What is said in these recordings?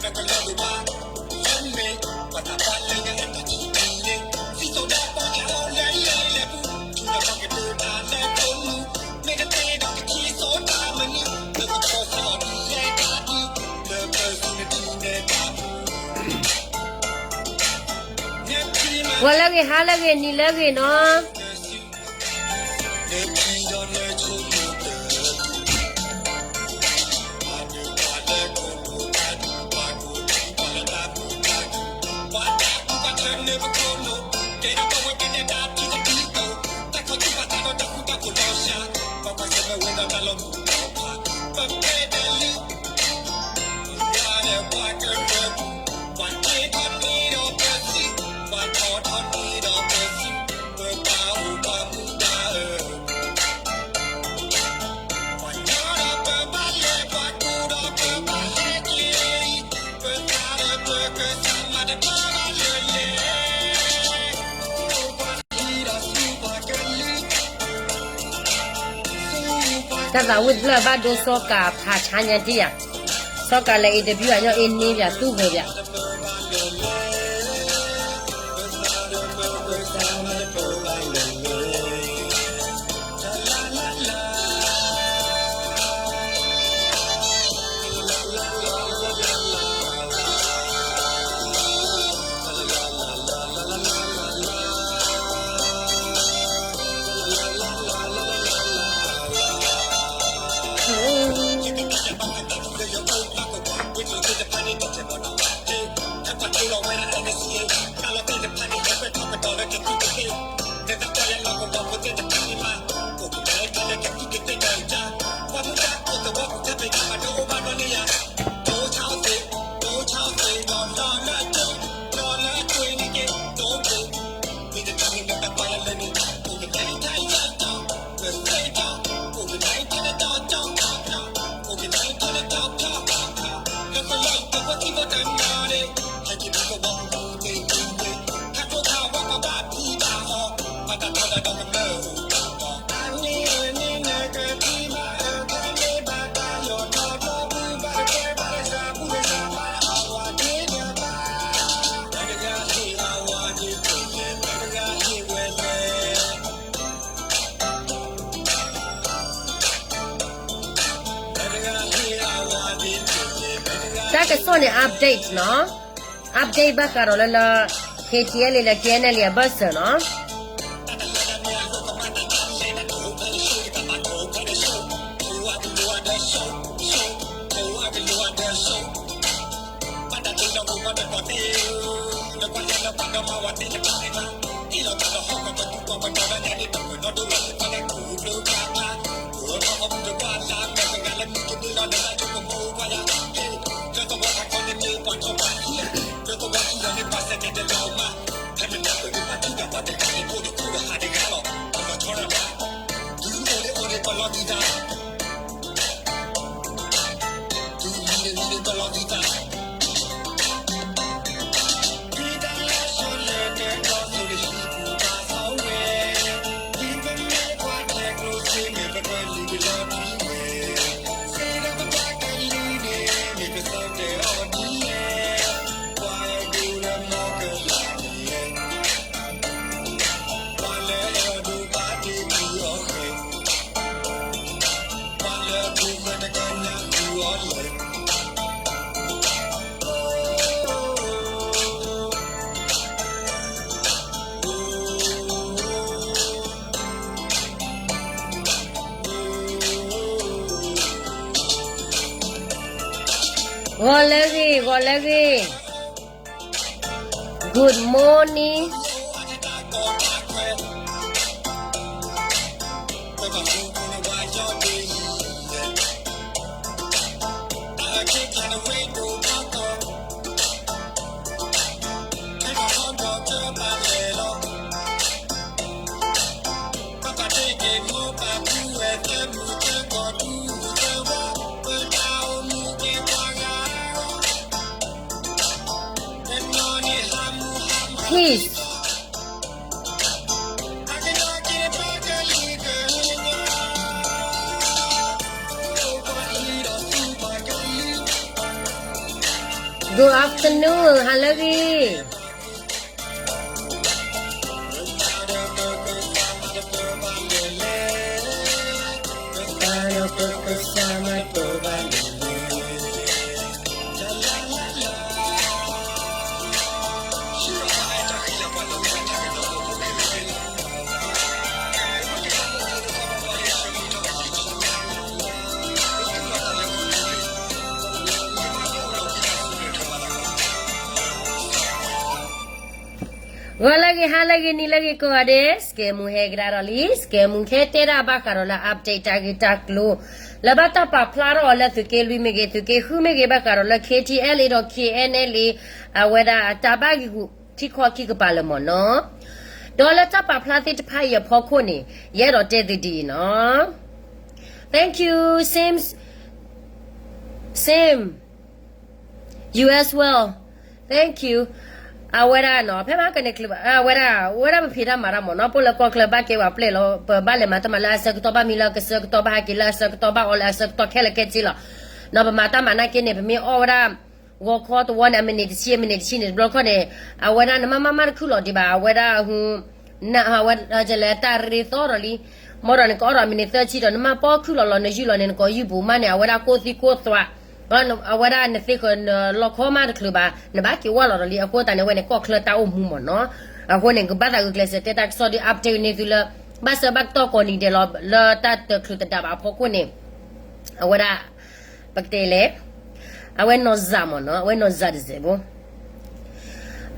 ဂီၤလၢအဂ့ၤ, ဟါလၢအဂ့ၤ, နံၤလၢအဂ့ၤနီၤ. တၢ်သးဝံၣ်တဖျၢၣ်ဘၣ်ဒိစီၤကၤဖးဆါညါဒံးဧါ, စီၤကၤလဲၤ interview အညီအ့န့ဘၣ် သူၣ်ဂၢၢ်ဘၣ်. တၢ်ကစီၣ်န့ၣ် update နီၤ, update ဘၣ်ဃးဒီးလၢလၢ K T L A လၢ K N L A အဘၢၣ်စၢၤနီၤ. ဂီၤလၢအဂ့ၤ, ဂီၤလၢအဂ့ၤ, Good morning. Peace. ဂ Good afternoon, ဟါလၢအဂ့ၤ. ဂီၤလၢအဂ့ၤ ဟါလၢအဂ့ၤ နံၤလၢအဂ့ၤကိးဂၤဒဲး, စကဲမူဟဲကဒါဒီးလံ, စကဲမူဟဲတဲဒၣ်ဘၣ်ဃးဒီးလၢ update တၢ်ဂ့ၢ်တၢ်ကျိၤ လၢဘၣ်တၢ်ပာ်ဖျါထီၣ်အီၤလၢသုးက့လွံၢ်မ့ၢ်ဂ့ၤ သုးက့ဃုမ့ၢ်ဂ့ၤ ဘၣ်ဃးဒီးလၢ ခ့ထံအဲလ်အ့ဒီး ခ့အဲၣ်အၣ်လ့ အဝဲဒၣ်တၢ်ဘၣ်ဂံာ်ဂူာ်ထံကီၢ်ခံကပၤလၢာ်မ့ၢ်နီၤ. ဒီးလၢတၢ်ပာ်ဖျါသ့ၣ်တဖၣ်အံၤအဖီခိၣ်န့ၣ် ယအဲၣ်ဒိးတဲသုဒ်အံၤနီၤ. Thank you, same, same, you as well. Thank you. အဝဲဒၣ်နီၤ ဖဲမဟါကန့ၣ်ချုးဘၣ် အဝဲဒၣ် ဝဲဒၣ်ပဖံးတၢ်မၤတၢ်မ့ၢ်နီၤ ပအိၣ်လၢကီၢ်ချၢဘၣ်ကဲပှၤပျဲၢ်လီၤ ပဘၣ်လဲၤမၤတၢ်မၤလၢအဆၢကတီၢ် ဘၣ်မံလၢအကဆၢကတီၢ် ဘၣ်ဟးက့ၤလၢအဆၢကတီၢ် ဘၣ်အီလၢအဆၢကတီၢ်ခဲလၢာ်ခဲဆ့လီၤ. နီၤ ပမၤတၢ်မၤနာ်က့န့ၣ် ပမ့ၢ်အီၣ်ဝဲဒၣ် ဂီၤခီတဝီန့ၣ် အမံးနံးတဆံ အမံးနံးတဆံန့ၣ် တဘျီခီၣ်န့ၣ် အဝဲဒၣ်နမ့ၢ်မၤမၤတခုၣ်လီၤဒံးဘၣ် အဝဲဒၣ် အဝဲဒၣ်လဲၤတၢ်ရ့သီဒီးလံ မ့ၢ်ဒီးနကအီၣ်ဒီးအမံးနံးသၢဆံဒီး နမ့ၢ်ပီခုၣ်လီၤလီၤ နယုၢ်လီၤန့ၣ် နကိးယုၢ်ပူၤမးန့ၣ် အဝဲဒၣ်ကိၢ်သံကိၢ်သွး အဝဲဒၣ်နသ့ဃၢၤနလီၤခီမးတချုးဘၣ် နဘၣ်က့ၤဝါလီၤဒီးလံ အဃိသတးန့ၣ် အဝဲန့ၣ်ကီၢ်ချၢတၢ်အိၣ်မူမ့ၢ်နီၤ. အဃိန့ၣ် ကဘၣ်သးဂုာ်ကျဲးစၢးတဲတၢ်ကစီၣ်ဒ် update န့ၢ်သုလၢ ဘၣ်ဆၢဘၣ်ကတီၢ်ကိးနံၤဒဲးလီၤ လၢတၢ်တချုးတဒးဘၣ်အဖီခိၣ်န့ၣ် အဝဲဒၣ် ပကတဲလဲၣ် အဝဲနီၢ်စၢ်မ့ၢ်နီၤ အဝဲနီၢ်စၢ်တစဲးဖိ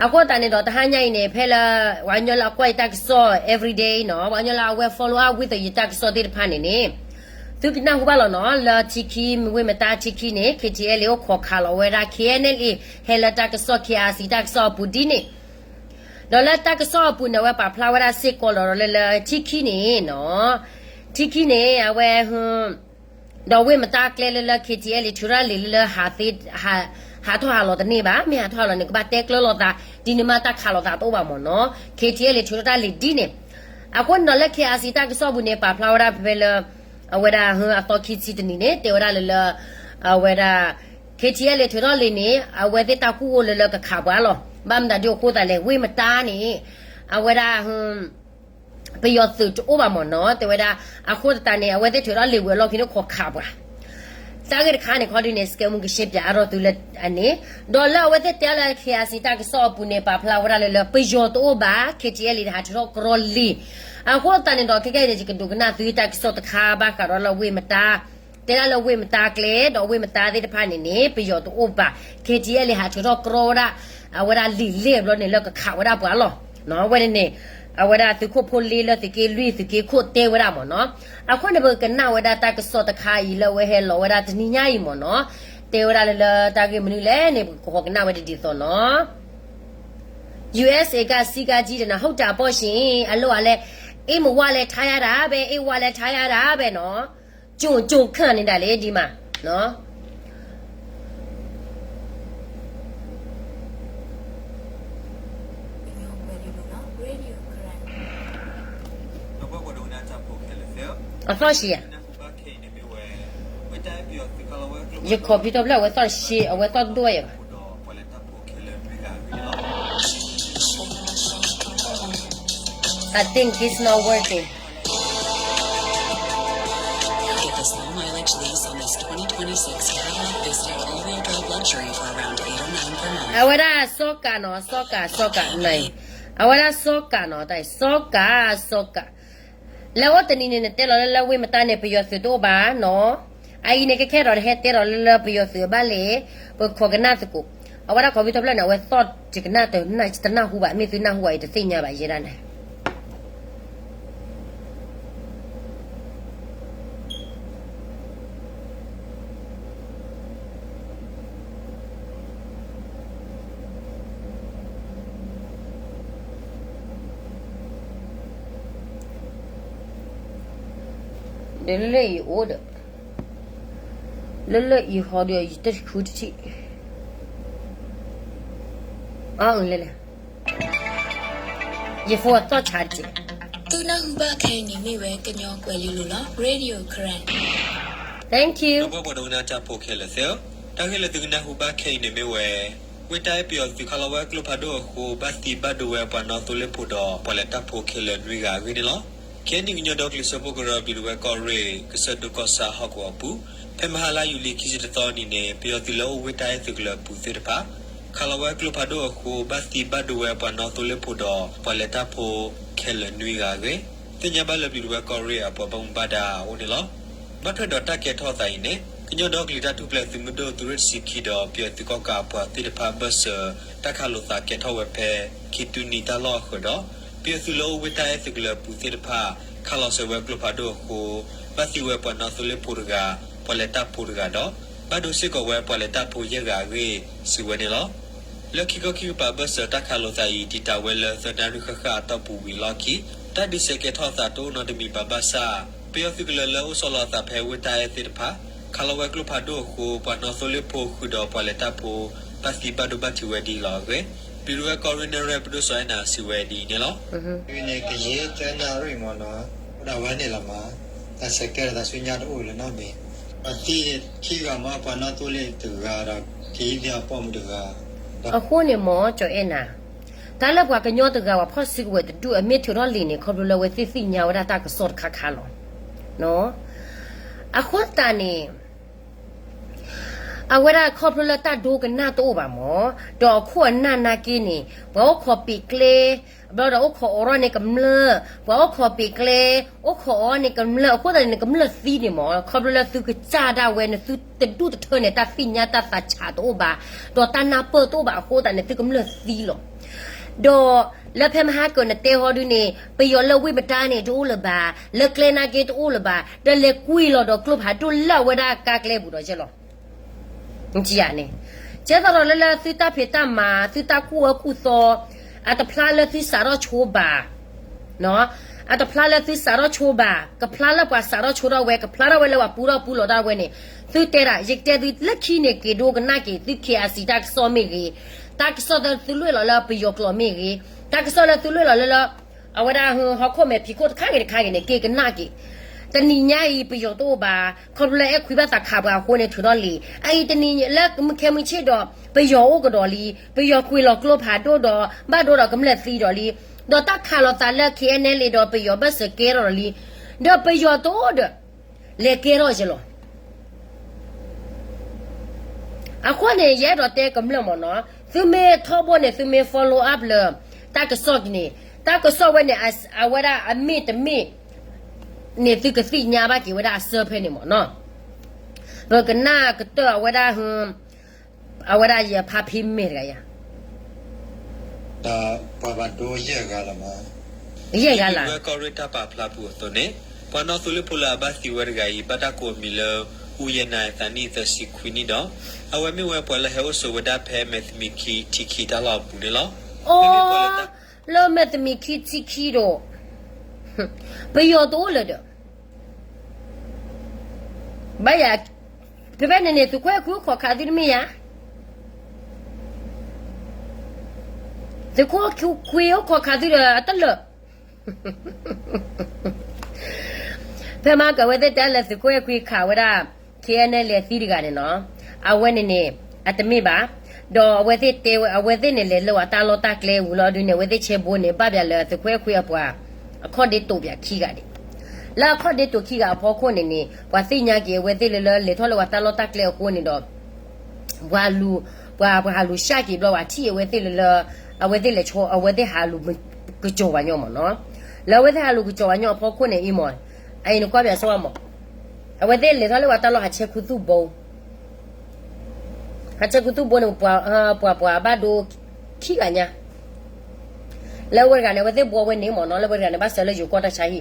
အဃိသတးန့ၣ်ဒီး တဟါညါအံၤန့ၣ် ဖဲလၢ ပှၤကညီလၢအကွၢ်ယတၢ်ကစီၣ် everyday နီၤ ပှၤကညီလၢအဝဲ follow up with ယတၢ်ကစီၣ်သ့ၣ်တဖၣ်န့ၣ်န့ၣ် သုကနၢ်ဟူဘၣ်လီၤနီၤ လၢထံခံ မ့ၢ်ဝ့ၢ်မတါထံခံန့ၣ် ခ့ထံအဲလ့ အိၣ်ခိးခးလီၤဝဲဒၣ် ခ့အဲၣ်အၣ်လ့ ဟဲလၢတၢ်ကစီၣ် ခ့အါစံၤ တၢ်ကစီၣ်အပူၤဒ်န့ၣ် ဒီးလၢတၢ်ကစီၣ်အပူၤန့ၣ် အဝဲပာ်ဖျါဝဲဒၣ်စ့ၢ်ကီးလီၤဒီးလၢလၢထံခံန့ၣ်နီၤ ထံခံန့ၣ် အဝဲ ဒီးဝ့ၢ်မတါကျဲလၢလၢ ခ့ထံအဲလ့ ထုးထီၣ်လံာ်လၢလၢ ဟးထီၣ်ဟးလီၤတန့ၢ်ဘၣ် မ့ၢ်ဟးထီၣ်ဟးလီၤန့ၣ် ကဘၣ်တဲကျၢၤလိာ်သး ဒ်န့ၣ်မးတၢ်ခးလိာ်သးတအိၣ်ဘၣ်မ့ၢ်နီၤ ခ့ထံအဲလ့ ထုးထီၣ်တၢ်လံာ်ဒ်န့ၣ် အဃိန့ၣ်ဒီးလၢ ခ့အါစံၤ တၢ်ကစီၣ်ပူၤန့ၣ် ပာ်ဖျါဝဲဒၣ်ဖဲလၢ အဝဲဒၣ်အသီခံဆံတနံၤန့ၣ် တဲဝဲဒၣ်လၢလၢ အဝဲဒၣ် ခ့ထံအဲလ့ ထုးထီၣ်လံာ်န့ၣ် အဝဲသ့ၣ်တၢ်ကူၣ်အိၣ်လၢလၢကခးပှၤလီၤ ဘၣ်မနုၤဒ်အဃိသတးလဲၣ် ဝ့ၢ်မတါန့ၣ် အဝဲဒၣ် ပယီၤသုးတအိၣ်ဘၣ်မ့ၢ်နီၤ တဲဝဲဒၣ် အဃိသတးန့ၣ် အဝဲသ့ၣ်ထုးထီၣ်လံာ်ဝံၤအလီၢ်ခံန့ၣ် ခိးခးပှၤ တၢ်ဂ့ၢ်တခါန့ၣ် ခီဒုန့ၣ် စကဲမူကရှဲပၠးအါထီၣ်သုလၢအန့ၣ် ဒီးလၢအဝဲသ့ၣ်တဲလၢ ခ့အါစံၤ တၢ်ကစီၣ်အပူၤန့ၣ် ပာ်ဖျါဝဲဒၣ်လၢလၢ ပယီၤတအိၣ်ဘၣ် ခ့ထံအဲလ့ ဟးထုးထီၣ်ကရီလံာ် အဃိသတးန့ၣ်ဒီး ခဲကနံၣ်အံၤန့ၣ် ယကဒိကနၣ်သုတၢ်ကစီၣ်တခါဘၣ်ဃးဒီးလၢဝ့ၢ်မတါ တဲဒၣ်လၢဝ့ၢ်မတါကျဲ ဒီးဝ့ၢ်မတါသ့ၣ်တဖၣ်န့ၣ်န့ၣ် ပယီၤတအိၣ်ဘၣ် ခ့ထံအဲလ့ ဟးထုးထီၣ်ကရီဝဲဒၣ် အဝဲဒၣ်လံာ်လဲၢ်ဘျီန့ၣ်လၢကခးဝဲဒၣ်ပှၤလီၤ အဝဲန့ၣ်န့ၣ် အဝဲဒၣ်သုးခိၣ်ဖိလ့လၢသုးက့လွံၢ်သုးက့ခိၣ်တဲဝဲဒၣ်မ့ၢ်နီၤ အဃိန့ၣ် ပကနၣ်ဝဲဒၣ်တၢ်ကစီၣ်တခါအံၤလၢအဝဲဟဲလီၤဝဲဒၣ်တနံၤညါအံၤမ့ၢ်နီၤ တဲဝဲဒၣ်လၢလၢတၢ်ဂ့ၢ်မနုၤလဲၣ်န့ၣ် ပကဃီကနၣ်ဝဲဒၣ်ဒ်သိးနီၤ ယူႇအ့ၣ်စ့ၣ် ကစံကၠံတနၤ ဟုတ်တာပေါ့ရှင် အလုပ်ကလည်း အိမ်မှာလည်းထားရတာပဲ အိမ်မှာလည်းထားရတာပဲနော် ကြုံကြုံခံနေတယ်လေ ဒီမှာနော် အသီၣ်ရှံးယၤ ယခီၣ်ဖံးထီၣ်ဖျၢၣ် အဝဲသီၣ်ရှံး အဝဲသီၣ်ဒိၣ်ယၤဘၣ် I think it's not working. Get this low mileage lease on this twenty twenty-six Cadillac Vista all-wheel drive luxury for around eight oh nine per month. အဝဲဒၣ်စီၤကးနီၤ စီၤကး စီၤကး နၤအံၤ အဝဲဒၣ်စီၤကးနီၤ တၢ်အံၤ စီၤကး စီၤကး လၢအိၣ်တနံၤန့ၣ် နတဲလီၤလၢလၢဝ့ၢ်မတါန့ၣ် ပယီၤသုးတအိၣ်ဘၣ်နီၤ အအံၤန့ၣ် ကဲခဲဒီးတဟဲတဲလီၤလၢလၢပယီၤသုးဘၣ်လဲၣ် ပခိးကနၣ်သကိး အဝဲဒၣ်ခီဖျိတဖျၢၣ်န့ၣ် အဝဲသီၣ်တကနၣ်တနၢ်ဟူဘၣ် မ့ၢ်သုနၢ်ဟူဘၣ်အံၤ တသ့ၣ်ညါဘၣ်ယဲဒၣ်န့ၣ် ဒီးလၢလၢအံၤအိၣ်ဒီး လၢလၢအံၤဟီဒီး ယတဃုတထံၣ် အလဲၣ်လဲၣ် ယဖိအသီၣ်ဆါတက့ၢ် သုနၢ်ဟူဘၣ်ခဲအံၤန့ၣ်မ့ၢ်ဝဲ ကညီကွဲၤလ့လိၤလီၤ Radio Karen. Thank you. ဒီပုၢ်ဝဲၢ်ပှၤဒိကနၣ်တၢ်ဖိခဲလၢာ်သ့ၣ်ဧၢ, တၢ်ဂ့ၢ်လၢသုကနၢ်ဟူဘၣ်ခဲအံၤန့ၣ်မ့ၢ်ဝဲ ဝ့ၢ်တၢ်အဲၣ်ပယီၤသုးခးလီၤဝဲကျိဖးဒိၣ်အဃိ ဘၣ်သံဘၣ်ဒိဝဲပှၤနီၣ်သိလ့ၣ်ဖိဒီးပှၤလဲၤတၢ်ဖိခဲလၢာ်နွံဂၤအဂ့ၢ်န့ၣ်လီၤ. ခဲအံၤန့ၣ် ကညီဒီကလုာ်စၢဖှိၣ်ကရၢ ဘျံးဒိၣ်ဝဲကီၢ်ရ့ၣ်ကစၢၢ်ဒိၣ်ကီၢ်ဆၣ်ဟီၣ်ကဝီၤအပူၤ ဖဲမဟါလါယူၤလံခံဆံတသီနံၤန့ၣ် ပယီၤသုးလၢအိၣ်ဝ့ၢ်တၢ်အဲၣ်သုးကလၢၤအပူၤသ့ၣ်တဖၣ် ခးလီၤဝဲကျိဖးဒိၣ်အဃိဘၣ်သံဘၣ်ဒိဝဲပှၤနီၣ်သိလ့ၣ်ဖိဒီးပှၤလဲၤတၢ်ဖိခဲလၢာ်နွံဂၤအဂ့ၢ် သ့ၣ်ညါဘၣ်လၢဘျံးဒိၣ်ဝဲကီၢ်ရ့ၣ်အပှၤဘၣ်မူဘၣ်ဒါအအိၣ်န့ၣ်လီၤ. ဘၣ်ထွဲဒီးတၢ်ကဲထီၣ်အသးအံၤန့ၣ် ကညီဒီကလုာ်တၢ်ထူၣ်ဖျဲးသုးမုၢ်ဒိၣ်သုးရ့ၣ်တဆံခံဒီး ပယီၤသုးကီၣ်ကးအပှၤသ့ၣ်တဖၣ်အဘၢၣ်စၢၤ တၢ်ခးလိာ်သးကဲထီၣ်ဝဲဖဲ ခံတုၤနံၤတၢ်လီၢ်အဃၢၤဒီး ပယီၤသုးလၢအိၣ်ဝ့ၢ်တၢ်အဲၣ်သုးကလၢၤအပူၤသ့ၣ်တဖၣ် ခးလီၤဆှၢဝဲကျိဖးဒိၣ်အဃိ ဘၣ်သံဝဲပှၤနီၣ်သိလ့ၣ်ဖိတဂၤ, ပှၤလဲၤတၢ်ဖိတဂၤဒီး ဘၣ်ဒိစ့ၢ်ကီးဝဲပှၤလဲၤတၢ်ဖိယဲၢ်ဂၤအဂ့ၢ် စံးဝဲန့ၣ်လီၤ. လၢခံခီခံကပၤအဘၢၣ်စၢၤတၢ်ခးလိာ်သးအံၤ တံာ်တာ်ဝဲလၢသၢနၣ်ရံၣ်ဃၣ်ဃၣ်အတီၢ်ပူၤဝံၤအလီၢ်ခံ တၢ်ဒုးဆဲးကဲထီၣ်အသးတအိၣ်နီတမံၤဘၣ်ဘၣ်ဆၣ် ပယီၤသုးကလၢၤလၢအိၣ်ဆီလီၤအသးဖဲဝ့ၢ်တၢ်အဲၣ်သ့ၣ်တဖၣ် ခးလီၤဝဲကျိဖးဒိၣ်အဃိ ပှၤနီၣ်သိလ့ၣ်ဖိဃုာ်ဒီးပှၤလဲၤတၢ်ဖိ ဘၣ်သံဘၣ်ဒိဘၣ်ထံးဝဲဒ်အံၤလီၤအဂ့ၢ် ဘျံးဒိၣ်ဝဲကီၢ်ရ့ၣ်နဲၣ်ရွဲၣ်ပဒိၣ်စီၤအဲၣ်နၤစံးဝဲဒ်အံၤန့ၣ်လီၤ. န့ၣ်ကယ့ၢ်သၢနၣ်ရံၣ်မ့ၢ်နီၤ, အိၣ်ဒၣ်ဝဲန့ၣ်လီၤမး, တၢ်ဆဲးကဲထီၣ်သးဆူညါတအိၣ်လၢၤနီတမံၤ, ပှၤသံခံဂၤမး ပှၤနီၣ်သိလ့ၣ်တဂၤဒီး ကယံာ်သ့ၣ်အပိာ်မုၣ်တဂၤ အဃိန့ၣ်မ့ၢ် ကၠီၤအဲၣ်နၤ, တၢ်လၢပှၤကညီတဂၤ ပှၤဖီၣ်စုကဝဲၤတဒူၣ်အမ့ၢ်ထုးထီၣ်လံာ်န့ၣ် ခီဖျိလၢအဝဲသ့ၣ်သ့ၣ်ညါဝဲဒၣ်တၢ်ကစီၣ်တခါခါလီၤ. အဃိသတးန့ၣ် အဝဲဒၣ်ခီဖျိလၢတၢ်ဒိကနၣ်တအိၣ်ဘၣ်မ့ၢ်, ဒီးအခိၣ်အနၢ်နာ်က့န့ၣ် ပှၤအိၣ်ခိးပ့ၤကျဲ, ဘျီဒီးအိၣ်ခိးအိးထီၣ်န့ၢ်ကမျၢၢ်, ပှၤအိၣ်ခိးပ့ၤကျဲ, အိၣ်ခိးအိးန့ၢ်ကမျၢၢ်, အဃိသတးန့ၣ် ကမျၢၢ်သံန့ၣ်မ့ၢ် ခီဖျိလၢသုကစၢ်ဒၣ်ဝဲန့ၣ် သုတဒူၣ်တထၢန့ၣ် တၢ်သ့ၣ်ညါတၢ်သးဆးတအိၣ်ဘၣ်, ဒီးတၢ်နၢ်ပၢၢ်တအိၣ်ဘၣ်အဃိသတးန့ၣ် သုကမျၢၢ်သံလီၤ. ဒီးလၢဖဲမဟါကၢၤနတဲဟီဒုန့ၣ် ပယီၤလၢဝ့ၢ်ပတၢ်န့ၣ် တအိၣ်လၢၤဘၣ်, လၢကျဲနာ်က့တအိၣ်လၢၤဘၣ်, ဒီးလဲၤကွံာ်လီၤဒီးကျိဖးဒိၣ်လၢအဝဲဒၣ်ကါကျဲပူၤဒီးယဲလီၤ. န့ၣ်, ကဲသးဒီးလၢလၢသုတၢ်ဖံးတၢ်မၤ သုတၢ်ကူၣ်အၢကူၣ်သီ, အတဖျါလၢသုစးထီၣ်ဆိဘၣ်, အတဖျါလၢသုစးထီၣ်ဆိဘၣ်, ကဖျါလၢပှၤစးထီၣ်ဆိထီၣ်ဝဲ, ကဖျါထီၣ်ဝဲလၢပှၤပူထီၣ်ပူလီၤတၢ်ဝဲန့ၣ်, သုတဲဒၣ် ယကတဲသုလၢခံန့ၣ် က့ၤဒိကနၣ်က့ၤသု KIC တၢ်ကစီၣ်မ့ၢ်ဂ့ၤ, တၢ်ကစီၣ်လၢသုလွဲၢ်လီၤလၢပယီၤကျိာ်မ့ၢ်ဂ့ၤ, တၢ်ကစီၣ်လၢသုလွဲၢ်လီၤလၢလၢ အဝဲဒၣ်ဟီၣ်ခိၣ်မဲာ်ဖံးခိၣ်တခါဂ့ၤတခါဂ့ၤန့ၣ် က့ၤကနၣ်က့ၤ, တနံၤညါအံၤ ပယီၤတအိၣ်ဘၣ်, ခီဖျိလၢအဲၣ်ခွံဘၣ်သးခးပှၤအဃိန့ၣ် ထုးထီၣ်လံာ်, အအံၤတနံၤလၢမုၢ်ခဲမုၢ်ဆ့ၣ်ဒီး ပယီၤအိၣ်ကဒီးလံ, ပယီၤကွံာ်လီၤကျိဖးဒိၣ်ဒီး ဘၣ်ဒိဒီးကမျၢၢ်သံဒီးလံ, ဒီးတၢ်ခးလိာ်သးလၢ KNLA ဒီးပယီၤဘၢၣ်စၢၤကဲထီၣ်ဒီးလံ, ဒီးပယီၤတအိၣ်ဒီး လဲၤကဲထီၣ်ယဲလီၤ. အဃိန့ၣ် ယအဲၣ်ဒိးတဲကမျၢၢ်မ့ၢ်နီၤ, သုမ့ၢ်ထီဘိန့ၣ် သုမ့ၢ် follow up လၢ တၢ်ကစီၣ်န့ၣ်, တၢ်ကစီၣ်ဝဲန့ၣ် အဝဲဒၣ်အမ့ၢ်တမ့ၢ်န့ၣ် သုကသ့ၣ်ညါဘၣ်က့ၤဝဲဒၣ်အစၢဖဲန့ၣ်မ့ၢ်နီၤ. ပကနၣ်ကတၢၢ်အဝဲဒၣ်, အဝဲဒၣ်ယဖါဖံမ့ၢ်တဂၤယၤ ဒီးပှၤဘၣ်ဒိယဲၢ်ဂၤလီၤမး. ယဲၢ်ဂၤလီၤ. ဝဲကီၢ်ရ့ၣ်တၢ်ပာ်ဖျါပူၤအသိးန့ၣ်, ပှၤနီၣ်သိလ့ၣ်ဖိလၢအဘၣ်သံဝဲတဂၤအံၤ ဘၣ်တၢ်ကိးအမံၤလၢ အူယဲၢ်နၤ အသးနံၣ်သၢဆံခွံနံၣ်ဒီး အဝဲမ့ၢ်ဝဲပှၤလၢဟဲအိၣ်ဆိးဝဲဒၣ်ဖဲမဲာ်သမံးခံထံခံတၢ်လီၢ်အပူၤန့ၣ်လီၤ. အိ, လၢမဲာ်သမံးခံထံခံဒီး ပယီၤတအိၣ်လၢၤဒီး ဘၣ်ယၤ, ဖဲဖဲန့ၣ်န့ၣ် သုးခိၣ်အဲၣ်ခွံအိၣ်ခိးခးသုတမ့ၢ်ယၤ, သုးခိၣ်အဲၣ်ခွံအိၣ်ခိးခးသုဒီးအတလၢာ်. ဖဲမဟါကၢၤအဝဲသ့ၣ်တဲလၢသုးခိၣ်အဲၣ်ခွံခးဝဲဒၣ် KNLA သံတဂၤန့ၣ်နီၤ, အဝဲန့ၣ်န့ၣ် အတမ့ၢ်ဘၣ်, ဒီးအဝဲသ့ၣ်တဲဝဲ အဝဲသ့ၣ်န့ၣ်လဲၤလၢဝဲတၢ်လီၢ်တၢ်ကျဲဝံၤလီၤဒုန့ၣ် အဝဲသ့ၣ်ဆဲဘိန့ၣ် ဘၣ်ဘၣ်လၢသုးခိၣ်အဲၣ်ခွံအပှၤ အခီၣ်ဒ့တိာ်ပှၤခံဂၤဒံး, လၢအခီၣ်ဒ့တိာ်ခံဂၤအဖီခိၣ်န့ၣ်န့ၣ် ပှၤသ့ၣ်ညါက့ၤအဝဲသ့ၣ်လၢလၢလဲၤထီၣ်လၢဝဲတၢ်လီၢ်တၢ်ကျဲအဃိန့ၣ်ဒီး ပှၤလူၤ, ပှၤ, ပှၤဟးလူၤဆှၢက့ၤဘျီဝဲထံၣ်အဝဲသ့ၣ်လၢလၢ, အဝဲသ့ၣ်လဲၤဆိ အဝဲသ့ၣ်ဟးလူၤကစီၤပှၤညီမ့ၢ်နီၤ, လၢအဝဲသ့ၣ်ဟးလူၤကစီၤပှၤညီအဖီခိၣ်န့ၣ်အံၤမ့ၢ်, အအံၤနကွၢ်ပၠးစ့ၢ်ကီးမ့ၢ်, အဝဲသ့ၣ်လဲၤထီၣ်လၢပှၤတၢ်လီၢ်ဟးဆဲခူသူၣ်ဘိ ဟးဆဲခူသူၣ်ဘိန့ၣ် ပှၤ, ပှၤ, ပှၤဘၣ်ဒိခံဂၤညါ, လၢဝဲတဂၤန့ၣ် အဝဲသ့ၣ်ဘှီဝဲန့ၣ်မ့ၢ်နီၤ, လၢဝဲတဂၤန့ၣ် ဘၣ်ဆၢလၢယိၤကီၢ်တၢ်ဆါဟံၣ်, ဒီ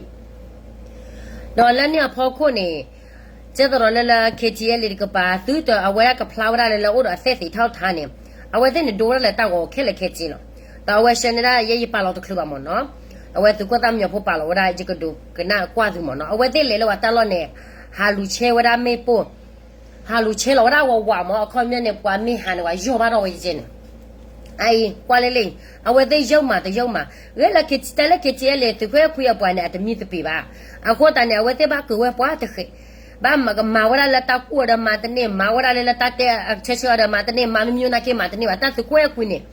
းလၢန့ၣ်အဖီခိၣ်န့ၣ် ကဲသရီးလၢလၢ KTLA တကပၤ သုတအဝဲဒၣ်ကဖျါဝဲဒၣ်လၢလၢအိၣ်ဒီးအသဲၣ်သ့းထီၣ်ထါန့ၣ်, အဝဲသ့ၣ်န့ၣ်ဒိဝဲဒၣ်လၢတၢ်ဂီၤခဲလၢာ်ခဲဆ့လီၤ. ဒီးအဝဲဆှၢန့ၢ်ဒၣ်ယဲယပာ်လီၤတချုးဘၣ်မ့ၢ်နီၤ, အဝဲသုးခိၣ်သၣ်မံညီၤဖိပာ်လီၤဝဲဒၣ် ယကဒိကနၣ်ကွၢ်သုမ့ၢ်နီၤ, အဝဲသ့ၣ်လဲၤလၢပှၤတၢ်လီၢ်န့ၣ် ဟးလူၤဆဲဝဲဒၣ်မ့ၣ်ပိၢ် ဟးလူၤဆဲလီၤဝဲဒၣ်ဝးဝးမ့ၢ် အခီပညီန့ၣ် ပှၤမ့ၢ်ဟးန့ၣ် ပှၤယီၢ်ဘၣ်ထီၣ်ဝဲယဲန့ၣ်, အအံၤ ကွၢ်လၢလၢအံၤ အဝဲသ့ၣ်ယုၢ်မးတယုၢ်မး, ဂ့ၤလၢ တၢ်လၢ KTLA သုးခိၣ်အဲၣ်ခွံအပှၤန့ၣ် အတမံသပ့ၤဘၣ်, အဃိသတးန့ၣ် အဝဲသ့ၣ်ဘၣ်ကၢၤဝဲပှၤတဃဲး, ဘၣ်မၤကမၤဝဲဒၣ်လၢတၢ်ကူၣ်အီၤဒီးမၤတန့ၢ်, မၤဝဲဒၣ်လၢလၢတၢ်တဲဆၢဆၢအီၤဒီးမၤတန့ၢ်, မၤမ့မ့ၢ်နာ်က့မၤတန့ၢ်ဘၣ်. တၢ်သုးခိၣ်အဲၣ်ခွံန့ၣ်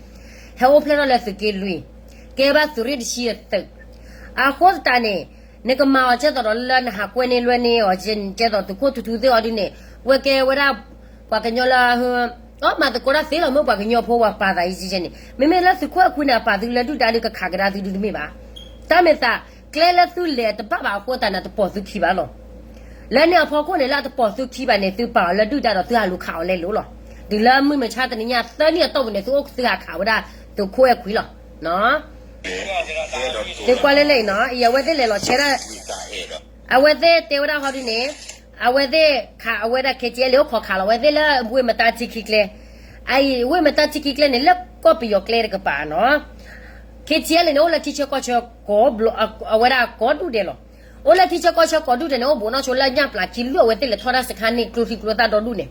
ဟဲအိၣ်ဖျဲၣ်ထီၣ်လၢသုးက့လွံၢ်, ကဲဘၣ်သုးရ့ၣ်တဆံအသုး. အဃိသတးန့ၣ် နကမၤအီၤကဲသိးဒီးလၢနဟးကွဲန့ၢ်လွဲန့ၢ်အီၤ ကဲသိးသုးခိၣ်ထူထူသ့ၣ်အီၤဒ်န့ၣ်, ဝဲကဲဝဲဒၣ် ပှၤကညီလၢ အီၣ်မၤသကိးတၢ်သ့လီၤ မ့ၢ်ပှၤကညီဖိပှၤပာ်သးအံၤကဲန့ၣ်, မ့မ့ၢ်လၢသုးခိၣ်အဲၣ်ခွံန့ၣ် အပာ်သုလၢဒုၣ်ဒါဒုးကခးကဒါသုဒုတမ့ၢ်ဘၣ်. တၢ်မဲာ်သး ကျဲလၢသုလဲၤတဘၣ်ဘၣ်အဃိသတးန့ၣ် တပိာ်သုခံဘၣ်လီၤ. လၢန့ၣ်အဖီခိၣ်န့ၣ် လၢအတပိာ်သုခံဘၣ်န့ၣ် သုပာ်အီၤလၢဒုၣ်ဒါဒီးသုဟးလူၤခးအီၤလဲလိာ်လီၤ. တုၤလၢမုၢ်မဆါတနံၤညါသၢနံၣ်အတီၢ်ပူၤန့ၣ် သုအိၣ်သုဟးခးဝဲဒၣ်သုးခိၣ်အဲၣ်ခွံလီၤ. သုကွၢ်လၢလၢအံၤနီၤ အံၤအဝဲသ့ၣ်လဲၤလီၤဆဲဒၣ် အဝဲသ့ၣ်တဲဝဲဒၣ်ဟီဒ်န့ၣ်, အဝဲသ့ၣ်ခးအဝဲဒၣ် ခဲကဲလၢအိၣ်ခိးခးလီၤ အဝဲသ့ၣ်လၢဝ့ၢ်မတါထံခံကျဲ, အအံၤ ဝ့ၢ်မတါထံခံကျဲန့ၣ် လၢကီၢ်ပယီၤကျဲတကပၤနီၤ, ခဲကဲလၢန့ၣ် အိၣ်လၢထံဆၢကီၢ်ဆၢကိးဘျီ အဝဲဒၣ်ကိးဒူၣ်ဒဲးလီၤ. အိၣ်လၢထံဆၢကီၢ်ဆၢကိးဒူၣ်ဒဲးန့ၣ် အိၣ်ဘူးနီၢ်ဆိလၢညၣ်ပျၢ်ခံလွံၢ် အဝဲသ့ၣ်လဲၤထီၣ်တၢ်စခါန့ၣ် ကျိချံကျိသၣ်ဒီဒူၣ်န့ၣ်,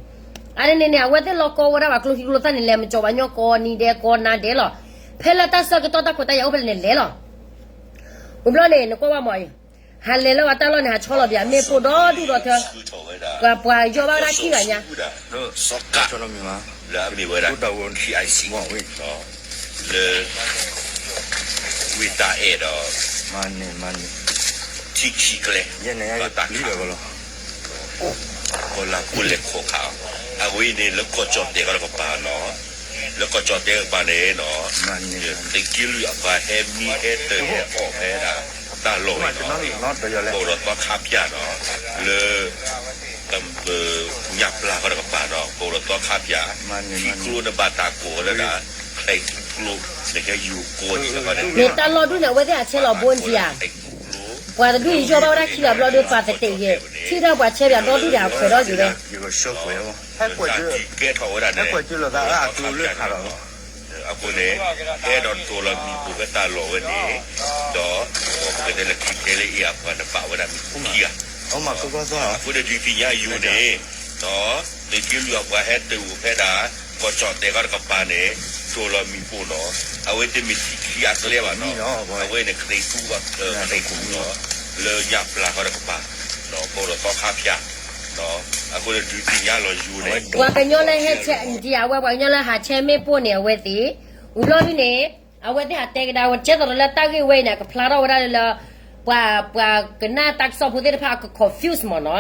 အန့ၣ်န့ၣ် အဝဲသ့ၣ်လီၤကီဝဲဒၣ်ဘၣ်ကျိချံကျိသၣ်န့ၣ် လဲၤမကၠီၤဘၣ်ညီကိးနံၤဒဲးကိးနၤဒဲးလီၤ. ဖဲလၢတၢ်ဆၢကတီၢ်တၢ်ခွဲးတၢ်ယာ်အိၣ်ဖဲလဲၣ်န့ၣ်လဲၤလီၤ. ဝံၤဘျီန့ၣ် နကွၢ်ဘၣ်မးအံၤ, ဟးလဲၤလၢပှၤတၢ်လီၢ်န့ၣ် ဟးဆီလီၤပၠး မ့ၣ်ပိၢ်ဒီဒူၣ်ဒီထၢ, ပှၤပှၤယီၢ်ဘၣ်ဝဲဒၣ်ခံဂၤညါ, လၢအမ့ၢ်ဝဲဒၣ် ထံအံၤစံ လၢ ဝ့ၢ်တၢ်အဲၣ်ဒီး ထံခံကျဲ ဘၣ်တၢ်ခး ကီၢ်လၢ်ခိၣ်လဲၤခိးခးအီၤ, အဝဲအံၤန့ၣ် လၢကီၢ်ကၠီၣ်တဲာ်ကီၢ်တကပၤနီၤ, လၢကီၢ်ကၠီၣ်တဲာ်ကပၤန့ၣ်နီၤ, သုးက့လွံၢ်အပှၤဟဲမံဟဲတၢ်ဟဲအီၣ်ဖဲဒၣ်တၢ်လီၢ်ဝဲနီၤ, ကအိၣ်ဒီးသီခါပၠးနီၤ, လၢ ညၣ်ပျၢ်ကီၢ်တကပၤနီၤ ကအိၣ်ဒီးသီခါပၠး, ထံကျိနဘၣ်တၢ်ကိးဝဲဒၣ် ချဲးထံကျိ, နကယူၤကိးန့ၣ်တခီန့ၣ် မ့ၢ်တၢ်လီၢ်ဒူၣ်န့ၣ် အဝဲသ့ၣ်အဆဲးလီၤဘိန့ၣ်ဧါ, ပှၤတဒူၣ်အံၤယီၢ်ဘၣ်ဝဲဒၣ်ခံဂၤဘျီဒီးပှၤသတးယဲၢ်, ထံၣ်ထီၣ်ပှၤဆဲးပၠးဒီဒူၣ်န့ၣ် အခွဲးထီၣ်က့ၤဝဲ ကဲထီၣ်ဝဲဒၣ်န့ၣ် အဃိန့ၣ် ဟဲဒီးတိၤလီၤမံၤပိၢ်ဖဲတၢ်လီၢ်ဝဲန့ၣ်, ဒီး ပကတဲလၢခံခဲလၢအံၤအပှၤန့ၣ်ဘၣ်ဝဲဒၣ်မံၤပိၢ်ခံဂၤ, အဃိန့ၣ်ဒုးသ့ၣ်ညါယိၤန့ၣ်, သုးက့လွံၢ်အပှၤဟဲတၢ်အိၣ်ဖဲဒၣ် ကီၢ်ကၠီၣ်တဲာ်ကီၢ်တကပၤန့ၣ် တိၤလီၤမံၤပိၢ်နီၤ, အဝဲတမ့ၢ်ထံခံအကျဲဘၣ်နီၤ, အဝဲန့ၣ် ချဲးထူ, ချဲးထူနီၤ, လၢညၣ်ပျၢ်ကီၢ်တကပၤ, ကအိၣ်ဒီးသီခါပၠး, အဃိန့ၣ်ဒုးသ့ၣ်ညါလီၤယိၤန့ၣ် ပှၤကညီလၢဟဲဆဲး အဝဲပှၤကညီလၢဟးဆဲးမ့ၣ်ပိၢ်န့ၣ် အဝဲသ့ၣ်, ဝံၤဘျီဒ်န့ၣ်, အဝဲသ့ၣ်ဟးတဲကဒါဝဲ ကဲသိးဒီးလၢတၢ်ဂ့ၢ်ဝဲအံၤန့ၣ် အကဖျါထီၣ်ဝဲဒၣ်လၢ ပှၤ ပှၤကနၣ်တၢ်ကစီၣ်ဖိသ့ၣ်တဖၣ်အက confuse မးနီၤ,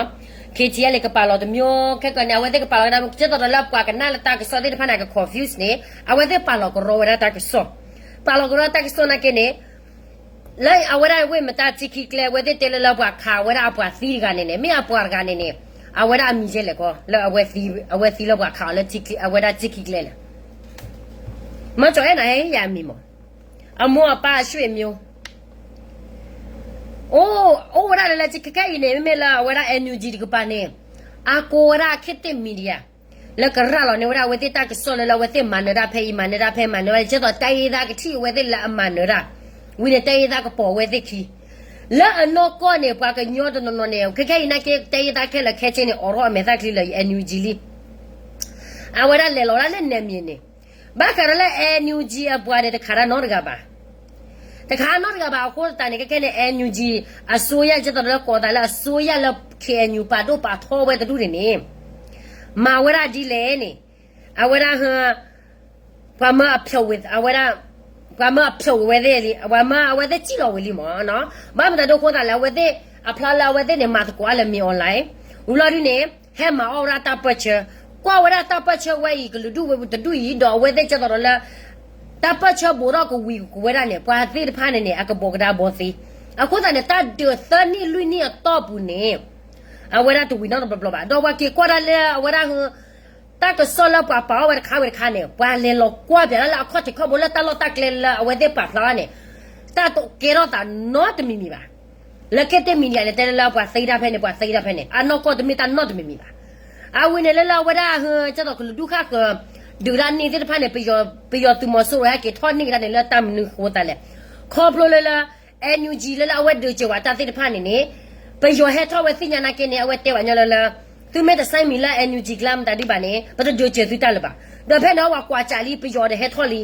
ခဲကဲလၢကပာ်လီၤတမံၤ ခဲကနံၣ် အဝဲသ့ၣ်ကပာ်လီၤကဒါ ကဲသိးဒီးလၢပှၤကနၣ်လၢတၢ်ကစီၣ်သ့ၣ်တဖၣ်န့ၣ် အက confuse န့ၣ် အဝဲသ့ၣ်ပာ်လီၤကရီဝဲဒၣ်တၢ်ကစီၣ်, ပာ်လီၤကရီတၢ်ကစီၣ်နာ်က့န့ၣ် လၢအဝဲဒၣ်ဝ့ၢ်မတါထံခံကျဲ အဝဲသ့ၣ်တဲလၢလၢပှၤခးဝဲဒၣ်အပှၤသံတဂၤန့ၣ်န့ၣ် မ့ၢ်အပှၤတဂၤန့ၣ်န့ၣ်, အဝဲဒၣ်အမံၤယဲလဲၣ်ကီး လၢအဝဲသံလၢပှၤခးအီၤလၢ အဝဲဒၣ်ထံခံကျဲလဲၣ်, မ့ၢ်ကၠီၤအဲၣ်နၤဟဲယၤအမံၤမး, အမိၢ်အပၢ်အဆွေမျိုး, အိၣ်ဝဲဒၣ်လၢလၢထံခဲခဲအံၤန့ၣ် မ့မ့ၢ်လၢအဝဲဒၣ် NUG တကပၤန့ၣ်, အကိးဝဲဒၣ် ခေတ်သစ် media လၢကရၤလီၤန့ၢ်ဝဲဒၣ်အဝဲသ့ၣ်တၢ်ကစီၣ်လၢ လၢအဝဲသ့ၣ်မၤနၢၤတၢ်ဖဲအံၤ မၤနၢၤတၢ်ဖဲ မၤနၢၤဝဲ ကဲသိးတၢ်အ့ၣ်သးကထံၣ်အဝဲသ့ၣ်လၢအမၤနၢၤတၢ်, ဝံၤန့ၣ် တၢ်အ့ၣ်သးကပိာ်ဝဲသ့ၣ်ခံ, လၢအနီၢ်ကီၢ်န့ၣ် ပှၤကညီတနီၤနီၤန့ၣ် ခဲခဲအံၤနာ်က့ တၢ်အ့ၣ်သးခဲလၢာ်ခဲဆ့န့ၣ် အိးထီၣ်အမဲာ်သၣ်ချံလၢ NUG လံ, အဝဲဒၣ်လဲၤလီၤဒၣ်လၢနဲမံၤန့ၣ်, ဘၣ်ဃးဒီးလၢ NUG အပှၤန့ၣ် တခးတၢ်နီတဂၤဘၣ် တခါနီတဂၤဘၣ်အဃိသတးန့ၣ် ခဲခဲန့ၣ် NUG အစိုးရ ကဲသိးဒီးလၢကိးသးလၢအစိုးရလၢ KNU ပာ်ဒိၣ်ပာ်ထီဝဲတဒူၣ်န့ၣ်န့ၣ်, မၤဝဲဒၣ်ဒ်လဲၣ်န့ၣ်, အဝဲဒၣ် ပှၤမၢအဖျိးဝဲ အဝဲဒၣ် ပှၤမၢအဖျိးဝဲသ့ၣ်လံ ပှၤမၢအဝဲသ့ၣ်စံၣ်လီၤဝံၤလံမးနီၤ, ဘၣ်မတၤဒိအဃိသတးလဲၣ် အဝဲသ့ၣ် အဖျါလၢအဝဲသ့ၣ်န့ၣ် မၤသကိးအါလၢ မင်းအောင်လှိုင် ဝံၤလီၤဒုန့ၣ် ဟဲမၤအီၣ်ဝဲဒၣ်တၢ်ပၢၢ်ဆၢ, ကွၢ်ဝဲဒၣ်တၢ်ပၢၢ်ဆၢဝဲအံၤ ကလုာ်ဒူၣ်ဝဲတဒူၣ်အံၤ ဒီးအဝဲသ့ၣ်ကဲသိးဒီးလၢ တၢ်ပၢၢ်ဆၢဘူးထီၣ်ကဝံၤကဝဲဒၣ်န့ၣ် ပှၤသ့ၣ်တဖၣ်န့ၣ်န့ၣ် အကဘီကဒါဘီသ့, အဃိသတးန့ၣ် တၢ်ဒုးသၢနံၣ်လွံၢ်နံၣ်အတီၢ်ပူၤန့ၣ် အဝဲဒၣ်တဝံၤနီတဘျီဘျီဘၣ် ဒီးပှၤက့ၤကွၢ်ဒၣ်လၢအဝဲဒၣ် တၢ်ကစီၣ်လၢပှၤပာ်အီၣ်ဝဲတခါဝဲတခါန့ၣ် ပှၤလဲၤလီၤကွၢ်ပၠးဒၣ်လၢအခီၣ်ထံးခီၣ်ဘိလၢတၢ်လီၢ်တၢ်ကျဲလၢအဝဲသ့ၣ်ပာ်ဖျါထီၣ်န့ၣ် တၢ်တကဲထီၣ်သးနီတမံၤမံၤဘၣ်. လၢ ခေတ်သစ် မီဒီယာ န့ၣ် တဲလၢလၢပှၤသ့တၢ်ဖဲန့ၣ် ပှၤသ့တၢ်ဖဲန့ၣ် အနီၢ်ကီၢ်တမ့ၢ်တၢ်နီတမံၤမံၤဘၣ်. အဝဲန့ၣ်လၢလၢအဝဲဒၣ် ကဲသိးကလုာ်ဒူၣ်ဃၣ်ဃၢၤ ဒုးတၢ်န့ၢ်သ့ၣ်တဖၣ်န့ၣ် ပယီၤသုးမီၤစိရိၤဟဲက့ၤထီၣ်န့ၢ်ကဒါန့ၣ်လၢတၢ်မနုၤဃိသးလဲၣ်. ခီဖျိလၢလၢ NUG လၢလၢအဝဲဒုးစၢၤဝဲတၢ်သ့ၣ်တဖၣ်န့ၣ်န့ၣ် ပယီၤဟဲထီၣ်ဝဲသ့ၣ်ညါနာ်က့န့ၣ် အဝဲတဲဝဲညီလၢလၢ သုမ့ၢ်တဆဲးမံၤလၢ NUG ကျါမတၤဒ်ဘၣ်န့ၣ် ပတဒုးစၢၤသုတၢ်လၢၤဘၣ်. ဒီးဖဲန့ၣ် ပှၤကွၢ်စးလံ ပယီၤဒီးဟဲထီၣ်လံ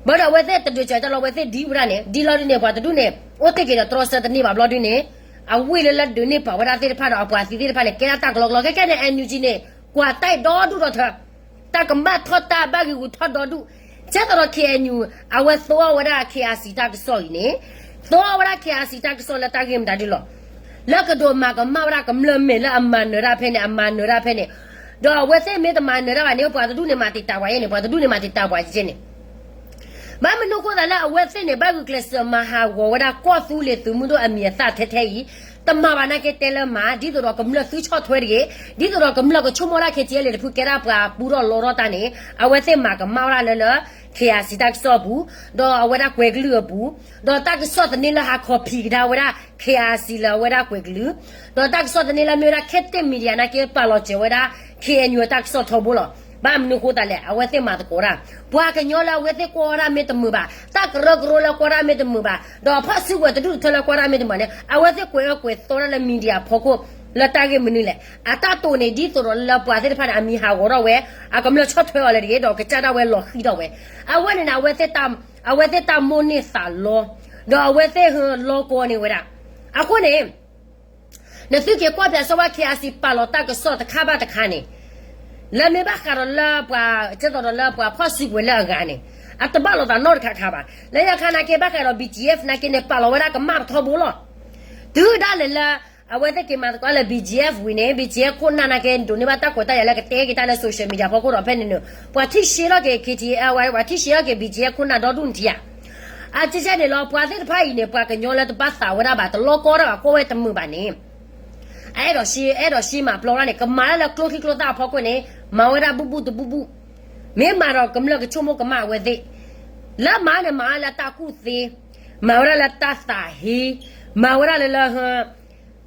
ဘၣ်ဒီးအဝဲသ့ၣ်တဒုးစၢၤတၢ်လီၤ အဝဲသ့ၣ်ဒ်ဝဲဒၣ်န့ၣ် ဒ်လီၤဒ်န့ၣ် ပှၤတဒူၣ်န့ၣ် အိၣ်တ့ၢ်က့ၤဒီးတြီဆၢတန့ၢ်ဘၣ်ဘျီဒ်န့ၣ် အဝ့ၢ်လၢလၢဒုးန့ၢ်ပာ်ဝဲဒၣ်သ့ၣ်တဖၣ်ဒီးအပှၤသံသ့ၣ်တဖၣ်န့ၣ် ကဲဒၣ်တၢ်ကလီကလီ ခဲကဲန့ၣ် NUG န့ၣ် ကွၢ်တၢ်ဒီဒူၣ်ဒီထၢ တၢ်ကမၣ်ထီၣ်တၢ်ဘၣ်ဂံာ်ဂူာ်ထီၣ်ဒီဒူၣ် ကဲသိးဒီး KNU အဝဲသိအီၤဝဲဒၣ် KRC တၢ်ကစီၣ်အံၤန့ၣ် သိအီၤဝဲဒၣ် KRC တၢ်ကစီၣ်လၢတၢ်ဂ့ၢ်မတၤဒ်လီၤ လၢကဒိးမၤကမၣ်ဝဲဒၣ်ကမျၢၢ်မဲာ်လၢအမၤနၢၤတၢ်ဖဲန့ၣ် အမၤနၢၤတၢ်ဖဲန့ၣ် ဒီးအဝဲသ့ၣ်မ့ၢ်တမၤနၢၤတၢ်ဘၣ်န့ၣ် ပှၤတဒူၣ်န့ၣ်မၤတံာ်တာ်ပှၤယဲန့ၣ် ပှၤတဒူၣ်န့ၣ်မၤတံာ်တာ်ပှၤယဲန့ၣ် ဘၣ်မနုၤအဃိသတးလၢအဝဲသ့ၣ်န့ၣ် ဘၣ်ဂုာ်ကျဲးစၢးမၤဟးဂီၤဝဲဒၣ်ကီၢ်သူလ့ၤသုးမုၢ်ဒိၣ်အမံၤအသၣ်ထဲထဲအံၤ တမၤဘၣ်နာ်က့တဲလၢမၤ ဒ်သိးဒီးကမျၢၢ်သုဆီၣ်ထွဲတဂ့ၤ ဒ်သိးဒီးကမျၢၢ်ကဆိကမိၣ်ဒၣ် KTLA တဖုကဲဒၣ်ပှၤပူထီၣ်လီထီၣ်တၢ်န့ၣ် အဝဲသ့ၣ်မၤကမၣ်ဝဲဒၣ်လၢလၢ KRC တၢ်ကစီၣ်အပူၤ ဒီးအဝဲဒၣ်ကွဲၤကလုၢ်အပူၤ ဒီးတၢ်ကစီၣ်သန့လၢဟးခီၣ်ဖံးကဒါဝဲဒၣ် KRC လၢအဝဲဒၣ်ကွဲၤကလုၢ် ဒီးတၢ်ကစီၣ်သန့လၢမ့ၢ်ဝဲဒၣ် ခဲတ့ၢ် media နာ်က့ပာ်လီၤစၢၤဝဲဒၣ် KNU တၢ်ကစီၣ်ထီဘိလီၤ ဘၣ်မနုၤအဃိသတးလဲၣ် အဝဲသ့ၣ်မၤသကိးတၢ် ပှၤကညီလၢအဝဲသ့ၣ်ကွၢ်ဝဲဒၣ်မ့ၢ်တမုာ်ဘၣ် တၢ်ကရၢကရိလၢကွၢ်ဒၣ်မ့ၢ်တမုာ်ဘၣ် ဒီးဖီၣ်စုကဝဲၤတဒူၣ်တထၢလၢကွၢ်ဒၣ်မ့ၢ်တမုာ်န့ၣ် အဝဲသ့ၣ်ကွဲးအၢကွဲးသီဒၣ်လၢ media ဖီခိၣ် လၢတၢ်ဂ့ၢ်မနုၤလဲၣ် အတၢ်တိာ်န့ၣ် ဒ်သိးဒီးလၢပှၤသ့ၣ်တဖၣ်န့ၣ် အမံၤဟးဂီၤထီၣ်ဝဲ အကမျၢၢ်ဆီၣ်ထွဲအီၤလၢတဂ့ၤ ဒီးကစၢ်ဒၣ်ဝဲလီၤဃံးထီၣ်ဝဲ အဝဲန့ၣ်န့ၣ် အဝဲသ့ၣ်တၢ်မိၣ်န့ၢ်သးလီ ဒီးအဝဲသ့ၣ်ဟၢလီကီန့ၢ်ဝဲဒၣ် အဃိန့ၣ် နသုက့ၤကွၢ်ပၠးစီဝါ KRC ပာ်လီၤတၢ်ကစီၣ်တခါဘၣ်တခါန့ၣ် လၢမ့ၢ်ဘၣ်ဃးဒီးလၢပှၤ ကဲသိးဒီးလၢပှၤဖီၣ်စုကဝဲၤလၢအဂၤန့ၣ် အတဘၣ်လိာ်သးနီတခါခါဘၣ် လၢညါခါနာ်က့ဘၣ်ဃးဒီး BGF နာ်က့န့ၣ် ပာ်လီၤဝဲဒၣ်ကမၣ်ပထီဘိလီၤ တုၤဒၣ်လဲာ်လၢ အဝဲသ့ၣ်က့ၤမၤသကိးလၢ BGF ဝံၤန့ၣ် BGF ခိၣ်နၢ်နာ်က့ ဒိးန့ၢ်ဘၣ်တၢ်ကွဲးတၢ်ယာ်လၢကတဲက့ၤတၢ်လၢ social media ဖီခိၣ်ဒီးဖဲန့ၣ်န့ၣ် ပှၤထံၣ်ရှဲထီၣ်က့ၤ KTLA ပှၤထံၣ်ရှဲထီၣ်က့ၤ BGF ခိၣ်နၢ်ဒီဒူၣ်နထံၣ်ဧါ အကဲကဲန့ၣ်လီၤ ပှၤသ့ၣ်တဖၣ်အံၤန့ၣ် ပှၤကညီလၢတဘၣ်သးဝဲဒၣ်ဘၣ် တလီကီဒၣ်ဘၣ် ကွၢ်ဝဲတမုာ်ဘၣ်န့ၣ် အအဲၣ်ဒိးရှဲ အဲၣ်ဒိးရှဲမၤပျီတၢ်န့ၣ် ကမၤတၢ်လၢကျိချံကျိသၣ်အဖီခိၣ်န့ၣ် မၤဝဲဒၣ်ဘူၣ်ဘူၣ်တဘူၣ်ဘူၣ် မ့ၢ်မၤဒီးကမျၢၢ်ကဆိကမိၣ်ကမၣ်အဝဲသ့ၣ် လၢမၤန့ၣ် မၤလၢတၢ်ကူၣ်သ့ မၤဝဲဒၣ်လၢတၢ်သးဟ့ မၤဝဲဒၣ်လၢလၢ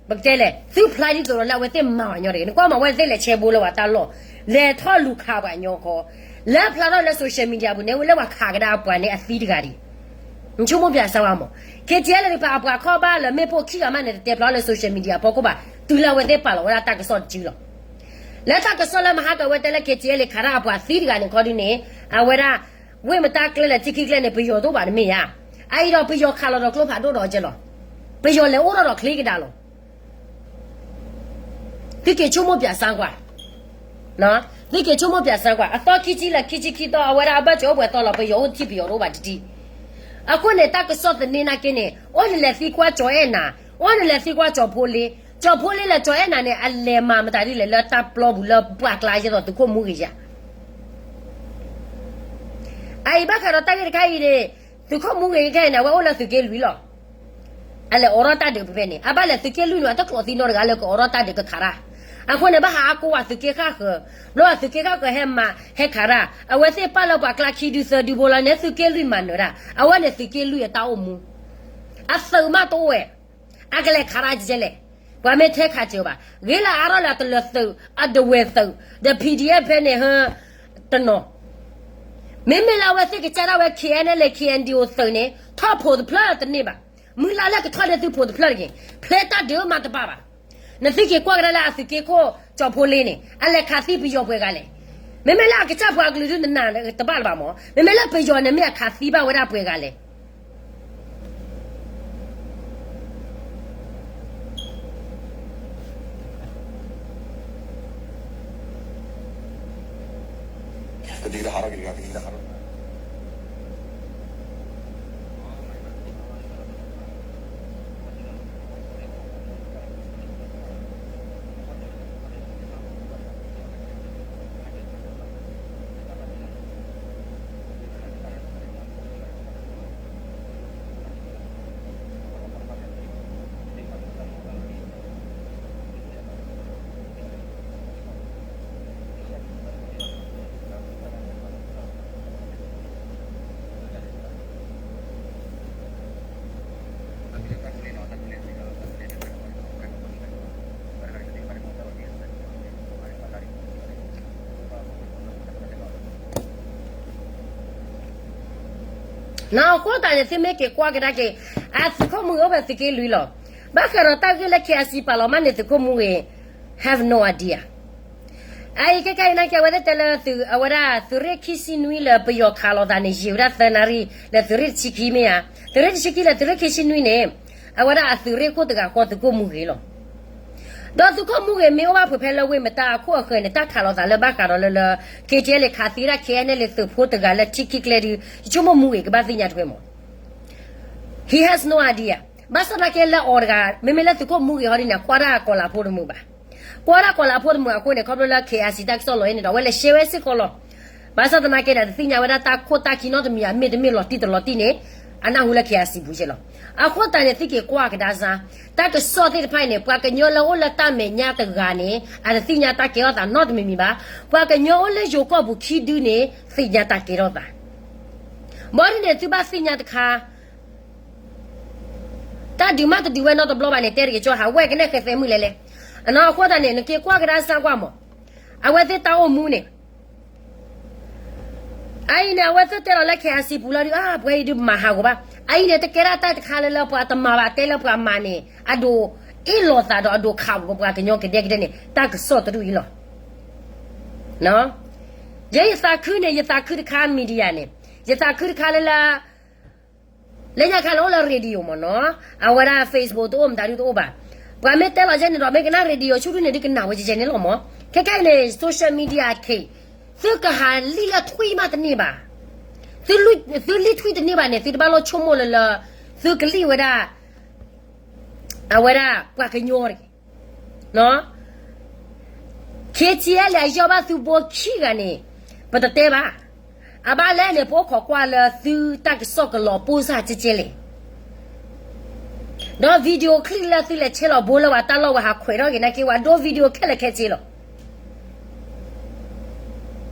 ပကတဲလဲၣ် သုဖျါဒ်သိးဒီးလၢအဝဲသ့ၣ်မၤပှၤညီတဂ့ၤ နကွၢ်မး အဝဲသ့ၣ်လဲၤဆဲဘိလၢပှၤတၢ်လီၢ် လဲၤထီၣ်လူၤခးပှၤညီခီ လၢဖျါထီၣ်လၢ social media ပူၤန့ၣ် ဝဲလၢပှၤခးကဒါအပှၤန့ၣ်အသံတဂၤဒံး နဆိကမိၣ်ပၠးစၢ်ဝဲမး KTLA တဖၣ်အပှၤခီၣ်ဘၣ်လၢမ့ၣ်ပိၢ်ခံဂၤမးန့ၣ် တတဲဖျါလၢ social media ဖီခိၣ်ဘၣ် တုၤလၢအဝဲသ့ၣ်ပာ်လီၤဝဲဒၣ်တၢ်ကစီၣ်တစုလီၤ လၢတၢ်ကစီၣ်လၢမဟါကဝဲတဲလၢ KTLA ခးတၢ်အပှၤသံတဂၤန့ၣ်ခီဒုန့ၣ် အဝဲဒၣ် ဝ့ၢ်မတၢ်ကျဲလဲၣ် ထံခံကျဲန့ၣ် ပယီၤတအိၣ်ဘၣ်တမ့ၢ်ဧါ. အအံၤဒီးပယီၤခးလီၤဒီးကျိဖးဒိၣ်ဒီးကဲလီၤ. ပယီၤလဲၤအိၣ်ထီၣ်ဒီးချ့ကဒါလီၤ. သုက့ၤဆိကမိၣ်ပၠးစၢ်ကွၢ်, သုက့ၤဆိကမိၣ်ပၠးစၢ်ကွၢ်, အသီခံဆံလၢခံဆံခံသီ အဝဲဒၣ်အဘၢၣ်စၢၤအိၣ်ပှဲၤသီလီၤ ပယီၤအိၣ်ထံၣ်ပယီၤတအိၣ်ဘၣ်တထံၣ်. အဃိန့ၣ် တၢ်ကစီၣ်သန့နာ်က့န့ၣ် အိၣ်နလဲၤသံကွၢ်ကၠီၤအဲၣ်နၤ, အိၣ်နလဲၤသံကွၢ်ကၠီၤဖိလ့, ကၠီၤဖိလ့လၢကၠီၤအဲၣ်နၤန့ၣ် အလဲၤမၤမတၤဒ်လဲၣ်လၢတၢ်ပျီပူၤလၢပှၢ်ကျါယဲသိးသုးခိၣ်မူဂ့ၤယၤ အအံၤဘၣ်ဃးဒီးတၢ်ဂ့ၢ်တခါအံၤန့ၣ်, သုးခိၣ်မူဂ့ၤခဲအံၤန့ၣ် အဝဲအိၣ်လၢသုးက့လွံၢ်လီၤ. အလဲၤအိးထီၣ်တၢ်ဒုးဖဲန့ၣ် အဘၣ်လဲၤသုးက့လွံၢ်န့ၣ် အတကျိးသံနီတဂၤလၢကအိးထီၣ်တၢ်ဒုးကခးတၢ်. အဃိန့ၣ် ဘၣ်ဟးအါကိးဝဲသုးက့ဃၣ်ဃၢၤ, ဘျီဘၣ်သုးက့ဃၣ်ဃၢၤဟဲမၤဟဲခးတၢ်, အဝဲသ့ၣ်ပာ်လၢပှၤကျါခံဒုသၢဒုဘိလီၤန့ၣ် သုးက့လွံၢ်မၤနၢၤတၢ်, အဝဲန့ၣ်သုးက့လွံၢ်အတၢ်အိၣ်မူ အသုးမးတအိၣ်ဝဲ အကလဲၤခးတၢ်ကဲလဲၣ်. ပှၤမ့ၢ်ထဲခးစၢၤဘၣ်, ဂ့ၤလၢအါထီၣ်လၢအတလၢၤသုး, အဒဝဲၢ်သုး, ဒီး PDF ဖဲန့ၣ်ဟၢ တနီၤ. မ့မ့ၢ်လၢအဝဲသ့ၣ်ကစၢ်ဒၣ်ဝဲ KNLA KNDO သုးန့ၣ် ထီၣ်ဖိးတဖျၢၣ်တန့ၢ်ဘၣ်. မုၢ်လၢ်လၢကထီၣ်န့ၢ်သုဖိးတဖျၢၣ်တဂ့ၤ, ဖျဲးတၢ်ဒုးမးတဘၣ်ဘၣ်. နသုက့ၤကွၢ်ကဒါလၢအသုးက့ခိၣ်ကၠီၤဖိလ့န့ၣ် အလဲၤခးသံပယီၤပှဲၤဂၤလဲၣ်. မ့မ့ၢ်လၢအကစၢ်ပှၤကလုာ်ဒုးနနာ်တဘၣ်လၢၤဘၣ်မး, မ့မ့ၢ်လၢပယီၤန့ၣ်မ့ၢ်အခးသံဘၣ်ဝဲဒၣ်ပှဲၤဂၤလဲၣ်. နီၢ်အဃိသတးန့ၣ် သုမ့ၢ်က့ၤကွၢ်ကဒါက့ၤ အသုးခိၣ်မူဂ့ၤအိၣ်ဖဲသုးက့လွံၢ်လီၤ. ဘၣ်ဃးဒီးတၢ်ဂ့ၢ်လၢ KIC ပာ်လီၤမးန့ၣ် သုးခိၣ်မူဂ့ၤ have no idea. အအံၤခဲကနံၣ်အံၤ နာ်က့အဝဲသ့ၣ်တဲလၢ အဝဲဒၣ်သုးရ့ၣ်ခံဆံနွံလၢပယီၤခးလိာ်သးန့ၣ် ယံာ်ဝဲဒၣ်သၢနၣ်ရံၣ် လၢသုးရ့ၣ်တဆံခံမ့ၢ်ဧါ, သုးရ့ၣ်တဆံခံလၢသုးရ့ၣ်ခံဆံနွံန့ၣ် အဝဲဒၣ်အသုးရ့ၣ်ခိၣ်တဂၤဃီသုးခိၣ်မူဂ့ၤလီၤ. ဒီးသုးခိၣ်မူဂ့ၤမ့ၢ်အိၣ်ဘၣ်ဖုးဖဲလၢဝ့ၢ်မတၤအခိၣ်အဃၢၤန့ၣ် တၢ်ခးလိာ်သးလၢဘၣ်ဃးဒီးလၢလၢ ခ့ကဲလံ ခးသံဒၣ် ခ့နဲၣ်လံ သုးဖိတဂၤလၢထံခံကျဲဒု ယဆိကမိၣ်မူဂ့ၤကဘၣ်သ့ၣ်ညါထွဲမး He has no idea. ဘၣ်ဆၣ်သနာ်က့လၢအီၤတဂၤ မ့မ့ၢ်လၢသုးခိၣ်မူဂ့ၤဟီဒ်န့ၣ် ကွၢ်တၢ်ကီၤလၤဖိတမုာ်ဘၣ်. ကွၢ်တၢ်ကီၤလၤဖိတမုာ်အဃိန့ၣ် ခီဖျိလၢ ခ့အၣ်စံၣ် တၢ်ကစီၣ်လီၤအံၤန့ၣ်ဒီး အဝဲလဲၤရှဲဝဲစ့ၢ်ကီးလီၤ. ဘၣ်ဆၣ်သနာ်က့ဒီး တသ့ၣ်ညါဝဲဒၣ်တၢ်ခိၣ်တၢ်ခံနီတမံၤ အမ့ၢ်တမ့ၢ်လီၤတံၢ်တလီၤတံၢ်န့ၣ် အနၢ်ဟူလၢ ခ့အၣ်စံၣ် ပူၤကဲလီၤ. အဃိသတးန့ၣ် သုက့ၤကွၢ်ကဒါစါ တၢ်ကစီၣ်သ့ၣ်တဖၣ်အံၤန့ၣ် ပှၤကညီလၢအိၣ်လၢတၢ်မဲာ်ညါတဂၤန့ၣ် အတသ့ၣ်ညါတၢ်ကဲထီၣ်သးနီတမံၤမံၤဘၣ်. ပှၤကညီအိၣ်လၢယိၤကီၢ်ပူၤခံဒုန့ၣ် သ့ၣ်ညါတၢ်ကဲထီၣ်သး ဘၣ်ဒ်န့ၣ် သုဘၣ်သ့ၣ်ညါတခါ တၢ်ဒုးမးတဒုးဝဲနီတဘျီဘၣ်န့ၣ် တဲတဂ့ၤကၠီဟးဝဲကနဲၣ်ဃဲသဲမုၢ်လဲၤလဲၣ်. အနီၢ်အဃိသတးန့ၣ် နက့ၤကွၢ်ကဒါစါကွၢ်မး အဝဲသ့ၣ်တၢ်အိၣ်မူန့ၣ် အအံၤန့ၣ် အဝဲသ့ၣ်တဲလီၤလၢ ခ့အၣ်စံၣ် ပူၤလီၤဒုး အါ ပှၤအံၤဒုးမၤဟးဂီၤဘၣ်. အအံၤန့ၣ် တကဲဒၣ်တၢ်တခါလၢလၢပှၤတမၤဘၣ်တဲလၢပှၤမၤန့ၣ် အဒိးအ့ၣ်လိာ်သးဒီးအဒိးခးပှၤကညီကဒဲကဒဲန့ၣ် တၢ်ကစီၣ်တဒူၣ်အံၤလီၤ. ယဲယသးခုန့ၣ် ယသးခုတခါ media န့ၣ် ယသးခုတခါလၢလၢ လၢညါခါလၢအိၣ်လၢ radio မ့ၢ်နီၤ, အဝဲဒၣ် Facebook တအိၣ် မတၤဒုတအိၣ်ဘၣ်. ပှၤမ့ၢ်တဲလီၤယဲန့ၣ်ဒီး မ့ၢ်ကနၣ် radio ဆူၣ်ဒုန့ၣ် ဒုကနၣ်ဝဲကဲကဲန့ၣ်လီၤမး. ခဲခဲအံၤန့ၣ် social media ခ့ သုကဟးလံၣ်လၢထွံၣ်မးတန့ၢ်ဘၣ်. သုလံၣ်ထွံၣ်တန့ၢ်ဘၣ်န့ၣ် သုတဘၣ်လိၣ်ဆိကမိၣ်လၢလၢ သုကလံၣ်ဝဲဒၣ် အဝဲဒၣ်ပှၤကညီတဂ့ၤ KTLA အယီၢ်ဘၣ်သုဘိခံဂၤန့ၣ် ပတတဲဘၣ်. အဘၣ်လဲၣ်န့ၣ် ပအိၣ်ခိးကွၢ်လၢသုတၢ်ကစီၣ်ကလီၤပိၢ်စၢ်ကဲကဲလဲၣ်. ဒီး video clip လၢသုလဲၤဆဲးလီၤဘိလၢပှၤတၢ်လီၢ်ဝဲဟးခွဲးထီၣ်က့ၤနာ်က့ ပှၤဒိ video ခဲလၢာ်ခဲဆ့လီၤ.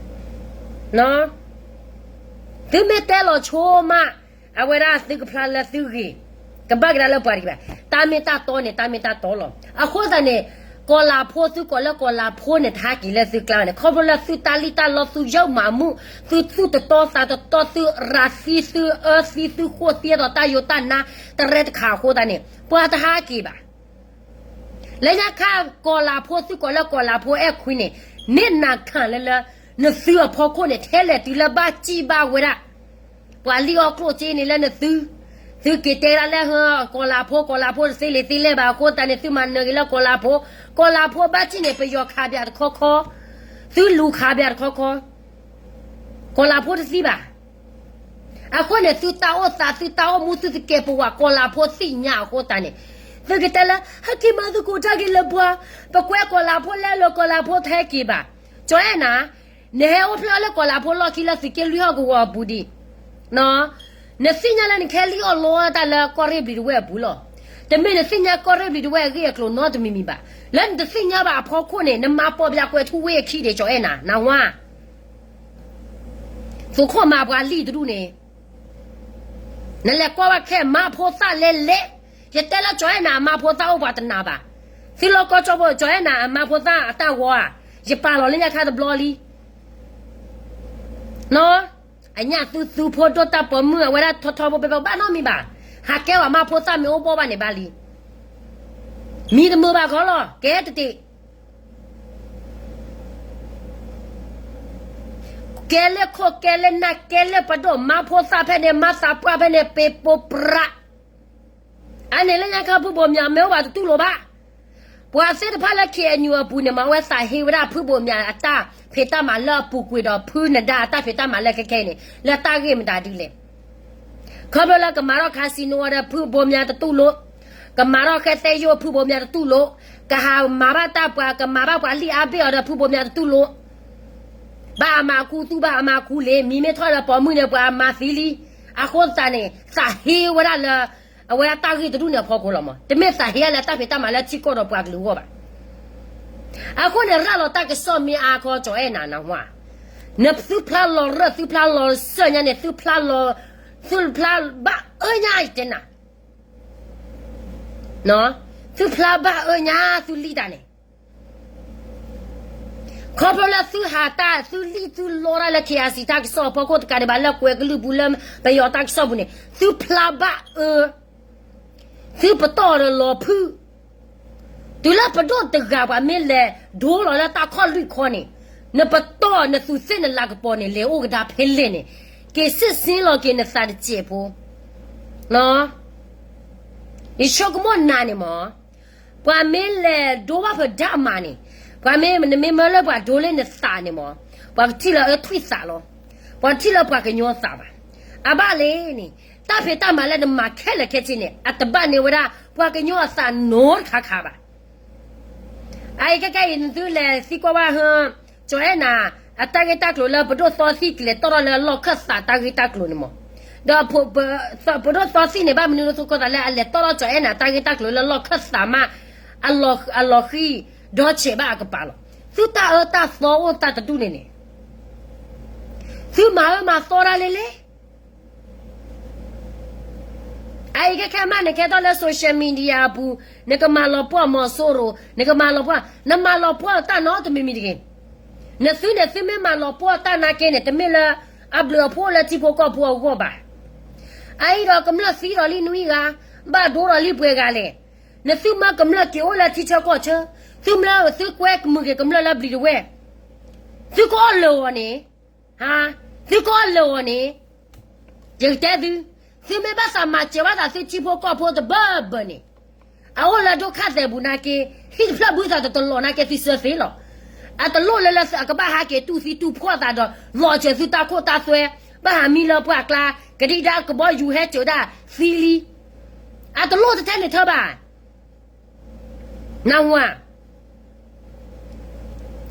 သုမ့ၢ်တဲလီၤဆိမး အဝဲဒၣ်သုကဖျါလၢသုဂ့ၤ ကဘၣ်ကဒါလၢပှၤတဂ့ၤဘၣ်. တၢ်မ့ၢ်တၢ်တီန့ၣ် တၢ်မ့ၢ်တၢ်တီလီၤ. အဃိသတးန့ၣ် ကီၤလၤဖိ သုကိးလၢကီၤလၤဖိန့ၣ် တဟးက့ၤလၢသုကျါဘၣ်န့ၣ် ခီဖျိလၢသုတၢ်လံၣ်တၢ်လီ သုယီၢ်မၤမူၣ် သုသူၣ်တတီသးတတီ သုရၤသံ သုအၢသံ သုဃိၣ်သံဒီးတၢ်ယိာ်တၢ်နါ တရဲတခါအဃိသတးန့ၣ် ပှၤတဟးက့ၤဘၣ်. လၢညါခါ ကီၤလၤဖိ သုကိးလၢကီၤလၤဖိအဲၣ်ခွံန့ၣ် မ့ၢ်နၤခၣ်လၢလၢ နသုအဖီခိၣ်န့ၣ် ထဲလဲၣ်တုၤလၢဘၣ်စံၣ်ဘၣ်ဝဲဒၣ် ပှၤလံၣ်အီၣ်ကျိၣ်စ့န့ၣ်လၢနသု, သုက့ၤတဲဒၣ်လၢ ကီၤလၤဖိ ကီၤလၤဖိတသ့လံာ်သ့လဲၢ်ဘၣ်အဃိသတးန့ၣ် သုမၤနၢၤက့ၤလၢကီၤလၤဖိ, ကီၤလၤဖိဘၣ်စံၣ်န့ၣ် ပယီၤခးပၠးတခီခီ, သုလူၤခးပၠးတခီခီ, ကီၤလၤဖိတသံဘၣ်. အဃိန့ၣ် သုတၢ်အိၣ်သး သုတၢ်အိၣ်မူ သုတကဲပဝး ကီၤလၤဖိသ့ၣ်ညါအဃိသတးန့ၣ် သုကတဲလၢ ဟဲက့ၤမၤသကိးတၢ်က့ၤလၢပှၤ, ပကွဲကီၤလၤဖိလဲလိာ် ကီၤလၤဖိတဟဲက့ၤဘၣ်. ကၠီအဲၣ်နၤ နဟဲအိၣ်ဖျဲၣ်အီၤလၢကီၤလၤဖိလီၢ်ခံလၢသုးက့လွံၢ်ဟီၣ်ကဝီၤအပူၤဒံး, နသ့ၣ်ညါလၢနကဟဲလံၣ်အီၣ်လီတၢ်လၢကီၢ်ရ့ၣ်ဘျံးတဝဲၢ်အပူၤလီၤ. တမ့ၢ်နသ့ၣ်ညါကီၢ်ရ့ၣ်ဘျံးတဝဲၢ်အဂ့ၢ်အကျိၤနီတမံၤမံၤဘၣ်. လၢနတသ့ၣ်ညါဘၣ်အဖီခိၣ်န့ၣ် နမၤပီၢ်ပၠးကွဲးထူဝ့ၢ်အခံဒံး ကၠီအဲၣ်နၤ နၢ်ဟူဧါ. သုးခိၣ်မၤပှၤလံၣ်တဒူၣ်န့ၣ် နလဲၤကွၢ်ဘၣ်ခဲ မါဖိသၣ်လဲၤလဲၤ, ယတဲလၢကၠီအဲၣ်နၤအမါဖိသၣ်အိၣ်ပှၤတနာ်ဘၣ်. သုလီၢ်ကီၢ်ကၠီဖိ ကၠီအဲၣ်နၤအမါဖိသၣ်အတၢ်ဂီၤဧါ, ယပာ်လီၤလၢညါခါတဘျီလံ. အညၣ်သုသုဖိဒိၣ်တၢ်ပိာ်မုၣ် အဝဲဒၣ်ထီထီဖိဖဲဖဲဘၣ်နီတမံၤဘၣ်. ဟးကဲဝဲမါဖိသၣ်မ့ၢ်အိၣ်ဘှီၣ်ဘၣ်န့ၣ်ဘၣ်လံ. မံၤတမုာ်ဘၣ်ခီလီၤ ကဲတတ့ၢ် ကဲလၢခိၣ်ကဲလၢနၢ် ကဲလၢပဒိၣ် မါဖိသၣ်ဖဲန့ၣ် မါသးပှၢ်ဖဲန့ၣ် ပ့ၤပိပြး အန့ၣ်လၢညါခါဖုဘိးမၠးမ့ၢ်အိၣ်ဘၣ်တတူၢ်လိာ်ဘၣ်. ပှၤသ့ၣ်တဖၣ်လၢ ခ့ၣ်အဲၣ်ယူၣ် အပူၤန့ၣ် မ့ၢ်ဝဲသးဟ့ဝဲဒၣ်ဖုဘိးမၠးအတၢ်ဖံးတၢ်မၤလၢအပူၤကွံာ်ဒီးဖုနဒါအတၢ်ဖံးတၢ်မၤလၢခဲခဲအံၤန့ၣ် လၢတၢ်ဂ့ၢ်မတၤဒ်လဲၣ်. ခီဖျိလၢကမၤထီၣ် casino အီၤဒီးဖုဘိးမၠးတတူၢ်လိာ်, ကမၤထီၣ်ဃဲသဲယိၣ်ဖုဘိးမၠးတတူၢ်လိာ်, ကဟးမၤဘၣ်တၢ်ပှၤ ကမၤဘၣ်ပှၤလံၣ်အါဘ့ၣ်အီၤဒီးဖုဘိးမၠးတတူၢ်လိာ် ဘၣ်အမၤခူသူၣ်ဘၣ်အမၤခူလံာ် မံမ့ၢ်ထီၣ်ဒီးပိာ်မုၣ်န့ၣ် ပှၤအမၤသံလံ. အဃိသတးန့ၣ် သးဟ့ဝဲဒၣ်လၢ အဝဲဒၣ်တၢ်ဂ့ၢ်တဒူၣ်န့ၣ်အဖီခိၣ်လီၤမး. တမ့ၢ်သးဟ့လၢတၢ်ဖံးတၢ်မၤလၢထံကီၢ်ဒီးပှၤကလုာ်အဂီၢ်ဘၣ်. အဃိန့ၣ် ရၤလီၤတၢ်ကစီၣ်မ့ၢ်အါခီ ကၠီအဲၣ်နၤနၢ်ဟူဧါ. နသုဖျါလီၤရၢၢ် သုဖျါလီၤစၢၢ်ညါန့ၣ် သုဖျါလီၤ သုဖျါဘၣ်အၢညါယတဲနၤ သုဖျါဘၣ်အၢညါ သုလံၣ်တၢ်န့ၣ် ခီဖျိလၢသုဟးတၢ် သုလံၣ်သုလီတၢ်လၢ ခ့ၣ်အၣ်စံၣ် တၢ်ကစီၣ်အဖီခိၣ်တကးဒံးဘၣ် လၢကွဲးကလုၢ်ပူၤလၢပယီၤတၢ်ကစီၣ်ပူၤန့ၣ် သုဖျါဘၣ်အၢ သုပတီၢ်ဒီးလီၤဖုၣ် တုၤလၢပဒိၣ်တဂၤပှၤမ့ၢ်လဲၤဒိလီၤလၢတၢ်ခီၣ်လွံၢ်ခီန့ၣ် နပတီၢ်နသူးသ့ၣ်နလၤကပီၤန့ၣ် လဲၤအိၣ်ကဒါဖဲလဲၣ်န့ၣ် က့ၤစံးဆ့လီၤက့ၤနသးတစဲးဖိ ယဆိကမိၣ်နၤန့ၣ်မး, ပှၤမ့ၢ်လဲၤဒိဘၣ်ပဒါမးန့ၣ်, ပှၤမ့ၢ်နမ့ၢ်မၢလၢပှၤဒိလၢနသးန့ၣ်မး, ပှၤကထံၣ်လၢအထွံၣ်သးလီၤ. ပှၤတထံၣ်လၢပှၤကညီသးဘၣ်. အဘၣ်လံန့ၣ်, တၢ်ဖံးတၢ်မၤလၢနမၤခဲလၢာ်ခဲဆ့န့ၣ် အတဘၣ်န့ၢ်ဝဲဒၣ် ပှၤကညီအသးနီတခါခါဘၣ်. အအံၤခဲကနံၣ်အံၤ နသုလဲၤသံကွၢ်ဘၣ်ဟၢ ကၠီၤအဲၣ်နၤ အတၢ်ဂ့ၢ်တၢ်ကျိၤလၢပဒိၣ်သီသံၣ်ကလဲၤတီၣ်ထီၣ်လၢလီၢ်ခၢၣ်သးတၢ်ဂ့ၢ်တၢ်ကျိၤန့ၣ်မး, ဒီးပဒိၣ်သီသံၣ်န့ၣ် ဘၣ်မနုၤလၢသုဃိသးလၢအလဲၤတီၣ်ထီၣ်ကၠီၤအဲၣ်နၤတၢ်ဂ့ၢ်တၢ်ကျိၤလၢလီၢ်ခၢၣ်သးမး အလီၤဃံၤဒီဆဲးဘၣ်အကပၤလီၤ. သုတၢ်အၢတၢ်သီအိၣ်တၢ်တဒူၣ်န့ၣ်န့ၣ် သုမၤအၢမၤသီတၢ်လဲၣ်လဲၣ်. အအံၤခဲခဲမး နကဲထီၣ်လၢ social media အပူၤ, နကမၤလီၤပှီၢ်မီၤစိရိၤ, နကမၤလီၤပှီၢ်, နမၤလီၤပှီၢ်တၢ်နီတမံၤမံၤတဂ့ၤ. နသုန့ၣ် သုမ့ၢ်မၤလီၤပှီၢ်တၢ်နာ်က့န့ၣ် တမ့ၢ်လၢအဘျုးအဖှိၣ်လၢထံဖိကီၢ်ဖိအဂီၢ်ဘၣ်. အအံၤဒီးကမျၢၢ်သံဒီးလံနွံဂၤ, ဘၣ်ဒိဒီးလံပှဲၤဂၤလဲၣ်. နသုမၢကမျၢၢ်က့ၤအိၣ်လၢထံဆၢကီၢ်ဆၢ, သုမၢသုကွဲမုာ်က့ၤကမျၢၢ်လၢဘျံးတဝဲၢ်, သုကအီၣ်လၢာ်အီၤန့ၣ် သုကအီၣ်လၢာ်အီၤန့ၣ်, ယကတဲသု, သုမ့ၢ်ဘၣ်သးမၤစၢၤဘၣ်သးသုထံဖိကီၢ်ဖိတဘၢဘၢန့ၣ်, အအိၣ်လၢဒိၣ်ခၣ်သဲးပူၤနာ်က့, ဟံၣ်တဖျၢၣ်ဘုသးတတလီၤနာ်က့သုစၢၤသ့လီၤ. အတလိၣ်လၢလၢအကဘၣ်ဟးက့ၤတူၢ်သံတူၢ်ဖှီၣ်သးဒီး လီၤစၢၤသုတၢ်ခိၣ်တၢ်သွဲ, ဘၣ်ဟးမံလၢပှၢ်ကျါ, ကဒံဒါကဘီယူၤဟဲစၢၤဒၣ်သံလံ. အတလိၣ်တထဲန့ၣ်ထၢဘၣ်. နၢ်ဟူဧါ.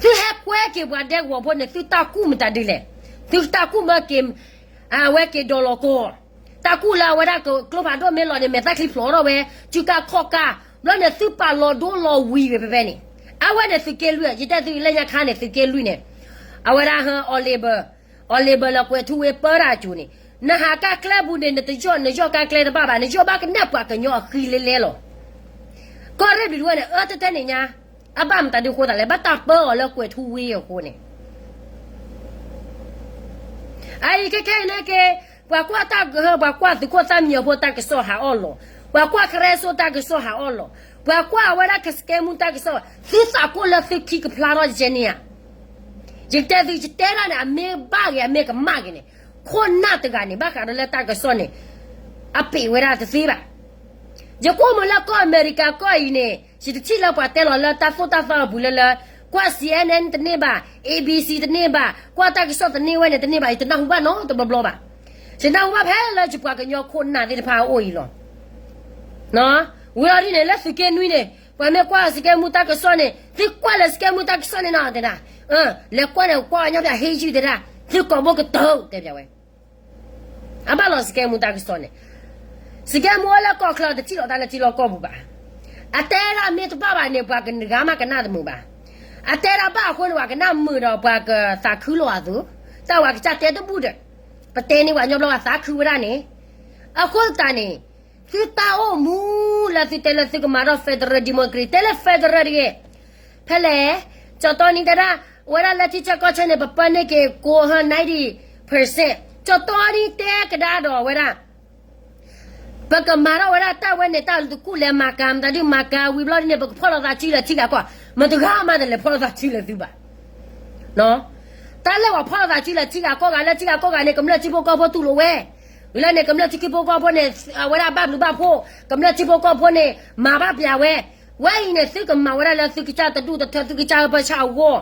သုဟဲကွဲက့ၤပှၤဒဲကဝီၤဖိန့ၣ် သုတၢ်ကူၣ်မတၤဒ်လဲၣ်. သုတၢ်ကူၣ်မၢက့ၤ အဝဲက့ၤဒိးလီၤကီၢ်, တၢ်ကူၣ်လၢအဝဲဒၣ်ကျိဖးဒိၣ်မ့ၢ်လီၤန့ၣ် မဲာ်သၣ်ချံဖျိးထီၣ်ဝဲ, စုကါခီၣ်ကါ, ဘျီန့ၣ်သုပာ်လီၤဒိလီၤဝံၤဝဲဖဲဖဲန့ၣ်, အဝဲန့ၣ်သုးက့လွံၢ်, ယတဲသုလၢညါခါန့ၣ် သုးက့လွံၢ်န့ၣ်, အဝဲဒၣ်ဟၢအီၤလ့ဘၢ အီၤလ့ဘၢလၢကွဲၤထူဝ့ပၢတၢ်အစိၤန့ၣ်, နဟးကါကျဲပူၤန့ၣ် နတယီၣ် နယီၣ်ကါကျဲတဘၣ်ဘၣ်, နယီၣ်ဘၣ်ကနဲၣ်ပှၤကညီအဃံလဲလဲလီၤ. ကီၢ်ရ့ၣ်ဘျံးတဝဲၢ်န့ၣ် အၢတတဲန့ၣ်ညါ, အဘၣ်မတၤဒုးဃိသးလဲၣ်, ဘၣ်တၢ်ပၢအီၤလၢကွဲၤထူဝ့အဃိန့ၣ် အအံၤခဲခဲအံၤန့ၣ်က့, ပှၤကွၢ်တၢ်ကဟၢ ပှၤကွၢ်သုးခိၣ်သၣ်မံညီၤဖိတၢ်ကစီၣ်ဟးအီၣ်လီၤ, ပှၤကွၢ်ကရၢစိတၢ်ကစီၣ်ဟးအီၣ်လီၤ, ပှၤကွၢ်အဝဲဒၣ်ကစကဲမူတၢ်ကစီၣ်, သုသးကိၣ်လၢသုခံကဖျါထီၣ်ယဲန့ၣ်ဧါ. ယကတဲသု ယတဲဒၣ်န့ၣ် အမ့ၢ်ဘၣ်ဂ့ၤ အမ့ၢ်ကမၣ်ဂ့ၤန့ၣ်, ခိၣ်နၢ်တဂၤန့ၣ် ဘၣ်ဃးဒီးလၢတၢ်ကစီၣ်န့ၣ် အပ့ၤဝဲဒၣ်တသ့ဘၣ်. ယကိးမုၢ်လၢကီၢ်အမဲရကၤကီၢ်အံၤန့ၣ် ယတထံၣ်လၢပှၤတဲလီၤလၢတၢ်သိၣ်တၢ်သီအပူၤလၢလၢ, ကွၢ် C N N တန့ၢ်ဘၣ်, A B C တန့ၢ်ဘၣ်, ကွၢ်တၢ်ကစီၣ်တန့ၢ်ဝဲန့ၣ်တန့ၢ်ဘၣ်, ယတနၢ်ဟူဘၣ်နီတဘျီဘျီဘၣ်. ယနၢ်ဟူဘၣ်ဖဲလၢယပှၤကညီခိၣ်နၢ်သ့ၣ်တဖၣ်အအိၣ်အံၤလီၤ. ဝံၤလီၤဒ်န့ၣ် လၢသုးက့နွံန့ၣ် ပှၤမ့ၢ်ကွၢ်စကဲမူတၢ်ကစီၣ်န့ၣ် သုကွၢ်လၢစကဲမူတၢ်ကစီၣ်န့ၣ်နီၤတဲဒၣ်, လဲၤကွၢ်န့ၣ် ကွၢ်အညီပၠးဟ့ယုၢ်တဲဒၣ်, သုကိာ်ဘိကတၢၢ်တဲပၠးဝဲ အဘၣ်လီၤစကဲမူတၢ်ကစီၣ်န့ၣ်, စကဲမူအိၣ်လၢကီၢ်ချၢတထံၣ်လီၤတၢ်လၢထံလီၢ်ကီၢ်ပူၤဘၣ်. အတဲဒၣ်မ့ၢ်တဘၣ်ဘၣ်န့ၣ် ပှၤကနဂၤမးကနၣ်တမုာ်ဘၣ်. အတဲဒၣ်ဘၣ်အဃိန့ၣ် ပှၤကနၣ်မုာ်ဒီးပှၤကသးခုလီၤအသိး, တၢ်ဝဲကစၢ်တဲတဘူၣ်ဒီး, ပတဲန့ၢ်ပှၤညီဘျီပှၤသးခုဝဲဒၣ်န့ၣ်, အဃိသတးန့ၣ် သုတၢ်အိၣ်မူလၢသုတဲလၢသုကမၤထီၣ် federal democracy တဲလၢ federal တဂ့ၤ, ဖဲလဲၣ်, ကၠီတီနံတဲဒၣ်, ဝဲဒၣ်လၢထံဆၢကီၢ်ဆၢန့ၣ် ပပၢန့ၢ်က့ၤကိးဟၢ ninety percent, ကၠီတီနံတဲကဒါဒီးဝဲဒၣ် ပကမၤထီၣ်ဝဲဒၣ်တၢ်ဝဲန့ၣ် တၢ်လၢတကူၣ်လဲၤမၤကၤ မတၤဒုးမၤကၤဝံၤဘျီဒ်န့ၣ် ပကဖီၣ်လိာ်သးစုလၢထံဂၤကီၢ်, မတဂၤမးတလဲၤဖီၣ်လိာ်သးစုလၢသုဘၣ်. တၢ်လၢပှၤဖီၣ်လိာ်သးစုလၢထံဂၤကီၢ်ဂၤလၢထံဂၤကီၢ်ဂၤန့ၣ် ကမျၢၢ်ထံဖိကီၢ်ဖိတူၢ်လိာ်ဝဲ, ဝံၤလၢန့ၣ် ကမျၢၢ်ထံဖိကီၢ်ဖိန့ၣ် အဝဲဒၣ်ဘၣ်ဘျုးဘၣ်ဖှိၣ်, ကမျၢၢ်ထံဖိကီၢ်ဖိန့ၣ် မၤဘၣ်ပျးဝဲ, ဝဲအံၤန့ၣ် သုကမၤဝဲဒၣ်လၢသုကစၢ်တဒူၣ်တထၢ သုကစၢ်အၢပၢဆၣ်အဂီၢ်,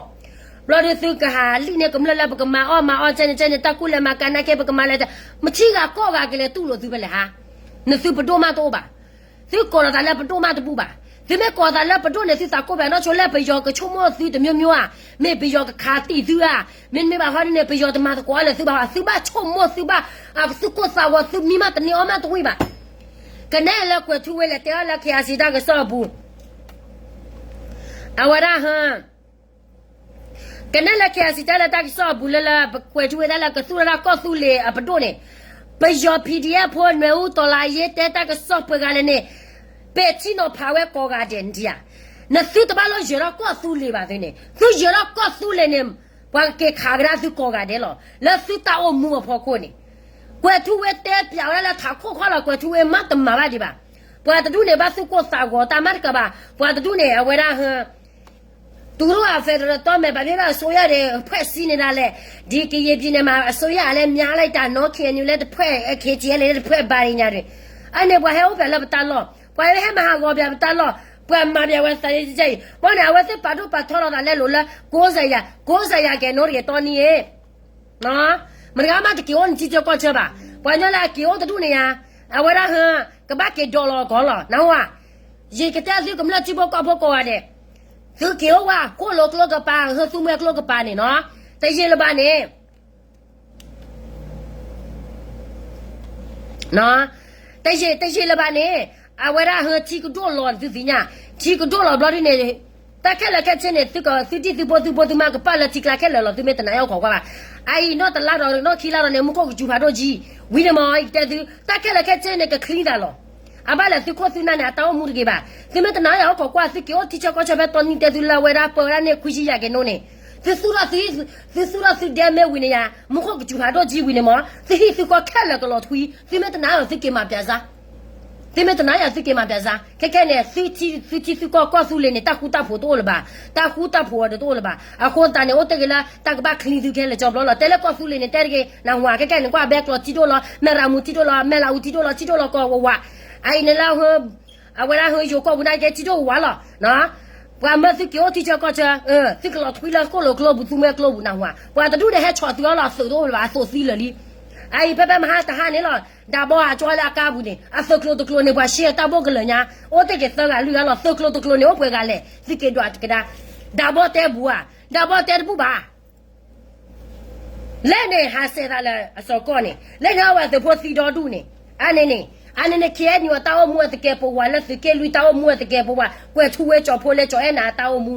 ဘျီဒုးသုကဟးလံၣ်န့ၢ်ကမျၢၢ်လၢပကမၤအီၣ်မၤအီၣ်ကဲန့ၣ်ကဲန့ၣ် တၢ်ကူၣ်လဲၤမၤကၤနာ်က့ ပကမၤလဲၤတၢ်, မထံဂၤကီၢ်ဂၤကလဲၤတူၢ်လိာ်သုဖဲလဲၣ်ဟါ, နသုပဒိၣ်မးတအိၣ်ဘၣ်. သုကိးလိာ်သးလၢပဒိၣ်မးတဘူၣ်ဘၣ်. သုမ့ၢ်ကိးသးလၢပဒိၣ်န့ၣ် သုသးကိၢ်ဘၣ်နီၢ်ဆိလၢပယီၤကဆိကမိၣ်သုတမျိုးမျိုးဧါ, မ့ၢ်ပယီၤကခးတံာ်သုဧါ, မ့တမ့ၢ်ဘၣ်ဟီဒ်န့ၣ် ပယီၤတမၤသကိးအီၤလၢသုဘၣ်, သုဘၣ်ဆိကမိၣ်သုဘၣ်, သုကိၢ်သးဂီၤသုမံမးတန့ၢ်အီၣ်မးတဝံၣ်ဘၣ်. ကနဲၣ်လၢကွဲၤထူဝ့လဲၤတဲအီၤလၢ KIC တၢ်ကစီၣ်အပူၤ, အဝဲဒၣ်ဟ ကနဲၣ်လၢ KIC တၢ်လၢတၢ်ကစီၣ်အပူၤလၢလၢ ကွဲၤထူဝ့တၢ်လၢကသူၣ်ထီၣ်တၢ်ကီၢ်သူလ့ၤအပဒိၣ်န့ၣ်, ပယီၤ PDF ဖိ နွဲၣ်အူတီလးယ့ တဲတၢ်ကစီၣ်ပှဲၤဂၤလဲၣ်န့ၣ်, ပဲာ်ထံနီၤဖးဝဲကိးဂၤဒဲးနဒံဧါ. နသုတဘၣ်လၢယၢၤထီၣ်ကီၢ်သူလ့ၤဘၣ်သုန့ၣ်, သုယၢၤထီၣ်ကီၢ်သူလ့ၤန့ၣ်, ပှၤကက့ၤခးကဒါသုကိးဂၤဒဲးလီၤ. လၢသုတၢ်အိၣ်မူအဖီခိၣ်န့ၣ်, ကွဲၤထူဝ့တဲပျးဝဲဒၣ်လၢထးခိၣ်ခီလီၤ ကွဲၤထူဝ့မးတမၤဘၣ်ဒံးဘၣ်. ပှၤတဒူၣ်န့ၣ် ဘၣ်သုကိၢ်သးဂီၤတၢ်မးတကးဘၣ်, ပှၤတဒူၣ်န့ၣ် အဝဲဒၣ်ဟ တူၢ်လိာ်အ federal တီမဲာ် ဘၣ်မ့ၢ်ဘၣ်အစိုးရဒီး ဖွဲ့စည်းနေတာလဲၣ်, ဒီကရင်ပြည်နယ်မှာ အစိုးရလည်း များလိုက်တာနော်, KNU လည်းတစ်ဖွဲ့, KTLA လည်းတစ်ဖွဲ့ ဘာတွေညာတွေ, အန့ၣ်ပှၤဟဲအိၣ်ဖျဲၣ်လၢပတၢ်လီၢ်, ပှၤဟဲမၤဟးဂီၤပၠးပတၢ်လီၢ်, ပှၤမၤပၠးဝဲသးန့ၣ်အံၤ, ဘၣ်န့ၣ် အဝဲသ့ၣ်ပာ်ဒိၣ်ပာ်ထီလီၤသးလဲလိာ်လၢ ကိးစယၤ, ကိးစယၤကဲၤနိတဂ့ၤတီနံၤအ့ၣ်, မတဂၤမးတက့ၤအိၣ်နထံဆၢကီၢ်ဆၢဘၣ်, ပှၤညီလၢအက့ၤအိၣ်တဒူၣ်န့ၣ်ယါ, အဝဲဒၣ်ဟၢ ကဘၣ်က့ၤဒိးလီၤအကီၢ်လီၤ နၢ်ဟူဧါ, ယကတဲသုကမျၢၢ်ထံဖိကီၢ်ဖိကိးဂၤဒဲး, သုက့ၤအိၣ်ဝဲခိၣ်လိၤကျိကပၤ ဟၢသူမှဲကျိကပၤန့ၣ်နီၤ, တယံာ်လၢၤဘၣ်န့ၣ် တယံာ် တယံာ်လၢၤဘၣ်န့ၣ်, အဝဲဒၣ်ဟၢထံကဒိၣ်လီၤန့ၣ်သုသ့ၣ်ညါ, ထံကဒိၣ်လီၤဘျီဒ်န့ၣ်, တၢ်ခဲလၢာ်ခဲဆ့န့ၣ် သုကသုဒံၣ်သုဖိသုဖိသုမါကပာ်လၢထံကျါခဲလၢာ်လီၤ သုမ့ၢ်တနာ်အီၣ်ခိးကွၢ်ဘၣ်, အအံၤနီၢ်တလါဒီးနီၢ်ခံလါဒီးန့ၣ် မူခိၣ်ကစူၤဖးဒိၣ်ကံ, ဝံၤန့ၣ်မ့ၢ် ယကတဲသု တၢ်ခဲလၢာ်ခဲဆ့န့ၣ် ကချံသးလီၤ, အဘၣ်လဲၣ်သုခိၣ်သုနၢ်န့ၣ် အတၢ်အိၣ်မူတဂ့ၤဘၣ်, သုမ့ၢ်တနာ်အီၣ်ခိးကွၢ် သုက့ၤအိၣ်ထံဆၢကီၢ်ဆၢဖဲတီနံၤတဲသုလၢအဝဲဒၣ် ပၢဝဲဒၣ်န့ၣ်ခွံဆံယၤက့ၤနိန့ၣ်, သုသူၣ်ထီၣ်သု သုသူၣ်ထီၣ်သုဒဲမ့ၢ်ဝံၤန့ၣ်ယါ, မူခိၣ်ကစူၤဖးဒိၣ်ကံဝံၤန့ၣ်မ့ၢ် သုဟံၣ်သုဃီခဲလၢာ်ကလီၤထွံ, သုမ့ၢ်တနာ်အီၣ်သုက့ၤမၤပၠးစါ, သုမ့ၢ်တနာ်အီၣ်သုက့ၤမၤပၠးစါ, ခဲခဲန့ၣ် သုထံသုကီၢ်ကီၢ်သူလ့ၤန့ၣ် တၢ်ဃူတၢ်ဖိးတအိၣ်လၢၤဘၣ်, တၢ်ဃူတၢ်ဖိးအီၤဒီးတအိၣ်လၢၤဘၣ်, အဃိသတးန့ၣ် အိၣ်တ့ၢ်ဂ့ၤလၢတၢ်ကဘၣ်ချံသုခဲလၢာ်ကၠီဘျီလီၤ, တဲလၢကီၢ်သူလ့ၤန့ၣ် တဲတဂ့ၤ နၢ်ဟူဧါ, ခဲခဲန့ၣ် ကွၢ်ဘဲကျိးထံဒိၣ်လီၤ, မဲၢ်ရမူထံဒိၣ်လီၤ, မဲၢ်လးအူထံဒိၣ်လီၤ, ထံဒိၣ်လီၤကီၢ်ဝးဝး, အအံၤန့ၣ်လၢ အဝဲဒၣ်ဟၢယိၤကီၢ်ပူၤန့ၣ်ကဲထံဒိၣ်ဝးဝးလီၤ, ပှၤမၢသုက့ၤအိၣ်ထံဆၢကီၢ်ဆၢ, သုကလီၤထွံလၢခိၣ်လိၤကျိပူၤ သူမှဲကျိပူၤ နၢ်ဟူဧါ, ပှၤတဒူၣ်န့ၣ်ဟဲဆီၣ်သုအီၤလီၤ အသုးတအိၣ်လၢၤဘၣ် အသုးသံလၢာ်လံ, အအံၤဖဲဖဲမဟါတဟါန့ၣ်လီၤ, ဒၣ်ဘီအကၠီလၢအကါပူၤန့ၣ် အသုးကျိၤတကျိၤန့ၣ် ပှၤရှဲတၢ်ဘိၣ်ကလၢာ်ညါ, အိၣ်တ့ၢ်က့ၤသၢဂၤလွံၢ်ဂၤလီၤ, သုးကျိၤတကျိၤန့ၣ် အိၣ်ပှဲၤဂၤလဲၣ် သုက့ၤဒွးကဒါ, ဒၣ်ဘီတဲပူၤဧါ, ဒၣ်ဘီတဲတဘူၣ်ဘၣ် လၢန့ၣ်ဟးစဲးသးလၢအစီၤကီၢ်န့ၣ် လၢန့ၣ်အဝဲသုးဖိသံဒီဒူၣ်န့ၣ်, အန့ၣ်န့ၣ်, အန့ၣ်န့ၣ် ခ့ၣ်အဲၣ်ယူၣ် အတၢ်အိၣ်မူအသကဲးပဝး လၢသုးက့လွံၢ်တၢ်အိၣ်မူအသကဲးပဝး ကွဲးထူဝဲကၠီၤဖိလၢကၠီၤအဲၣ်နၤအတၢ်အိၣ်မူ,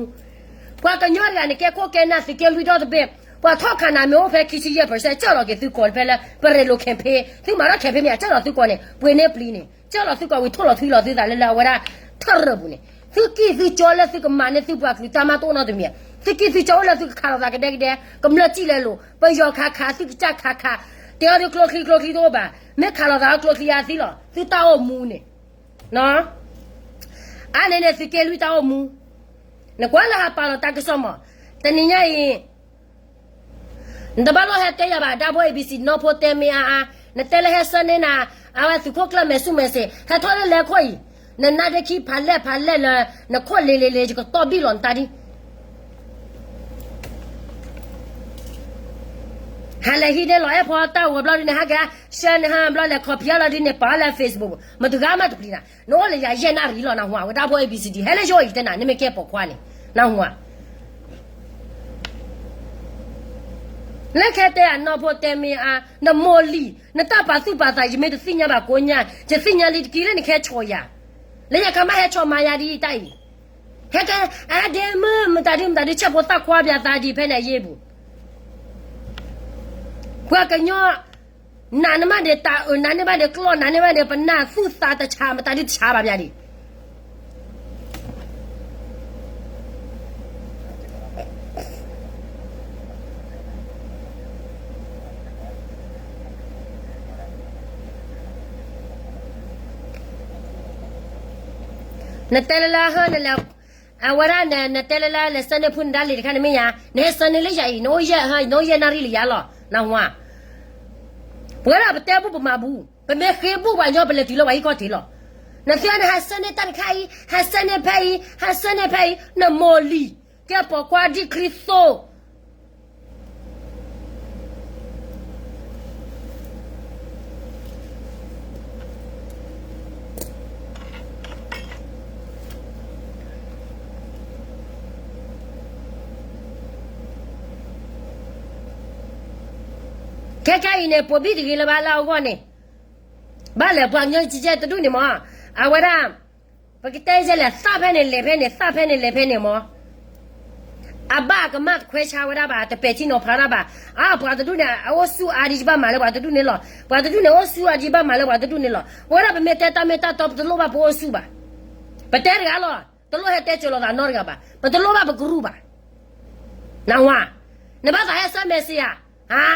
ပှၤကညီတဂၤန့ၣ် ကဲခိၣ်ကဲနၢ်သုးက့လွံၢ်ဒီတဘ့ၣ်, ပှၤထီၣ်ခးနၤမ့ၢ်အိၣ်ဖဲခံဆံယဲၢ် percent ကၢၢ်လီၤက့ၤသုကိးဖဲလၢ ပရ့လိၤ campaign သုမၤထီၣ် campaign မ့ၢ်အကၢၢ်လီၤသုကိးန့ၣ် ပှ့ၤန့ၢ်ပျံၤန့ၣ် ကၢၢ်လီၤသုကိးဝံၤထိၣ်လီၤထွံလီၤသုသးလၢလၢအဝဲဒၣ် ထၢၣ်ရၢၢ်ပူၤန့ၣ်, သုကံၢ်သုကၠီလၢသုကမၤန့ၢ်သုပှၤကလုာ်တၢ်မၤတအိၣ်နီတမံၤ, သုကံၢ်သုကၠီအိၣ်လၢသုကခးလိာ်သးကဒဲကဒဲ, ကမျၢၢ်စံၣ်လဲၤလိာ်, ပယီၤခးခး သုကစၢ်ခးခး, တဲအီၤဒုးကျိချံကျိချံတအိၣ်ဘၣ်, မ့ၢ်ခးလိာ်သးအီၤကျိချံအါသံလီၤ, သုတၢ်အိၣ်မူန့ၣ်, အါန့ၣ်န့ၣ်သုးက့လွံၢ်တၢ်အိၣ်မူ, နကွၢ်လၢဟးပာ်လီၤတၢ်ကစီၣ်မး, တနံၤညါအံၤ နတဘၣ်လိၣ်ဟဲတဲယၤဘၣ် ဒၣ်ဖိ A B C နီၢ်ဖိတဲမ့ၢ်အါအါ, နတဲလၢဟဲဆၢန့ၢ်နၤ, အဝဲသုးခိၣ်ကျၢၢ်မဲာ်ဆူၣ်မဲာ်စ့ၤ ဟဲထီၣ်လၢလဲၤခိၣ်အံၤ, နနါဒ့ခံဖးလဲၢ်ဖးလဲၢ်လၢ နခိၣ်လ့ၤလ့ၤလ့ၤ ယကတီၢ်ဘံၣ်လီၤနတၢ်ဒ် ဟးလဲၤဟံးန့ၢ်လီၤအဲၣ်ဖီတၢ်ဂီၤဘျီဒ်န့ၣ် ဟဲက့ၤ ဆှၢန့ၢ်ဟါဘျီလဲၤခီၣ်ဖံးအီၤလီၤဒ်န့ၣ် ပာ်အီၤလၢ Facebook မတဂၤမးတပျံၤနၤ, နအိၣ်လၢယၤယဲၢ်နၣ်ရံၣ်လီၤ နၢ်ဟူဧါ, ဝဲဒၣ်ဖိ A B C D ဟဲလၢယအိၣ်အံၤတဲနၤ နမ့ၢ်ကဲပိာ်ခွါန့ၣ်, နၢ်ဟူဧါ, လၢခဲတဲအနီၢ်ဖိတဲမ့ၢ်အါ, နမိၢ်လံၤ နတၢ်ပာ်သူၣ်ပာ်သး ယမ့ၢ်တသ့ၣ်ညါဘၣ်ကိးညါ, ယသ့ၣ်ညါလံတက့ၢ်လၢနကဟဲဆီၣ်ယၤ, လၢယကမၣ်ဟဲဆီၣ်မၤယၤဒ်တၢ်အံၤ, ဟဲကဲ အဒ့မုၣ် မတၤဒု မတၤဒု ဆဲးဖိသၣ်ခွါပၠးသးဒ်ဖဲန့ၣ်အယ့ၢ်ပူၤ ပှၤကညီ နာ်န့ၢ်ဘၣ်ဒီးတၢ်အၢၣ် နာ်န့ၢ်ဘၣ်ဒီးကျီၢ် နာ်န့ၢ်ဘၣ်ဒီးပနၢ်သူၣ်သးတဆး မတၤဒုတဆးဘၣ်ပၠးဒံး နတဲလၢလၢဟၢနလဲၤ အဝဲဒၣ်နတဲလၢလၢလဲၤဆၢန့ၢ်ဖုနဒါလံၤတခါန့ၣ်မ့ၢ်ယါ နဟဲဆၢန့ၢ်လၢယၤအံၤ နအိၣ်ယဲၢ်ဟၢ နအိၣ်ယဲၢ်နၣ်ရံၣ်လံယါလီၤ နၢ်ဟူဧါ ပဝဲဒၣ်ပတဲဘူၣ်ပမၤဘူၣ် ပမ့ၢ်ဃ့ဘူၣ်ပှၤညီပလဲၤတုၤလၢပှၤဟံၣ်ခီၣ်ထံးလီၤ နသုနဟးဆၢန့ၢ်တၢ်တခါအံၤ ဟးဆၢန့ၢ်ဖဲအံၤ ဟးဆၢန့ၢ်ဖဲအံၤ နမိၢ်လံၤ ကဲပိာ်ခွါဒ်ခရံာ်သိ ခဲခဲအံၤန့ၣ် ပိာ်ဘံၣ်တဂ့ၤလၢၤဘၣ်လၢအဂီၢ်န့ၣ် ဘၣ်လဲၣ်ပှၤကညီကဲတဒူၣ်န့ၣ်မး အဝဲဒၣ် ပကတဲယဲလဲၣ် သၣ်ဖဲန့ၣ်လဲၤဖဲန့ၣ် သၣ်ဖဲန့ၣ်လဲၤဖဲန့ၣ်မး အဘၣ်ကမၣ်တခွဲးဆါဝဲဒၣ်ဘၣ် တပဲာ်ထံနီၤဖးဒၣ်ဘၣ် အါ ပှၤတဒူၣ်န့ၣ် အအိၣ်ဆူၣ်အါဒံး ယဘၣ်မၤလၢပှၤတဒူၣ်န့ၣ်လီၤ ပှၤတဒူၣ်န့ၣ် အိၣ်ဆူၣ်အါဒံး ယဘၣ်မၤလၢပှၤတဒူၣ်န့ၣ်လီၤ ပဝဲဒၣ်ပမ့ၢ်တဲတၢ်မ့ၢ်တၢ်တီ ပတလိၣ်ဘၣ်ပအိၣ်ဆူၣ်ဘၣ် ပတဲတဂၤလီၤ တလိၣ်ဟဲတဲစၢၤလိာ်သးနီတဂၤဘၣ် ပတလိၣ်ဘၣ်ပကရူၢ်ဘၣ် နၢ်ဟူဧါ နဘၣ်သးဟဲဆၢမဲာ်စ့ဧါ ဟါ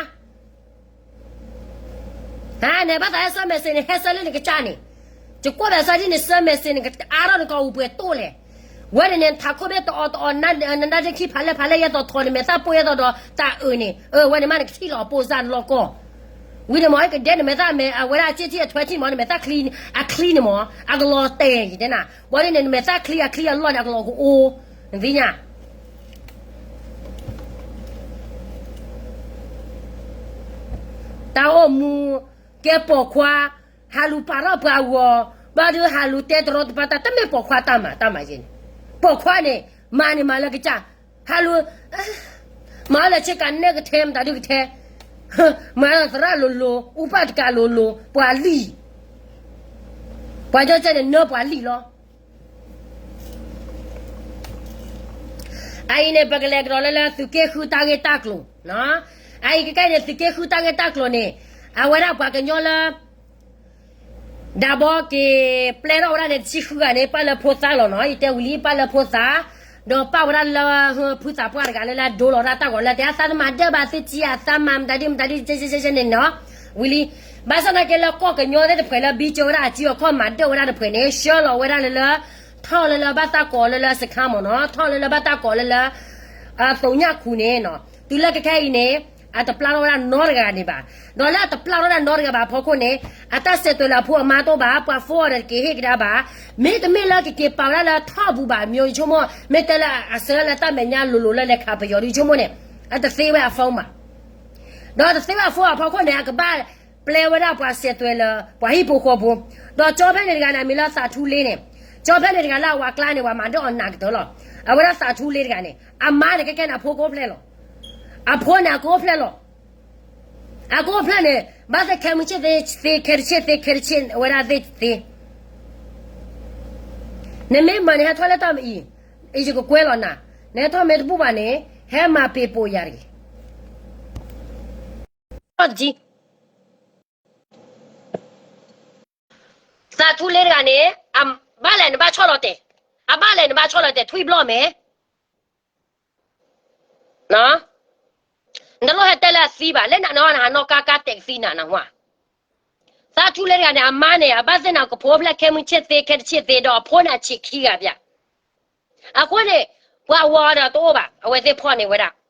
ဟါ နဘၣ်သးဟဲဆၢမဲာ်စ့န့ၣ် ဟဲဆၢလၢနကစၢ်န့ၣ် ယကွၢ်ဘၣ်ဆၢဒ်နဆၢမဲာ်စ့န့ၣ် ကအါထီၣ်နကအူပှဲၤတိၢ်လဲၣ် ဝဲန့ၣ်န့ၣ် ထးခိၣ်မ့ၢ်တအီတအီ နနါဒ့ခံဖးလဲၢ်ဖးလဲၢ် ယဲသိးထီၣ်နမဲာ်သၣ်ပိၢ်ယဲသိးဒီးတၢ်အၢၣ်န့ၣ် အဝဲန့ၣ်မးနကထံၣ်လီၤအပိၢ်စၢ်နလီၢ်ကီၢ် ဝံၤန့ၣ်မ့ၢ် ကဒဲနမဲာ်သၣ်မဲာ် အဝဲဒၣ်အစ့ထံအထွဲထံမ့ၢ် နမဲာ်သၣ်ချံ အချံန့ၣ်မ့ၢ် အကလီၤတဲာ်ယတဲနၤ, ဘၣ်ဒ်န့ၣ် နမဲာ်သၣ်ချံအချံအလီၢ်န့ၣ် အကလီၤကအိၣ်, နသ့ၣ်ညါ တၢ်အိၣ်မူ ကဲပိာ်ခွါ, ဟးလူၤပာ်ထီၣ်ပှၤဂီၤ, ဘၣ်ဒုးဟးလူၤတဲတရီတပါတၢ် တမ့ၢ်ပိာ်ခွါတၢ်မၤ တၢ်မၤယဲန့ၣ်, ပိာ်ခွါန့ၣ် မၤန့ၣ်မၤလၢကစၢ်, ဟးလူၤ မၤလၢဆ့ကၤနဲကထဲ မတၤဒုကထဲ, မၤလၢသရၣ်လိၤလိၤ အူပၣ်တကးလိၤလိၤ ပှၤလံၣ်, ပှၤကညီကဲန့ၣ် နၢပှၤလံၣ်လီၤ. အအံၤန့ၣ် ပကလဲၤကဒီးလၢလၢသုးက့ဃုတၢ်ဂ့ၢ်တၢ်ကျိၤ, အအံၤကကဲန့ၣ် သုးက့ဃုတၢ်ဂ့ၢ်တၢ်ကျိၤန့ၣ် အဝဲဒၣ်ပှၤကညီလၢ ဒၣ်ဘီက့ၤပျဲထီၣ်ဝဲဒၣ်န့ၣ် တဆံဃုဂၤန့ၣ် ပာ်လၢဖိသၣ်လီၤနီၤ, ယတဲဝံၤလံ ပာ်လၢဖိသၣ်, ဒီးပာ်ဝဲဒၣ်လၢ ဖုသးပှၢ်တဂၤလၢလၢဒိလီၤတၢ်တၢ်ဂီၤလၢတဲ အသးတမၤဒၢၣ်ဘၣ် သုစံးအသးမၤမတၤဒ်မတၤဒ် ကဲကဲကဲန့ၣ်နီၤ, ဝံၤလံ, ဘၣ်ဆၣ်သနာ်က့လၢကီၢ်ကညီသ့ၣ်တဖှဲးလၢ ဘံကၠိဝဲဒၣ်အစုအခီၣ်မၤဒၢၣ်ဝဲဒၣ်တဖှဲးန့ၣ် ဆှၢလီၤဝဲဒၣ်လၢလၢ ထီၣ်လၢလၢဘၣ်တၢ်ကိးလၢလၢစခါမ့ၢ်နီၤ, ထီၣ်လၢလၢဘၣ်တၢ်ကိးလၢလၢ အသိညၣ်ခူန့ၣ်နီၤ, တုၤလၢခဲခဲအံၤန့ၣ် အတပျၢ်ထီၣ်ဝဲဒၣ်နီတဂၤန့ၣ်ဘၣ်, ဒီးလၢအတပျၢ်ထီၣ်ဝဲဒၣ်နီတဂၤဘၣ်အဖီခိၣ်န့ၣ် အတၢ်ဆဲးသွဲးလၢအဖိအမါတအိၣ်ဘၣ်, ပှၤဖိအီၤဒီးတက့ၤဟ့ၣ်ကဒါဘၣ်, မ့တမ့ၢ်လၢကက့ၤပာ်ဝဲဒၣ်လၢထီၣ်ပူၤဘၣ် မ့ၢ်ယဆိကမိၣ် မ့ၢ်တဲလၢအစၢၤလၢတၢ်မဲာ်ညါလိၤလိၤလၢလဲၤခးပယီၤဒ်ယဆိကမိၣ်န့ၣ် အတသ့ဝဲအ phone ဘၣ်, ဒီးတသ့ဝဲအ phone ဘၣ်အဖီခိၣ်န့ၣ် အကဘၣ်ပျဲဝဲဒၣ်ပှၤဆဲးသွဲးလၢ ပှၤဟံၣ်ဖိဃီဖိ, ဒီးကၠီဖဲန့ၣ်တဂၤန့ၣ် အမံၤလၢသးထူလ့န့ၣ်, ကၠီဖဲန့ၣ်တဂၤလၢအဝၤကျါန့ၣ် ပှၤမၤဒၢၣ်အီၤနးကတၢၢ်လီၤ, အဝဲဒၣ်သးထူလ့တဂၤန့ၣ် အမါန့ၣ် ကဲကဲန့ၣ် အဖိကအိၣ်ဖျဲၣ်လီၤ, အဖိန့ၣ် အကအိၣ်ဖျဲၣ်လီၤ, အကအိၣ်ဖျဲၣ်န့ၣ် ဘၣ်သ့ၣ်ခဲမုၢ်ဆ့ၣ်သ့ သ့ခဲတဆ့ၣ်သ့ခဲတဆ့ၣ် အဝဲဒၣ်သ့ၣ်သ့ နမ့ၢ်မၤန့ၣ် ဟဲထီၣ်လၢတၢ်မအံၤ, အံၤယကကွဲလီၤနၤ, နဟဲထီၣ်မ့ၢ်တဘူၣ်ဘၣ်န့ၣ် ဟဲမၤပ့ၤပိာ်ယၤတဂ့ၤ, သးထူလ့တဂၤန့ၣ် အဘၣ်လဲၣ်နဘၣ်ဆီၣ်လီၤတဲာ်, အဘၣ်လဲၣ်နဘၣ်ဆီၣ်လီၤတဲာ် ထွံၣ်ဘျီၣ်မဲာ် နတလိၣ်ဟဲတဲလၢအသံဘၣ်, လၢနနီၢ်နဟးနီၢ်ကါကါတဲာ်ကသံနၤနဟါ, သးထူလ့တဂၤန့ၣ် အမါန့ၣ် အဘၣ်သ့ၣ်နၤကဖိဖျဲၣ်ခဲမုၢ်ဆ့ၣ်သ့ခဲတဆ့ၣ်သ့ဒီးအဖိန့ၣ်အဆံးခံဂၤပၠး, အဃိန့ၣ် ပှၤဝီၤဒီးတအိၣ်ဘၣ် အဝဲသ့ၣ်ဖီၣ်န့ၢ်ဝဲဒၣ် မ့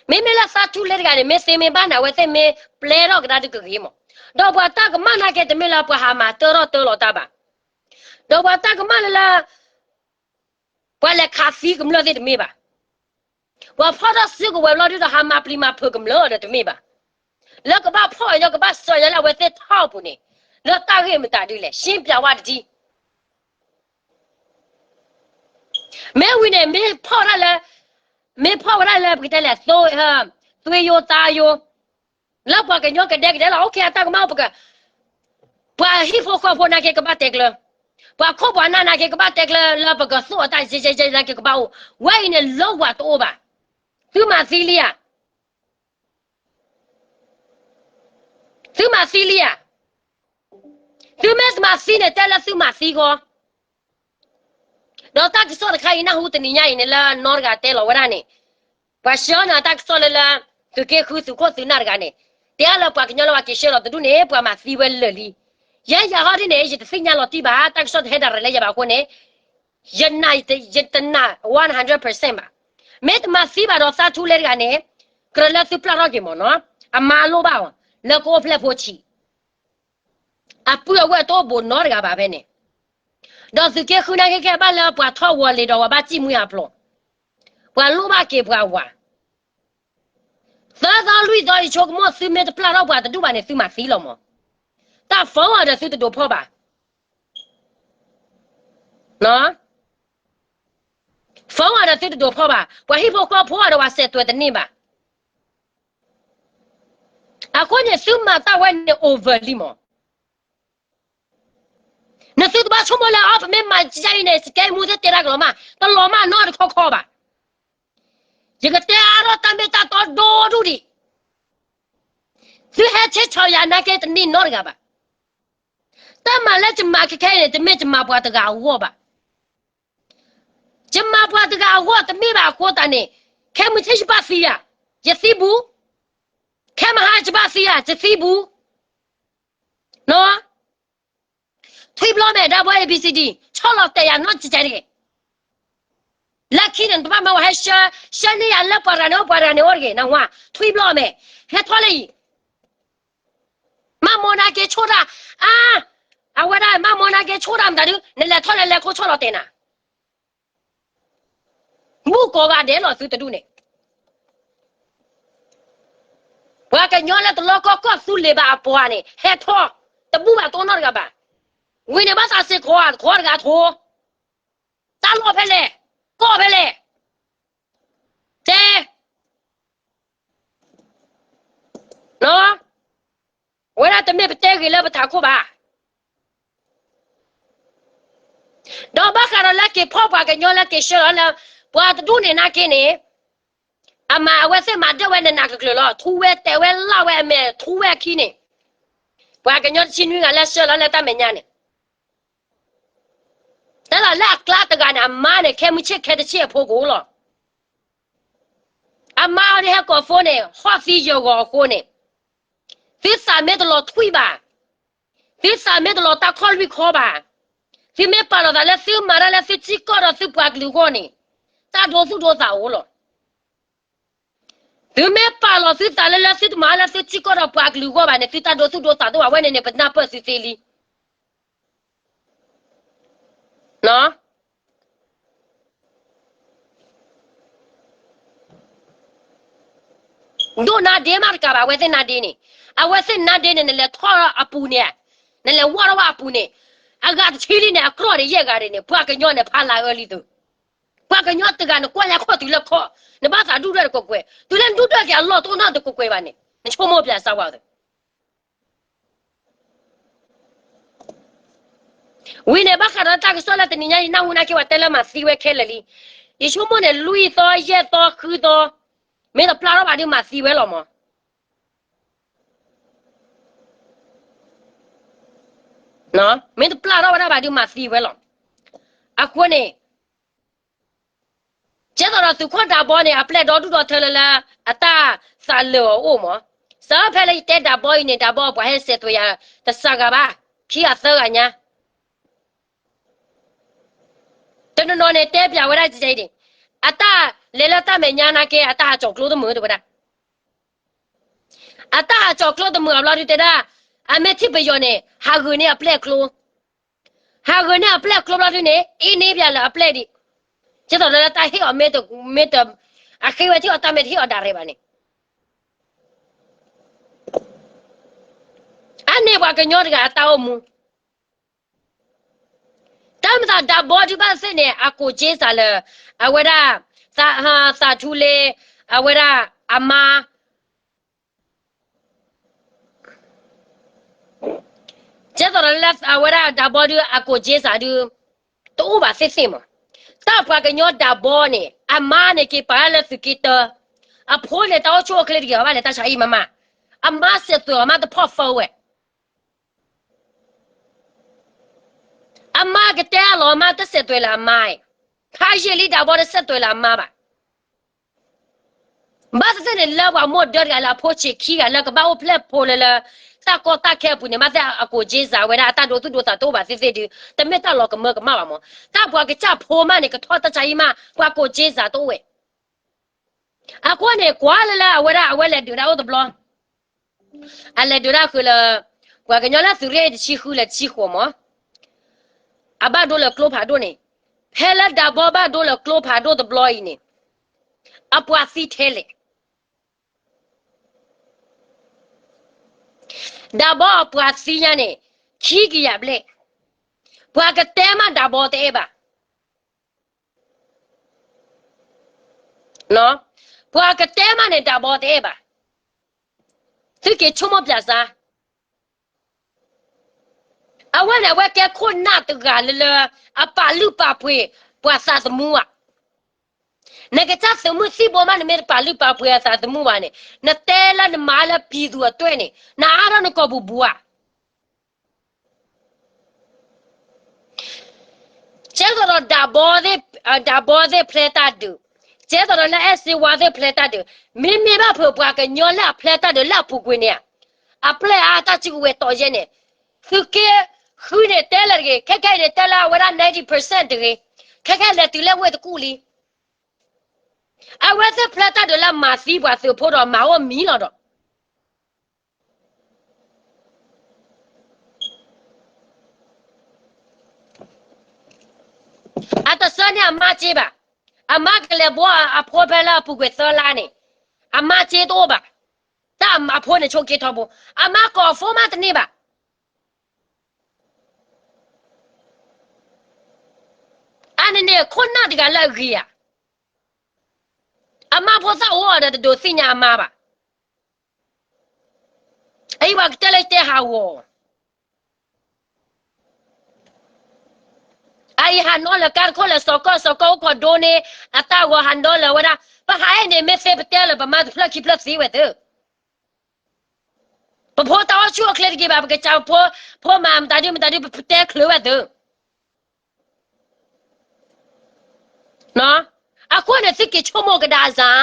မ့ၢ်လၢသးထူလ့တဂၤန့ၣ် မ့ၢ်သ့မ့ၢ်ဘၣ်န့ၣ် အဝဲသ့ၣ်မ့ၢ်ပျဲထီၣ်ကဒါတကဂ့ၤမး, ဒီးပှၤတၢ်ကမၣ်နာ်က့တမ့ၢ်လၢပှၤဟးမၤတၢထီၣ်တၢလီၤတၢ်ဘၣ်, ဒီးပှၤတၢ်ကမၣ်လၢလၢ ပှၤလဲၤခးသံကမျၢၢ်သ့ၣ်တမ့ၢ်ဘၣ်, ပှၤဖီၣ်ထီၣ်စုကဝဲၤဘျီဒုဒီးဟးမၤပျံၤမၤဖုးကမျၢၢ်ဒီးတမ့ၢ်ဘၣ်, လၢကဘၣ်ဖီၣ်အီၤညီ ကဘၣ်စၢၤညီလၢအဝဲသ့ၣ်ထီၣ်အပူၤန့ၣ် လၢတၢ်ဂ့ၢ်မတၤဒ်လဲၣ် ရှင်းပြဝါတထံၣ် မ့ၢ်ဝံၤန့ၣ် မ့ၢ်ဖီၣ်ဝဲဒၣ်လၢ မ့ၢ်ဖီၣ်ဝဲဒၣ်လၢပကတဲလဲၣ် သွေးရိုးသားရိုး လၢပှၤကညီကဒဲကဒဲလီၤ okay အတၢ်ကမၣ်အိၣ်ပက ပှၤဟံၣ်ဖိဃီဖိနာ်က့ကဘၣ်တဲကျၢၤ, ပှၤခိၣ်ပှၤနၢ်နာ်က့ကဘၣ်တဲကျၢၤလၢပကသိၣ်အတၢ်ယဲယဲယဲနာ်က့ကဘၣ်အိၣ်, ဝဲအံၤန့ၣ်လၢဝၤတအိၣ်ဘၣ်, သုမၤသံလံဧါ သုမၤသံလံဧါ, သုမ့ၢ်တမၤသံန့ၣ် တဲလၢသုမၤသံဃီ, ဒီးတၢ်ကစီၣ်တခါအံၤ နၢ်ဟူတနံၤညါအံၤန့ၣ် လၢနီတဂၤတဲလီၤဝဲဒၣ်န့ၣ်, ပှၤဆှၢနၤတၢ်ကစီၣ်လၢလၢ သုးက့ဃုသုးခိၣ်သုးနၢ်တဂၤန့ၣ်, တဲအါလၢပှၤကညီလၢပှၤက့ၤဆှၢလီၤတဒူၣ်န့ၣ် ပှၤမၤသံဝဲလၢာ်လံ, ယဲယၤဟီဒ်န့ၣ် ယတသ့ၣ်ညါလီၤတံၢ်ဘၣ် တၢ်ကစီၣ်တဟဲဒၣ်ရဲၣ်လၢယဘၣ်အဃိန့ၣ် ယနာ် ယတနာ် one hundred percent ဘၣ်, မ့ၢ်တမၤသံဘၣ်ဒီးသးထူလ့တဂၤန့ၣ်, ကြၢးလၢသုပျၢ်ထီၣ်က့ၤမ့ၢ်နီၤ, အမါလိၣ်ဘၣ်အီၤ လၢကအိၣ်ဖျဲၣ်ဖိဆံး, အပုၢ်အဝဲၢ်တအိၣ်ဘူးနီတဂၤဘၣ်ဖဲန့ၣ်, ဒီးသုးက့ဃုနာ်က့ခဲအံၤဘၣ်လၢပှၤထီၣ်ဝီၤလံၤဒီးဝဲဘၣ်စံၣ်မှံဟးဖျိး, ပှၤလိၣ်ဘၣ်က့ၤပှၤဝၤ သၢသီလွံၢ်သီ ယဆိကမိၣ်သုမ့ၢ်တပျၢ်ထီၣ်ပှၤတဒူၣ်ဘၣ်န့ၣ် သုမၤသံလီၤမး, တၢ် phone အီၤဒီးသုတဒိးဖီၣ်ဘၣ်, phone အီၤဒီးသုတဒိးဖီၣ်ဘၣ်, ပှၤဟံၣ်ဖိဃီဖိအီၤဒီးပှၤစဲးသွဲးတန့ၢ်ဘၣ်, အဃိန့ၣ်သုမၤတၢ်ဝဲန့ၣ် over လံမး နသုတဘၣ်ဆိကမိၣ်လၢ အီ ပမ့ၢ်မၤဒ်အံၤန့ၣ် စကဲမူသ့ၣ်တဲတၢ်ကလီၤမၢ်, တလီၤမၢ်နီတခီခီဘၣ်. ယကတဲအါထီၣ်တၢ်မ့ၢ်တၢ်တီဒိၣ်ဒိၣ်ဒံး, သုဟဲဆဲးဆီၣ်ယၤနာ်က့တန့ၢ်နီတဂၤဘၣ်. တၢ်မၤလၢယမၤခဲခဲအံၤန့ၣ် တမ့ၢ်ယမၤပှၤတဂၤအဂီၢ်ဘၣ်. ယမၤပှၤတဂၤအဂီၢ်တမ့ၢ်ဘၣ် အဃိသတးန့ၣ် ခဲမုၢ်ဆ့ၣ်ယဘၣ်သံဧါ, ယသံဘူး, ခဲမဟါယဘၣ်သံဧါ, ယသံဘူး. ထွံၣ်ဘျီမဲာ် ဒါဘီ A B C D ဆီၣ်လီၤတဲာ်ယၤနီတကဲးတဂ့ၤ. လၢခံန့ၣ် နတဘၣ်မၤဝဲဟဲဆှၢ, ဆှၢန့ၢ်ယၤလၢပှၤတဂၤန့ၣ်အိၣ် ပှၤတဂၤန့ၣ်အိၣ်တဂ့ၤ, နဝၤ, ထွံၣ်ဘျီမဲာ်, ဟဲထီၣ်လၢအံၤ. မၤမီၢ်နာ်က့ၤဆိတၢ်, အါ, အဝဲဒၣ်မၤမီၢ်နာ်က့ၤဆိတၢ်မတၤဒုး နလဲၤထီၣ်လဲၤလဲၤခိၣ်ဆီလီၤတဲာ်နၤ, ဘူၣ်ကိးဂၤဒဲးလီၤသုတဒူၣ်န့ၣ်, ပှၤကညီလၢတလီကီကီၢ်သူလ့ၤဘၣ်အပှၤန့ၣ် ဟဲထီၣ်, တဘူၣ်ဘၣ်တိၢ်နီတဂၤဘၣ်, ဝံၤန့ၣ်ဘၣ်သးစ့ၢ်ကီး တခီတဂၤထိ, တၢ်လီၢ်ဖဲလဲၣ်, ကီၢ်ဖဲလဲၣ်, တဲ ဝဲဒၣ်တမ့ၢ်ပတဲဂ့ၤလၢပထးခိၣ်ဘၣ်, ဒီးဘၣ်ဃးဒီးလၢက့ၤဖီၣ်ပှၤကညီလၢက့ၤဆှၢလီၤလၢ ပှၤတဒူၣ်န့ၣ်နာ်က့န့ၣ်, အမၤအဝဲသ့ၣ်မၤဒၢၣ်ဝဲနးနးကျၢၤကျၢၤလီၤ, ထူဝဲတဲာ်ဝဲလၢ်ဝဲအမဲာ်ထူဝဲအခံန့ၣ်, ပှၤကညီတဆံနွံဂၤလၢဆှၢလီၤလၢတၢ်မဲာ်ညါန့ၣ် တၢ်လီၤလၢအကျါတဂၤန့ၣ် အမါန့ၣ် ခဲမုၢ်ဆ့ၣ်ခဲတဆ့ၣ်အဖိကအိၣ်လီၤ, အမါအီၤဒ်ဟဲကိးဖိန့ၣ် ဟီၣ်သံယဂီၤအဃိန့ၣ်, သုသးမ့ၢ်တလီၤထွံၣ်ဘၣ်, သုသးမ့ၢ်တလီၤတၢ်ခီၣ်လွံၢ်ခီဘၣ်, သုမ့ၢ်ပာ်လီၤသးလၢသုမၤတၢ်လၢသုထံကီၢ်ဒီးသုပှၤကလုာ်အဂီၢ်န့ၣ်, တၢ်ဒိသူၣ်ဒိသးအိၣ်လီၤ, သုမ့ၢ်ပာ်လီၤသုသးလၢလၢသုတမၤလၢသုထံကီၢ်ဒီးပှၤကလုာ်အဂီၢ်ဘၣ်န့ၣ် သုတၢ်ဒိသူၣ်ဒိသးတအိၣ်ဘၣ်, အဝဲန့ၣ်န့ၣ် ပနၢ်ပၢၢ်သုသ့လံ ဒိၣ်နါဒ့မးတကးဘၣ်, အဝဲသ့ၣ်နါဒ့န့ၣ်, အဝဲသ့ၣ်နါဒ့န့ၣ် နလဲၤထီၣ်အပူၤန့ၣ်, နလဲၤဝီထီၣ်ဝဲအပူၤန့ၣ်, အဂၤတဆံလံန့ၣ် အကြီၢ်န့ၣ် ယဲၢ်ဂၤန့ၣ် ပှၤကညီန့ၣ် ဖးလၤအၢလံသု, ပှၤကညီတဂၤနကွၢ်ညါခီၣ်တုၤလၢခီၣ်, နဘၣ်သးဒူၣ်ဒွဲၣ်တကွဲးကွဲး, တုၤလၢနဒူၣ်ဒွဲၣ်က့ၤအလီၢ်တအိၣ်နီတကွဲးကွဲးဘၣ်န့ၣ် နဆိကမိၣ်ပျဲစၢ်ဝဲအီၤ ဝံၤန့ၣ် ဘၣ်ဃးဒီးတၢ်ကစီၣ်လၢတနံၤညါအံၤ နၢ်ဟူနာ်က့ ပှၤတဲလၢမၤသံဝဲခဲလၢာ်လံ, ယဆိကမိၣ်န့ၣ် လွံၢ်သီ ယဲၢ်သီ ဃုသီ, မ့ၢ်တပျၢ်ထီၣ်ဘၣ်ဒုးမၤသံဝဲလီၤမး, မ့ၢ်တပျၢ်ထီၣ်ဝဲဒၣ်ဘၣ်ဒုးမၤသံဝဲလီၤ, အဃိန့ၣ် ကဲသိးဒီးသုးခိၣ်ဒးဘီန့ၣ် အပျဲၢ်ဒီဒူၣ်ဒီထၢလၢလၢ အတၢ်သးလၢာ်အီၤအိၣ်မး, စးဖဲလၢယတဲဒးဘီအံၤန့ၣ် ဒးဘီပှၤဟဲစဲးသွဲၣ်ယၤ တစှၤဂၤဘၣ်, ခံဂၤသၢဂၤညါ တနီၤနီၤန့ၣ်တဲပျးဝဲဒၣ်ကဲအံၤန့ၣ်, အတၢ်လဲၤလၢတၢ်မဲာ်ညါနာ်က့ အတၢ်ဟးကၠီၤကျိတမုာ်တဝဲဒၣ်, အတၢ်ဟးကၠီၤကျိတမုာ်အဘျီဒုတဲဒၣ်, အမ့ၢ်ထံၣ်ပယီၤန့ၣ် ဟးဂုာ်န့ၢ်အပျဲၢ်ကျိ, ဟးဂုာ်န့ၢ်အပျဲၢ်ကျိဘျီဒုန့ၣ် အ့န့ၢ်ပျးလၢအပျဲၢ်ဒံး, ကဲသိးဒီးလၢတၢ်ဟ့ၣ်အီၤမ့ၢ်တ, မ့ၢ်တ, အဃ့ဝဲထံၣ်အီၤတၢ်မ့ၢ်တဟ့ၣ်အီၤဒၣ်ရဲၣ်ဘၣ်န့ၣ် အန့ၢ်ပှၤကညီတဂၤအတၢ်အိၣ်မူ, တၢ်မၤသးဒးဘီဒုဘၣ်သ့ၣ်န့ၣ် အကိးက့စးလၢ, အဝဲဒၣ်, သးထူလ့, အဝဲဒၣ်, အမါ, ကဲသိးဒီးလၢအဝဲဒၣ်ဒးဘီဒုအကိးက့စးဒု, တအိၣ်ဘၣ်သ့ၣ်သ့ၣ်မး, တၢ်ပှၤကညီဒးဘီန့ၣ် အမါန့ၣ်က့ၤပာ်လၢလၢသုးက့ တၢ, အဖိန့ၣ်တၢ်အိၣ်ဆူၣ်အိၣ်ချ့တဂ့ၤအီၤဘၣ်လဲၣ် တၢ်ဆါဟံၣ်မးမး, အမါစဲးသွဲၣ်အီၤမးတဖီၣ်ဖၢဝဲ အမါကတဲအလီၤမးတစဲးသွဲၣ်လၢအမါ, ခါယံာ်လံဒးဘီတစဲးသွဲၣ်လၢအမါဘၣ်, ဘၣ်သ့ၣ်သ့ၣ်န့ၣ်လၢပှၤမိၢ်ဒၢတဂၤလၢအဖိဆံးခံဂၤလၢကဘၣ်အိၣ်ဖျဲၣ်ဖိလၢလၢ, တၢ်ကီတၢ်ခဲအပူၤန့ၣ် ဘၣ်သ့ၣ်အကိးက့စးဝဲဒၣ်အတၢ်ဒိသူၣ်ဒိသးတအိၣ်ဘၣ်သ့ၣ်သ့ၣ်ဒု, တမ့ၢ်တၢ်လီၤကမၢကမၣ်ဘၣ်မး, တၢ်ပှၤကစၢ်ဖိမးန့ၣ် ကထီၣ်တၢ်ဆါဟံၣ်မး ပှၤကိးက့စးတအိၣ်ဝဲ အဃိန့ၣ် ကွၢ်လၢလၢအဝဲဒၣ်အဝဲလဲၤဒုးတၢ်အိၣ်တဘျီ, အလဲၤဒုးတၢ်ဃုာ်လၢ, ပှၤကညီလၢသုးရ့ၣ်တဆံဃုလၢတဆံဃိးမး, အဘၣ်ဒိလၢကျိဖးဒိၣ်န့ၣ်, ဖဲလၢဒးဘီဘၣ်ဒိလၢကျိဖးဒိၣ်တဘျီအံၤန့ၣ်, အပှၤသံထဲလဲၣ် ဒးဘီအပှၤသံညါန့ၣ်, ခံကယၤဘျဲၣ်, ပှၤကတဲမးဒးဘီတအဲၣ်ဘၣ် ပှၤကတဲမးန့ၣ်ဒးဘီတအဲၣ်ဘၣ်, သုက့ၤဆိကမိၣ်ပျးစါ, အဝဲန့ၣ်အဝဲကဲခိၣ်နၢ်တဂၤလၢလၢ, အပာ်လုၢ်ပာ်ပှ့ၤ, ပှၤသးသမူဧါ, နကစၢ်သုးမုၢ်သံၣ်ဘိမးနမ့ၢ်တပာ်လုၢ်ပာ်ပှ့ၤအသးသမူဘၣ်န့ၣ်, နတဲလၢနမၤလၢပံၤသူၣ်အတွဲၣ်န့ၣ် နအါထီၣ်နကိာ်ပူၤဘူးဧါ ကဲသိးဒီးဒးဘီသ့ၣ်, ဒးဘီသ့ၣ်ဖျဲးတၢ်ဒုး, ကဲသိးဒီးလၢအဲၣ်စ့ဝါသ့ၣ်ဖျဲးတၢ်ဒုး, မ့မ့ၢ်ဘၣ်ဖုးပှၤကညီလၢအဖျဲးတၢ်ဒုးလၢအပူၤကွံာ်န့ၣ်, အပျဲၢ်အါတၢ်စုကဝဲၤတီၤယဲၢ်န့ၣ်, သုးက့ဃုန့ၣ်တဲလၢတဂ့ၤ, ခဲခဲအံၤန့ၣ်တဲလၢအဝဲဒၣ် ninety percent တဂ့ၤ, ခဲခဲလဲၤတုၤလၢဝ့ၢ်တကူၣ်လံ, အဝဲသ့ၣ်ဖျဲးတၢ်ဒုးလၢမၤသံပှၤသုးဖိဒီးမၤအိၣ်မံလီၤဒီး အမါစ့ဘၣ်. အမါကလဲၤဘှီအဖိဖဲလၢအပူၤကွံာ်သၢလါန့ၣ်, အမါစ့တအိၣ်ဘၣ်. တၢ်အဖိန့ၣ်ဆိးက့ထီဘိ, အမါကိးဖိမးတန့ၢ်ဘၣ်. အန့ၣ်န့ၣ် ခိၣ်နၢ်တဂၤလၢအဂ့ၤဧါ. အမါဖိသၣ်အိၣ်အီၤဒီးတဒိးသ့ၣ်ညါအမါဘၣ်. အအံၤပှၤကတဲလၢတဲဟးဂီၤ အအံၤဟးနီလၢကါတခိၣ်လဲၣ် စီၤကီၢ် စီၤကီၢ်အိၣ်ခိးဒိန့ၣ် အတၢ်ဂီၤဟးနီလၢဝဲဒၣ်. ပဟးအဲၣ်န့ၣ် မ့ၢ်သ့ပတဲလၢပမါတဖျၢၣ်ခံဖျၢၣ်သ့ဝဲသ့. ပဖိတၢ်အိၣ်ဆူၣ်အိၣ်ချ့တဂ့ၤဘၣ်, ပကစၢ်ဖိ, ဖိမၤမတၤဒုမတၤဒု ပတဲချုးဝဲသ့. အဃိန့ၣ် သုက့ၤဆိကမိၣ်ကဒါစၢ်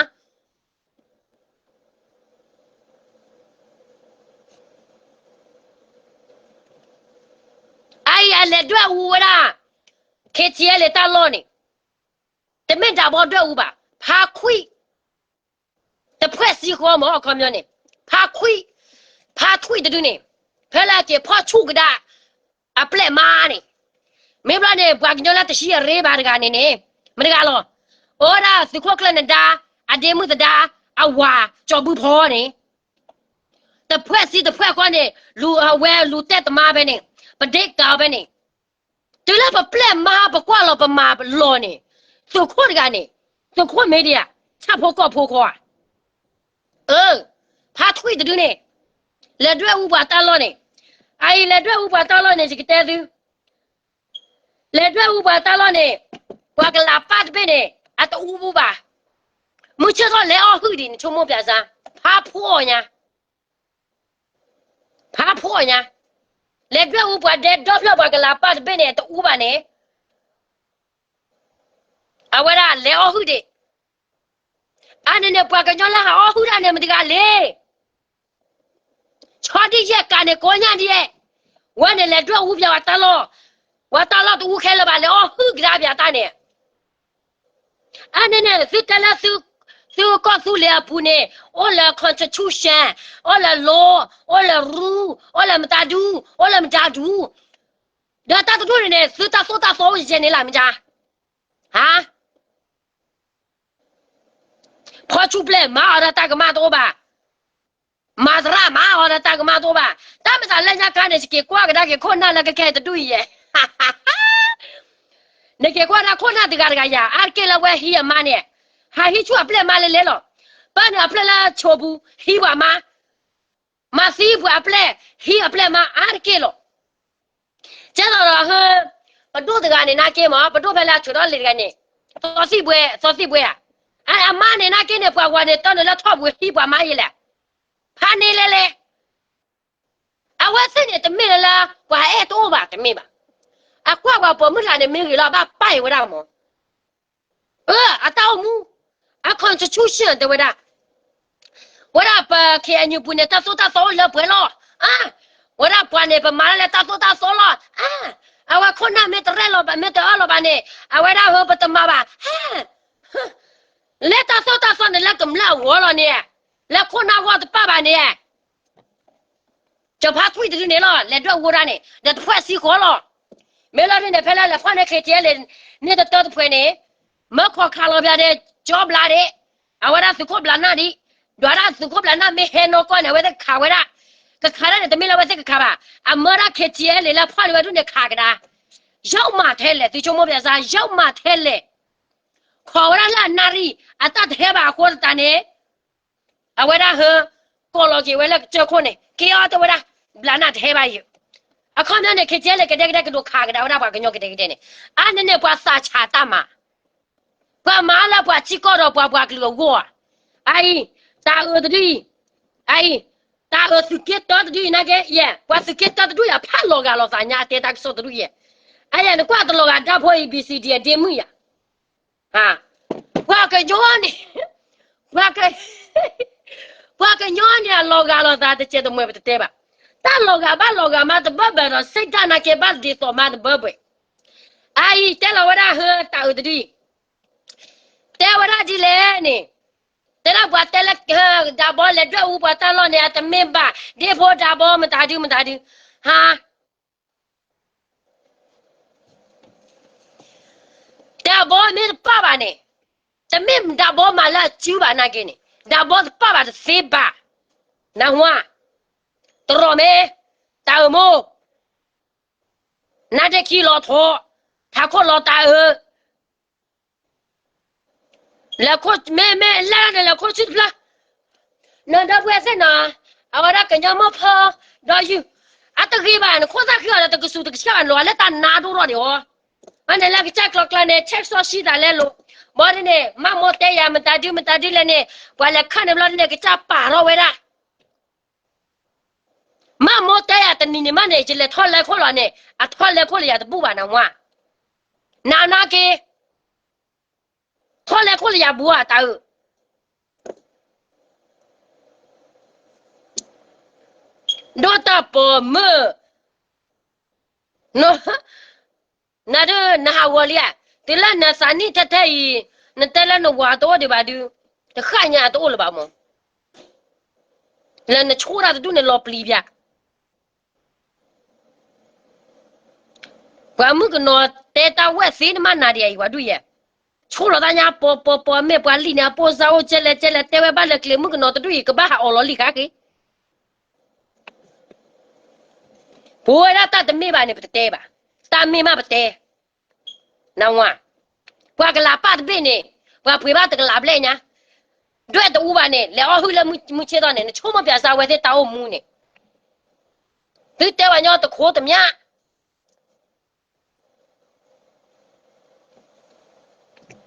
အအံၤအလဲၤဒွဲၣ်အူဝဲဒၣ် ခ့ထံအဲလ့ တၢ်လီၢ်န့ၣ်, တမ့ၢ်ဒၣ်ဘီဒွဲၣ်အူဘၣ်, ဖါခွံၣ်တဖှဲၣ်စံဃီမၢ် အခီပညီန့ၣ်, ဖါခွံၣ်, ဖါထွံၣ်တဒုန့ၣ်, ဖဲလၢက့ၤဖီၣ်ဆူၣ်ကဒါ အပျဲၢ်မါန့ၣ်, မ့ၢ်ဘျီန့ၣ် ပှၤကညီလၢတဟံးအရ့ဘၣ်တဂၤန့ၣ်န့ၣ်, မတၤတဂၤလီၤ, အိၣ်ဒၣ်သုးခိၣ်ကျၢၢ်နဒါ, အဒ့မုၣ်သဒါ, အဝၤ ကၠီၤဘူၣ်ဖီန့ၣ်, တဖှဲၣ်စံတဖှဲၣ်ဃီန့ၣ်, လူၤအဝဲလူၤတဲတမါဖဲန့ၣ်, ပဒ့ကၤဖဲန့ၣ်, တုၤလၢပပျဲၢ်မါပကွၢ်လီၤပမၤလီၤန့ၣ်, သုးခိၣ်တဂၤန့ၣ်, သုးခိၣ်မ့ၢ်ဒံးဧါ, ဆၣ်ဖိကီၢ်ဖိခွါဧါ, အၢ, ဖါထွံၣ်တဒုန့ၣ်, လဲၤဒွဲၣ်အူပှၤတၢ်လီၢ်န့ၣ်, အအံၤလဲၤဒွဲၣ်အူပှၤတၢ်လီၢ်န့ၣ် ယကတဲသု လဲၤဒွဲၣ်အူပှၤတၢ်လီၢ်န့ၣ်, ပှၤကလၤပၢ်တဘ့ၣ်န့ၣ် အတအူအူဘၣ်, မုၢ်ဆ့ၣ်ထီၣ်လဲၤအီၣ်ဟုၣ်ဒံး နဆိကမိၣ်ပျၢ်စါ, ဖးဖှီၣ်ညါ, ဖးဖှီၣ်ညါ, လဲၤဒွဲၣ်အူပှၤဒဲဒီဖျၢၣ်ပှၤကလၤပၢ်တဘ့ၣ်န့ၣ် အတအူဘၣ်န့ၣ်, အဝဲဒၣ်လဲၤအီၣ်ဟုၣ်ဒံး, အန့ၣ်န့ၣ် ပှၤကညီလၢဟးအီၣ်ဟုၣ်တၢ်န့ၣ်မတၤတဂၤလဲၣ် ဆီဒံၣ်ယဲၢ်ကးန့ၣ်ကိးညါဒံး, ဝဲန့ၣ်လဲၤဒွဲၣ်အူပှၤတၢ်လီၢ်, ပှၤတၢ်လီၢ်တအူခဲလၢာ်ဘၣ် လဲၤအီၣ်ဟုၣ်ကဒါပှၤတၢ်န့ၣ်, အန့ၣ်န့ၣ် သုတဲလၢ သုကီၢ်သူလ့ၤအပူၤန့ၣ်, အိၣ်လၢ constitution, အိၣ်လၢ law, အိၣ်လၢ rule, အိၣ်လၢမတၤဒူ, အိၣ်လၢမတၤဒူ, ဒီးတၢ်တဒူၣ်န့ၣ်န့ၣ် သုတၢ်သိၣ်တၢ်သီအိၣ်ယဲၢ်န့ၣ်လၢမတၤ, ဟါ ဖီၣ်ဆူၣ်ပျဲၢ်မၤအီၤဒီးတၢ်ကမၣ်တအိၣ်ဘၣ်, မၤသရၣ်မၤအီၤဒီးတၢ်ကမၣ်တအိၣ်ဘၣ်, တၢ်မၤသးလၢညါခါန့ၣ် ယက့ၤကွၢ်ကဒါက့ၤခိၣ်နၢ်လၢကခဲအံၤတဒူၣ်အံၤယဲၢ်, နက့ၤကွၢ်ဒၣ်ခိၣ်နၢ်တဂၤတဂၤယၤ အါတက့ၢ်လၢဝဲဟံးအမါန့ၣ်, ဟးဟံးဆူၣ်အပျဲၢ်မါလဲလဲလီၤ, ပၢနုာ်အပျဲၢ်လၢဆိပူၤ ဟံးပှၤမါ မၤသံပှၤအပျဲၢ်, ဟံးအပျဲၢ်မါအါတက့ၢ်လီၤ. ကဲသိးဒီးဟၢ, ပဒိၣ်တဂၤန့ၣ်နာ်က့မး, ပဒိၣ်ဖဲလၢအဆိးထီၣ်လံၤတဂၤန့ၣ်, သီသံၣ်ဘှဲ, သီသံၣ်ဘှဲဧါ, အမါန့ၣ်နာ်က့န့ၣ် ပှၤဝၤန့ၣ် တၢ်နုာ်လၢထီၣ်ပူၤဟံးပှၤမါယဲလဲၣ်, ဖးန့ၣ်လဲလဲ, အဝဲသ့ၣ်န့ၣ်တမ့ၢ်လၢလၢ ပှၤအဲၣ်တအိၣ်ဘၣ်တမ့ၢ်ဘၣ်, အကွၢ်ပှၤပိာ်မုၣ်တဂၤန့ၣ်မ့ၢ်ဂ့ၤလီၤ ဘၣ်ပာ်အံၤဝဲဒၣ်မး အတၢ်အိၣ်မူ, အ constitution တဲဝဲဒၣ်, ဝဲဒၣ်ပ ခ့ၣ်အဲၣ်ယူၣ်ပူၤန့ၣ် တၢ်သိၣ်တၢ်သီအိၣ်လၢပှဲၤလီၤ, အ ဝဲဒၣ်ပှၤန့ၣ် ပမၤလၢတၢ်သိၣ်တၢ်သီလီၤ, အ အဝဲခိၣ်နၢ်မ့ၢ်တရဲၣ်လီၤဘၣ် မ့ၢ်တအၢၣ်လီၤဘၣ်န့ၣ် အဝဲဒၣ်ဟၢပတမၤဘၣ်, လၢတၢ်သိၣ်တၢ်သီန့ၣ် လၢကမျၢၢ်အဂီၢ်လီၤန့ၣ်, လၢခိၣ်နၢ်ဂီၢ်တပာ်ဘၣ်န့ၣ် ကဖါထွံၣ်တဒုန့ၣ်လီၤ လဲၤဒွဲၣ်အူဝဲဒၣ်န့ၣ် ဒီးတဖှဲးစံဃီလီၤ. မ့ၢ်လီၤဒ်န့ၣ် ဖဲလၢလဲၤဖီၣ်န့ၢ် ခ့ၣ်ထံၣ်အဲလ့ၣ် န့ၣ်တတၢတဖှဲးန့ၣ်, မၢခီၣ်ခးလီၤပၠးဒီး ကၠီဘျးဒ့ၣ်, အဝဲဒၣ်သုးခိၣ်ဘျးနၢ်ဒံး, ဒွးဒၣ်သုးခိၣ်ဘျးနၢ်မ့ၢ်ဟဲနီၢ်ကီၢ်န့ၣ် အဝဲသ့ၣ်ကခးဝဲဒၣ်, ကခးဒၣ်န့ၣ် တမ့ၢ်လၢအဝဲသ့ၣ်ကခးဘၣ်, အမၢဒၣ် ခ့ၣ်ထံၣ်အဲလ့ၣ် လၢဖီၣ်န့ၢ်ဝဲဒၣ်န့ၣ်ခးကဒါ, ယီၣ်မးထဲလဲၣ် သုဆိကမိၣ်ပျဲစါ ယီၣ်မးထဲလဲၣ်, ခိးဝဲဒၣ်လၢအနၣ်ရံၣ် အတၢ်တဟဲဘၣ်အဃိသတးန့ၣ် အဝဲဒၣ်ဟၢ ကိးလီၤက့ၤဝဲလၢကစၢၢ်ခိၣ်န့ၣ် က့ၤအီၤတဲဝဲဒၣ် ဘျးနၢ်တဟဲဘၣ်ယိာ်, အခီပညီန့ၣ် ခ့ၣ်ထံၣ်အဲလ့ၣ် ကဒဲကဒဲကဒိးခးကဒါဝဲဒၣ်ပှၤကညီကဒဲကဒဲန့ၣ်, အါန့ၢ်န့ၣ်ပှၤသးဆးတၢ်မၤ, ပှၤမၤလၢပှၤစံၣ်ကီၢ်ဒီးပှၤပှၤကလုာ်အဂီၢ်ဧါ, အအံၤ, တၢ်အၢတဒုအံၤ, အအံၤ, တၢ်အၢသုးက့တၢတဒုအံၤနာ်က့ ယဲၢ် ပှၤသုးက့တၢတဒုအံၤအဖးလီၤဂာ်လိာ်သးညါ အတဲတၢ်ကစီၣ်တဒုယဲၢ်, အယဲၢ် နကွၢ်တလီၤဂာ်ဒၣ်ဖိအံၤ ဘံၣ်စံၣ်ဒံၣ် အဒ့မုၣ်ယၤ ပှၤကညီန့ၣ်, ပှၤက, ပှၤကညီန့ၣ် အလီၤဂာ်လိာ်သးတစဲးတမှဲၤပတတဲဘၣ်, တၢ်လီၤဂာ်ဘၣ်လီၤဂာ်မးတဘၢဘၢဒီး စ့ၢ်တၢ်နာ်က့ဘၣ်ဒ်သိးမးတဘၢဘၢ, အအံၤ တဲလီၤဝဲဒၣ်ဟၢတၢ်အၢတဒုအံၤ, တဲဝဲဒၣ်ဒ်လဲၣ်န့ၣ်, တဲဒၣ်ပှၤတဲလၢ ဒၢဘီလဲၤဒွဲၣ်အူပှၤတၢ်လီၢ်န့ၣ် အတမ့ၢ်ဘၣ်, ဒ့ဖိဒၢဘီမတၤဒုမတၤဒု, ဟါ တၢ်ဘီမ့ၢ် တပၣ်ဘၣ်န့ၣ်, တမ့ၢ်ဒၣ်ဘီမၤလၢအစုဘၣ်နာ်က့န့ၣ်, ဒၣ်ဘီတပၣ်ဘၣ်တသ့ဘၣ်, နၢ်ဟူဧါ, တရီၣ်မ့ၢ်, တၢ်အၢၣ်မိၢ်, နါဒ့ခံလီၤထီၣ်, ထးခိၣ်လီၤတၢ်အၢ, လဲၤခိၣ်မ့မ့ၢ်လၢန့ၣ် လဲၤခိၣ်ဆူတဖျၢၣ်, နဒီပုၢ်ဝဲၢ်သ့ၣ်နီၤ, အဝဲဒၣ်ကညီမိၢ်ဖီ, ဒီးယုၢ်, အတဂ့ၤဘၣ် နခိၣ်သၣ်ဃံအီၤဒီး တကစူၣ်တကဆှၢဘၣ် နလီၤလၢတၢ်နါဒိၣ်ထီၣ်န့ၣ်အီၤ, အန့ၣ်လၢကစၢ်ကျီကျါန့ၣ် ဆဲးစီဆှံသးလဲလိာ်, ဘီဒ်န့ၣ် မၢ်မိၢ်တဲယၤ မတၤဒု မတၤဒုလဲၣ်န့ၣ် ပှၤလဲၤခါန့ၣ်ဘျီဒ်န့ၣ် ကစၢ်ပာ်ထီၣ်ဝဲဒၣ် မၢ်မိၢ်တဲယၤတနံၤန့ၣ်မးန့ၣ် ယလဲၤထီၣ်လဲၤခိၣ်လီၤန့ၣ် အထီၣ်လဲၤခိၣ်လၢယၤတဘူၣ်ဘၣ်နဝါ, နနာ်က့, ထီၣ်လဲၤခိၣ်လၢယၤဘူၣ်ဧါတၢ်အၢ, ဒီးတၢ်ပိာ်မုၣ် နဒုးနဟးဂီၤလံဧါ, တုၤလၢနသးနံၣ်ထဲထဲအံၤ, နတဲလၢနဝၤတအိၣ်ဒံးဘၣ်ဒုး, တဃၣ်ညါတအိၣ်လၢၤဘၣ်မး, လၢနဆိၣ်တၢ်တဒူၣ်န့ၣ်လီၤပျံၤပၠး, ပှၤမုၣ်ကနီၤတဲတၢ်ဝဲၢ်သ့နမးနၤဒံးအံၤပှၤဒုးယဲ, ဆိၣ်လီၤတၢ်ညါပီၤပီၤပီၤ မ့ၢ်ပှၤလံၣ်န့ၣ် အပိၢ်စါအိၣ်ကဲလဲၣ်ကဲလဲၣ် တဲဝဲဘၣ်လၢကျဲ မုၣ်ကနီၤတဒူၣ်အံၤ ကဘၣ်ဟးအီၣ်လီၤလံာ်ခါက့ၤ ပဝဲဒၣ်တၢ်တမ့ၢ်ဘၣ်န့ၣ် ပတတဲဘၣ်, တၢ်မ့ၢ်မးပတဲ, နဝါ, ပှၤကလးပၢ်တဘ့ၣ်န့ၣ်, ပှၤပှ့ၤဘၣ်တကလးဘျဲၣ်ညါ, ဒွဲၣ်တအူဘၣ်န့ၣ် လဲၤအီၣ်ဟုၣ်လၢမုၢ်ဆ့ၣ်ထီၣ်န့ၣ် နဆိကမိၣ်ပၠးစၢၤဝဲသ့ၣ်တၢ်အိၣ်မူန့ၣ်, သုတဲပှၤညီတခိးတမၠၣ်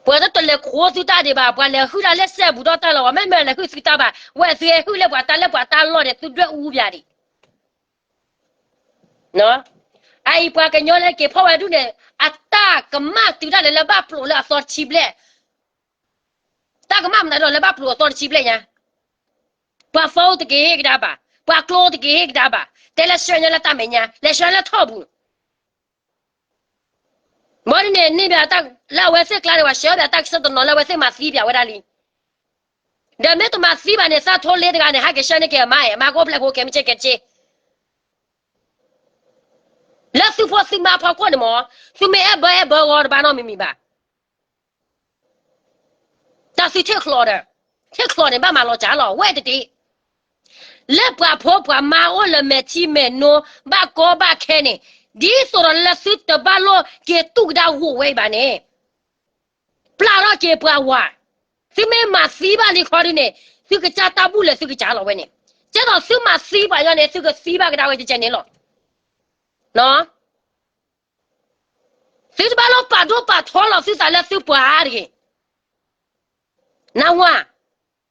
ပှၤတတလဲၤခိးသုတၢ်ဒံးဘၣ်, ပှၤလဲၤဟုၣ်တၢ်လၢစဲဘူးဒီးတၢ်လီၤ, ပှၤမ့ၢ်မ့ၢ်လဲၤဟုၣ်သုတၢ်ဘၣ်, ဝဲသုဟဲဟုၣ်လၢပှၤတၢ်လၢပှၤတၢ်လီၢ်န့ၣ် သုဒွဲၣ်အူပၠးဒံး, အအံၤပှၤကညီလၢက့ၤဖီၣ်ဝဲဒူၣ်န့ၣ် အတၢ်ကမၣ်တုၤတၢ်လၢလၢဘၣ်ပျိာ်လၢအသီတဆံဘျဲၣ်, တၢ်ကမၣ်မနုၤဒီးလၢဘၣ်ပျိာ်အသီတဆံဘျဲၣ်ညါ, ပှၤဖီအိၣ်တက့ၤဟ့ၣ်ကဒါဘၣ်, ပှၤကျိတက့ၤဟ့ၣ်ကဒါဘၣ်, တဲလၢဆှၢညါလၢတၢ်မဲာ်ညါ, လဲၤဆှၢလၢထီၣ်ပူၤ ဘီဒ်န့ၣ် န့ၢ်ဘၣ်တၢ်လၢအဝဲသ့ၣ်ကျါန့ၣ် ပှၤဆှၢဘၣ်တၢ်ကစီၣ်တနီၤလၢအဝဲသ့ၣ်မၤသံပၠးဝဲဒၣ်လံ, ဒီးမ့ၢ်တမၤသံဘၣ်န့ၣ် သးထိလ့တဂၤန့ၣ် ဟဲက့ၤဆှၢန့ၢ်က့ၤအမါအံၤ, အမါကအိၣ်ဖျဲၣ်ဖိကဲမ့ၢ်ဆ့ကဲတဆ့ လၢသုဖိသုမါအဖီခိၣ်န့ၣ်မး, သုမ့ၢ်အဲၣ်ဘၢအဲၣ်ဘၢဂီၤတဘၣ်နီတမံၤမံၤဘၣ်, တၢ်သုထံၣ်ချီဒီး, ထံၣ်ချီန့ၣ် ဘၣ်မၤလီၤစှၤလီၤ ဝဲတဒ့, လၢပှၤဖိပှၤမါအိၣ်လၢမဲာ်ထံမဲာ်နိ ဘၣ်ကီဘၣ်ခဲန့ၣ်, ဒ်သိးဒီးလၢသုတဘၣ်လိၣ်က့ၤတူၢ်ကဒါဂိၢ်ဝဲအံၤဘၣ်န့ၣ် ပျၢ်ထီၣ်က့ၤပှၤဝၤ, သုမ့ၢ်မၤသံဘၣ်လံခီဒုန့ၣ် သုကစၢ်တၢ်ဘူၣ်လၢသုကစၢ်လီၤဝဲန့ၣ်, ကဲသိးသုမၤသံပှၤညီန့ၣ် သုကသံဘၣ်ကဒါဝဲကဲန့ၣ်လီၤ. သုတဘၣ်လိၣ်ပာ်ဒိၣ်ပာ်ထီလီၤသုသးလၢသုပှၤအါတဂ့ၤ. နဝၤ,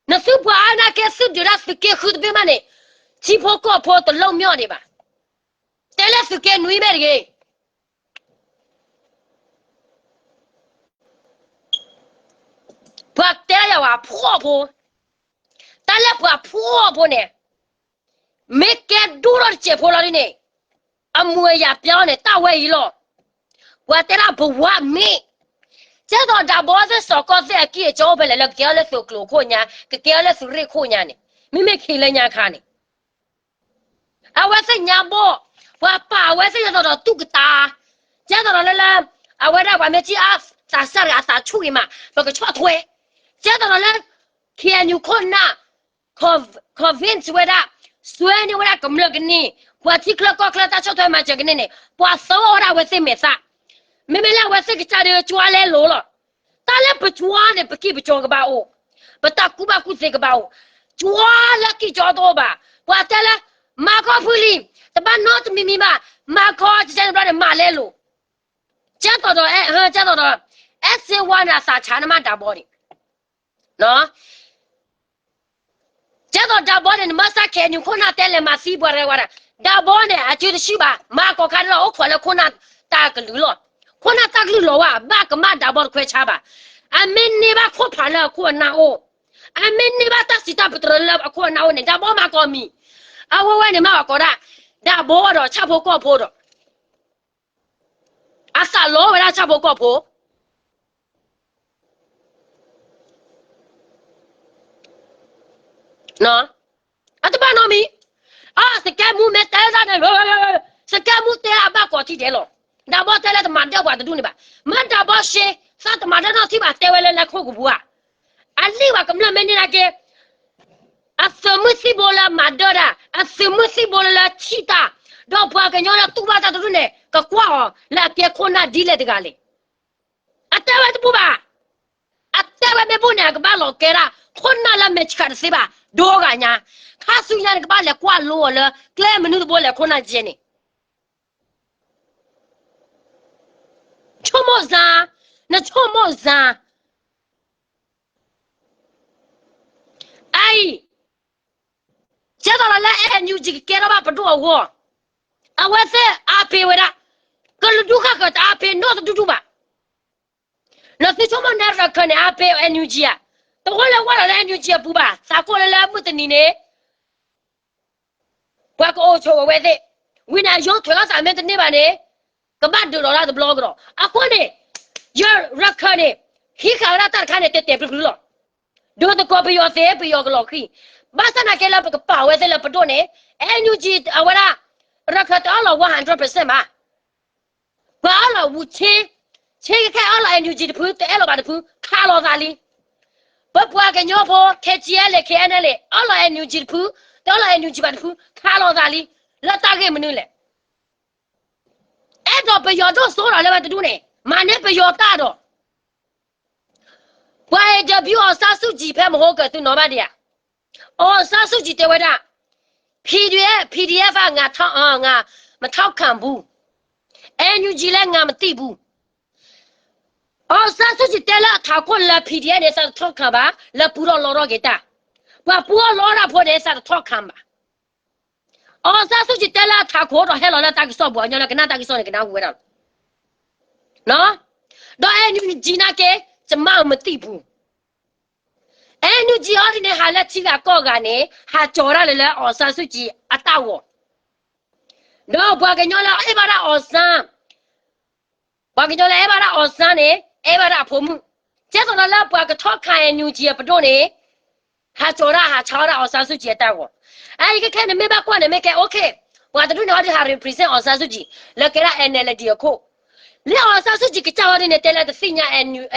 နသုပှၤအါနာ်က့ သုဒုးဒၣ်သုးက့ဃုတဘ့ၣ်မးန့ၣ်, ထံဖိကီၢ်ဖိတလိၣ်မ့ၢ်ဒံးဘၣ်. တဲလၢသုးက့နွံမ့ၢ်တဂ့ၤ. ပှၤတဲယၤဝဲဖှီၣ်ဖိ, တၢ်လၢပှၤဖှီၣ်ဖိန့ၣ်, မ့ၢ်ကဲဒိၣ်ထီၣ်တစဲးဖိလီၤဒ်န့ၣ်, အမူအယၤပျီန့ၣ် တၢ်ဝဲအံၤလီၤ. ပှၤတဲဒၣ်ပဝါမ့ၢ်, ကဲသိးဒၣ်ဘီသ့ၣ်စီၤကီၢ်သ့ၣ်အကံၢ်အကီအိၣ်ဖဲလဲၣ်လၢကကဲအီၤလၢသုးကျိၤခိၣ်ညါ, ကကဲအီၤလၢသုးရ့ၣ်ခိၣ်ညါန့ၣ်, မ့မ့ၢ်ခံလၢညါခါန့ၣ် အဝဲသ့ၣ်ညါဘီၣ်, ပှၤပာ်အဝဲသ့ၣ်ကဲသိးဒီးတူၢ်ကတၢ, ကဲသိးဒီးလၢလၢ, အဝဲဒၣ်ပှၤမ့ၢ်ထံၣ်အသးစၢ်တဂၤအသးဆူၣ်ဂ့ၤမး, ပကဆီၣ်ထွဲ, ကဲသိးဒီးလၢ ခ့ၣ်အဲၣ်ယူၣ်ခိၣ်နၢ်, convince ဝဲဒၣ်, စွဲန့ၢ်ဝဲဒၣ်ကမျၢၢ်ကန့ၢ်, ပှၤထံချၢကီၢ်ချၢတၢ်ဆီၣ်ထွဲမၤစၢၤကန့ၢ်န့ၣ် ပှၤသၢဝဲဒၣ်အဝဲသ့ၣ်မဲာ်သၣ်, မ့မ့ၢ်လၢအဝဲသ့ၣ်ကစၢ်ဒုးကၠွါလဲလိာ်လီၤ. တၢ်လၢပကၠွါန့ၣ် ပကံၢ်ပကီကဘၣ်အိၣ်, ပတၢ်ကူၣ်ဘၣ်ကူၣ်သ့ကဘၣ်အိၣ်, ကၠွါလၢကံၢ်ကီတအိၣ်ဘၣ်, ပှၤတဲလၢ, မၤခီဖုလံ, တဘၣ်နီတမံၤမံၤဘၣ်, မၤခီကစၢ်န့ၣ်ဘျီန့ၣ်မၤလဲလိာ်, ကဲသိးဒီး, ကဲသိးဒီး, အဲၣ်စ့ဝါန့ၣ်အသးဆါန့ၣ်မးဒၣ်ဘီန့ၣ် ကဲသိးဒၣ်ဘီန့ၣ် နမ့ၢ်စၢ်ခဲအံၤနုာ်ခိၣ်နၢ်တဲလဲၤမၤသံပှၤရဲဝဲဒၣ်, ဒၣ်ဘီန့ၣ် အစုတစုဘၣ်, မၤကီၢ်ခါန့ၣ်လီၤ အိၣ်ခိးလၢခိၣ်နၢ်တၢ်ကလုၢ်လီၤ. ခိၣ်နၢ်တၢ်ကလုၢ်လီၤဝဲ ဘၣ်ကမၣ်ဒၣ်ဘီတခွဲးဆါဘၣ်. အမ့ၢ်န့ၢ်ဘၣ်ခိၣ်ဖးလၢအခိၣ်အနၢ်အိၣ်, အမ့ၢ်န့ၢ်ဘၣ်တၢ်စံးတၢ်ပတြၢၤလၢအခိၣ်အနၢ်အိၣ်န့ၣ် ဒၣ်ဘီမၤကီၢ်မံၤ, အဝဲဝဲန့ၣ်မၤဝဲကိးဒၣ်, ဒၣ်ဘီဒီးဆၣ်ဖိကီၢ်ဖိဒီး အသးလီဝဲဒၣ်ဆၣ်ဖိကီၢ်ဖိ အတဘၣ်နီတမံၤ, အစကဲမူမ့ၢ်တဲဒၣ်န့ၣ်, စကဲမူတဲအဘၣ်ကိးထံၣ်ဒဲးလီၤ. ဒၣ်ဘီတဲလၢတမၤဒၢပှၤတဒူၣ်န့ၣ်ဘၣ်. မ့ၢ်ဒၣ်ဘီရှ့ သးတမၤဒၢနီၢ်ထံဘၣ် တဲဝဲလၢလၢခိၣ်ကပူၤဧါ. အလံၣ်ဘၣ်ကမျၢၢ်မ့ၢ်န့ၢ်နာ်က့ အသုးမုၢ်သံၣ်ဘိလၢမၤဒၢတၢ်, အသုးမုၢ်သံၣ်ဘိလၢလၢဆံၣ်တၢ်, ဒီးပှၤကညီလၢတူၢ်ဘၣ်တၢ်တဒူၣ်န့ၣ် ကကွၢ်အီၤလၢအကဲခိၣ်နၢ်ဒ်လဲၣ်တဂၤလဲၣ်. အတဲဝဲတဘူၣ်ဘၣ်. အတဲဝဲမ့ၢ်ဘူၣ်န့ၣ် အကဘၣ်လီၤကဲဒၣ် ခိၣ်နၢ်လၢမဲာ်ဆှးတသ့ဘၣ် ဒိဂၤညါ, ခါဆူညါန့ၣ် ကဘၣ်လဲၤကွၢ်လိအီၤလၢ ကျဲမနုၤတဘိလဲၣ်ခိၣ်နၢ်ကဲန့ၣ် ဆိကမိၣ်စၢ်, နဆိကမိၣ်စၢ်. အအံၤ, ကဲသိးလီၤလၢ NUG ကကဲထီၣ်ဘၣ်ပဒိၣ်အဂီၢ်, အဝဲသ့ၣ်အါဖ့ဝဲဒၣ်, ကလုာ်ဒူၣ်ဃၣ်ဃၢၤတအါဖ့နီတဒူၣ်ဒူၣ်ဘၣ်. နသုဆိကမိၣ်နဲရခၢၣ်န့ၣ် အါဖ့ NUG ဧါ, တဝီလၢဝဲလီၤလၢ NUG အပူၤဘၣ်, သးကိးလၢလၢမုၢ်တနံၤန့ၣ် ပှၤကအိၣ်ဆိးဝဲသ့ၣ်, ဝံၤန့ၣ် အယိးထွဲးလီၤသးမ့ၢ်တန့ၢ်ဘၣ်န့ၣ် ကဘၣ်ဒုးဒီးတၢ်တဘျီကဒီး. အဃိန့ၣ် ယရခၢၣ်န့ၣ် ဟံးဃာ်ဝဲဒၣ်တၢ်တခါန့ၣ် တဲာ်တဲာ်ဖျုးဖျုးလီၤ. ဒိသကိးပယီၤသ့ ပယီၤကလီၤဃံၤ, ဘၣ်ဆၣ်နာ်က့လၢပကပာ်ဝဲသ့ၣ်လၢပဒိၣ်န့ၣ် NUG အဝဲဒၣ် ရခၢၣ်တအၢၣ်လီၤ one hundred percent ဘၣ်. ပှၤအၢၣ်လီၤဝံၤဆ့, ဆ့ကခဲအၢၣ်လီၤ NUG တဖု တအၢၣ်လီၤဘၣ်တဖု ခးလိာ်သးလံ. ပပှၤကညီဖိ KTLA KNLA အၢၣ်လီၤ NUG တဖု, တအၢၣ်လီၤ NUG ဘၣ်တဖု ခးလိာ်သးလံ. လၢတၢ်ဂ့ၢ်မနုၤလဲၣ်. အဲၣ်ဒိးပယီၤဒိၣ်စိဒီးလၢဝဲတဒူၣ်န့ၣ် မၤန့ၢ်ပယီၤတၢ်ဒီး ပှၤ interview အောင်ဆန်းစုကြည် ဖဲမဟိကၢၤ သုနီၤဘၣ်ဒံးဧါ. အောင်ဆန်းစုကြည် တဲဝဲဒၣ် PDF, PDF ဧါ, ငါထောက်, ငါ မထောက်ခံဘူး, NUG လည်း ငါမသိဘူး. အောင်ဆန်းစုကြည် တဲလၢအထးခိၣ်လၢ PDF န့ၣ် သးတထောက်ခံဘၣ်, လၢပူထီၣ်လီထီၣ်က့ၤတၢ်, ပှၤပူထီၣ်လီထီၣ်ဖိန့ၣ် သးတထောက်ခံဘၣ်. အောင်ဆန်းစုကြည် တဲလၢအထးခိၣ်ဒီးဟဲလီၤလၢတၢ်ကစီၣ်ပူၤ အညီလၢကနၣ်တၢ်ကစီၣ်န့ၣ် ကနၣ်ဟူဝဲဒၣ်လီၤ. ဒီး NUG နာ်က့ ကျွန်မမသိဘူး. NUG အီၤဒ်န့ၣ် ဟးလၢထံဂၤကီၢ်ဂၤန့ၣ် ဟးကၠီၤဒၣ်လၢလၢ အောင်ဆန်းစုကြည် အတၢ်ဂီၤ, ဒီးပှၤကညီလၢအဲၣ်ဘၣ်ဒၣ် အောင်ဆန်း ပှၤကညီလၢအဲၣ်ဘၣ်ဒၣ် အောင်ဆန်း န့ၣ် အဲၣ်ဘၣ်ဒၣ်အဖိမုၣ်, ကဲသိးဒီးလၢပှၤကထောက်ခံ NUG အပဒိၣ်န့ၣ် ဟးကၠီၤဒၣ် ဟးဆါဒၣ် အောင်ဆန်းစုကြည် အတၢ်ဂီၤ. အအံၤခဲခဲန့ၣ်မ့ၢ်ဘၣ်ကွၢ်န့ၣ် မ့ၢ်ကဲ okay, ပှၤတဒူၣ်န့ၣ်အီၤဒ်ဟး represent အောင်ဆန်းစုကြည် လၢကဲဒၣ် NLD အခိၣ်, လၢ အောင်ဆန်းစုကြည် ကစၢ်အီၤဒ်န့ၣ် တဲလၢတသ့ၣ်ညါ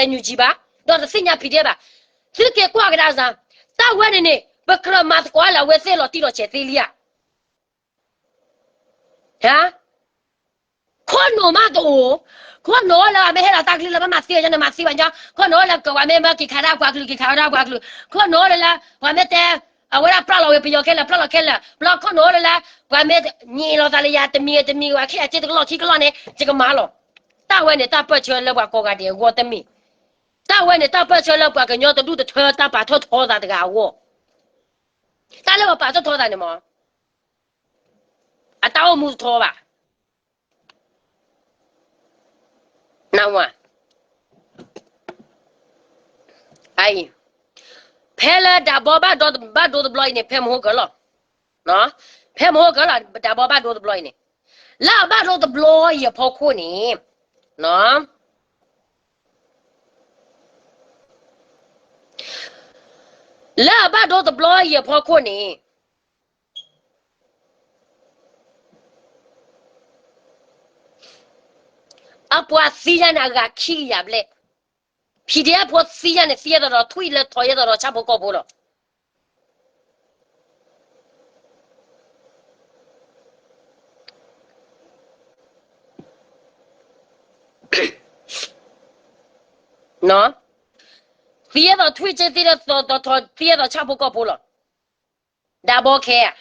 NUG ဘၣ်, ဒီးတသ့ၣ်ညါ PDF ဘၣ်. သုက့ၤကွၢ်ကဒါစၢ်, တၢ်ဝဲန့ၣ်န့ၣ် ပကြၢးမၤသကိးလၢအဝဲသ့ၣ်လီၤတံၢ်လီၤဆဲးသ့လံဧါ. ဟါ, ခိၣ်နူာ်မးတအိၣ်, ခိၣ်နူာ်လၢအမ့ၢ်ဟဲလီၤတၢ်ကလုၢ်လၢဘၣ်မၤသံအီၤန့ၣ် မၤသံဘၣ်ညီ, ခိၣ်နူာ်လၢကဝၤမ့ၢ်မၢက့ၤခးဒၣ်ပှၤကလုာ် က့ၤခးဝဲဒၣ်ပှၤကလုာ်, ခိၣ်နူာ်လၢလၢ ပှၤမ့ၢ်တဲ အဝဲဒၣ်ပျၢ်လီၤဝဲပယီၤခဲလၢာ် ပျၢ်လီၤခဲလၢာ်, ဘျီခိၣ်နူာ်လၢလၢ ပှၤမ့ၢ်ညံးလီၤသးလၢယၤတမံၤတမံၤ ဝဲခံအစ့တကလီၢ်ခံကလီၢ်န့ၣ် ယကမၤလီၤ. တၢ်ဝဲန့ၣ် တၢ်ပၢၢ်ဆၢလၢပှၤကိးဂၤဒဲးအဂီၢ်တမ့ၢ်. တၢ်ဝဲန့ၣ် တၢ်ပၢၢ်ဆၢလၢပှၤကညီတဒူၣ်တထၢ တၢ်ပာ်ထီၣ်ထီသးတဂၤအဂီၢ်. တၢ်လၢပှၤပာ်ထီၣ်ထီသးန့ၣ်မ့ၢ် အတၢ်အိၣ်မူတထီဘၣ်. နဝၤ, အအံၤ, ဖဲလၢဒးဘီဘၣ်ဒိဘၣ်ဒိတဘျီအံၤန့ၣ် ဖဲမဟိကၢလီၤ. ဖဲမဟိကၢလီၤ ဒးဘီဘၣ်ဒိတဘျီအံၤန့ၣ်, လၢအဘၣ်ဒိတဘျီအံၤအဖီခိၣ်န့ၣ်, လၢအဘၣ်ဒိတဘျီအံၤအဖီခိၣ်န့ၣ် အပှၤသံညါန့ၣ် အဂၤခံကယၤဘျဲၣ်. PDF ဖိသံညါန့ၣ် သံယဲၢ်သီဒီးထွံၣ်လၢထီယဲၢ်သီဒီးဆၣ်ဖိကီၢ်ဖိလီၤ. သံယဲၢ်သီထွံၣ်က့သံလၢသီဒီးထီ သံယဲၢ်သီဆၣ်ဖိကီၢ်ဖိလီၤ. ဒးဘီခဲဧါ.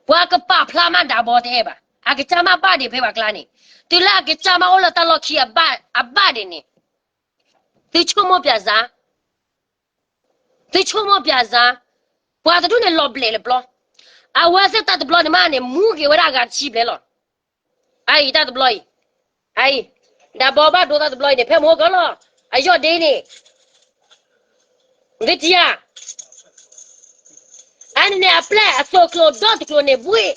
ပှၤကပာ်ဖျါမးဒးဘီတအဲၣ်ဘၣ်. အကစၢ်မးဘၣ်ဒံးဖဲပှၤကျါန့ၣ်, တုၤလၢအကစၢ်မးအိၣ်လၢတၢ်လီၢ်ခံအဘၣ်ဒံးန့ၣ်, သုဆိကမိၣ်ပၠးစၢ်, သုဆိကမိၣ်ပၠးစၢ်, ပှၤတဒူၣ်န့ၣ်လီၤဘျဲးလၢပျီ, အဝဲသ့ၣ်တၢ်တဘျီန့ၣ်မးန့ၣ် မူက့ၤဝဲဒၣ်အဂၤတဆံဘျဲၣ်လီၤ. အအံၤတၢ်တဘျီအံၤ, အအံၤ, ဒးဘီဘၣ်ဒိတၢ်တဘျီအံၤန့ၣ် ဖဲမဟိကၢလီၤ, အယီၢ်ဒ့န့ၣ် ဒ်တယၤ, အန့ၣ်န့ၣ် အပျဲၢ်အသိးကျိၤဒီတကျိၤန့ၣ်ဘှ့ၣ်,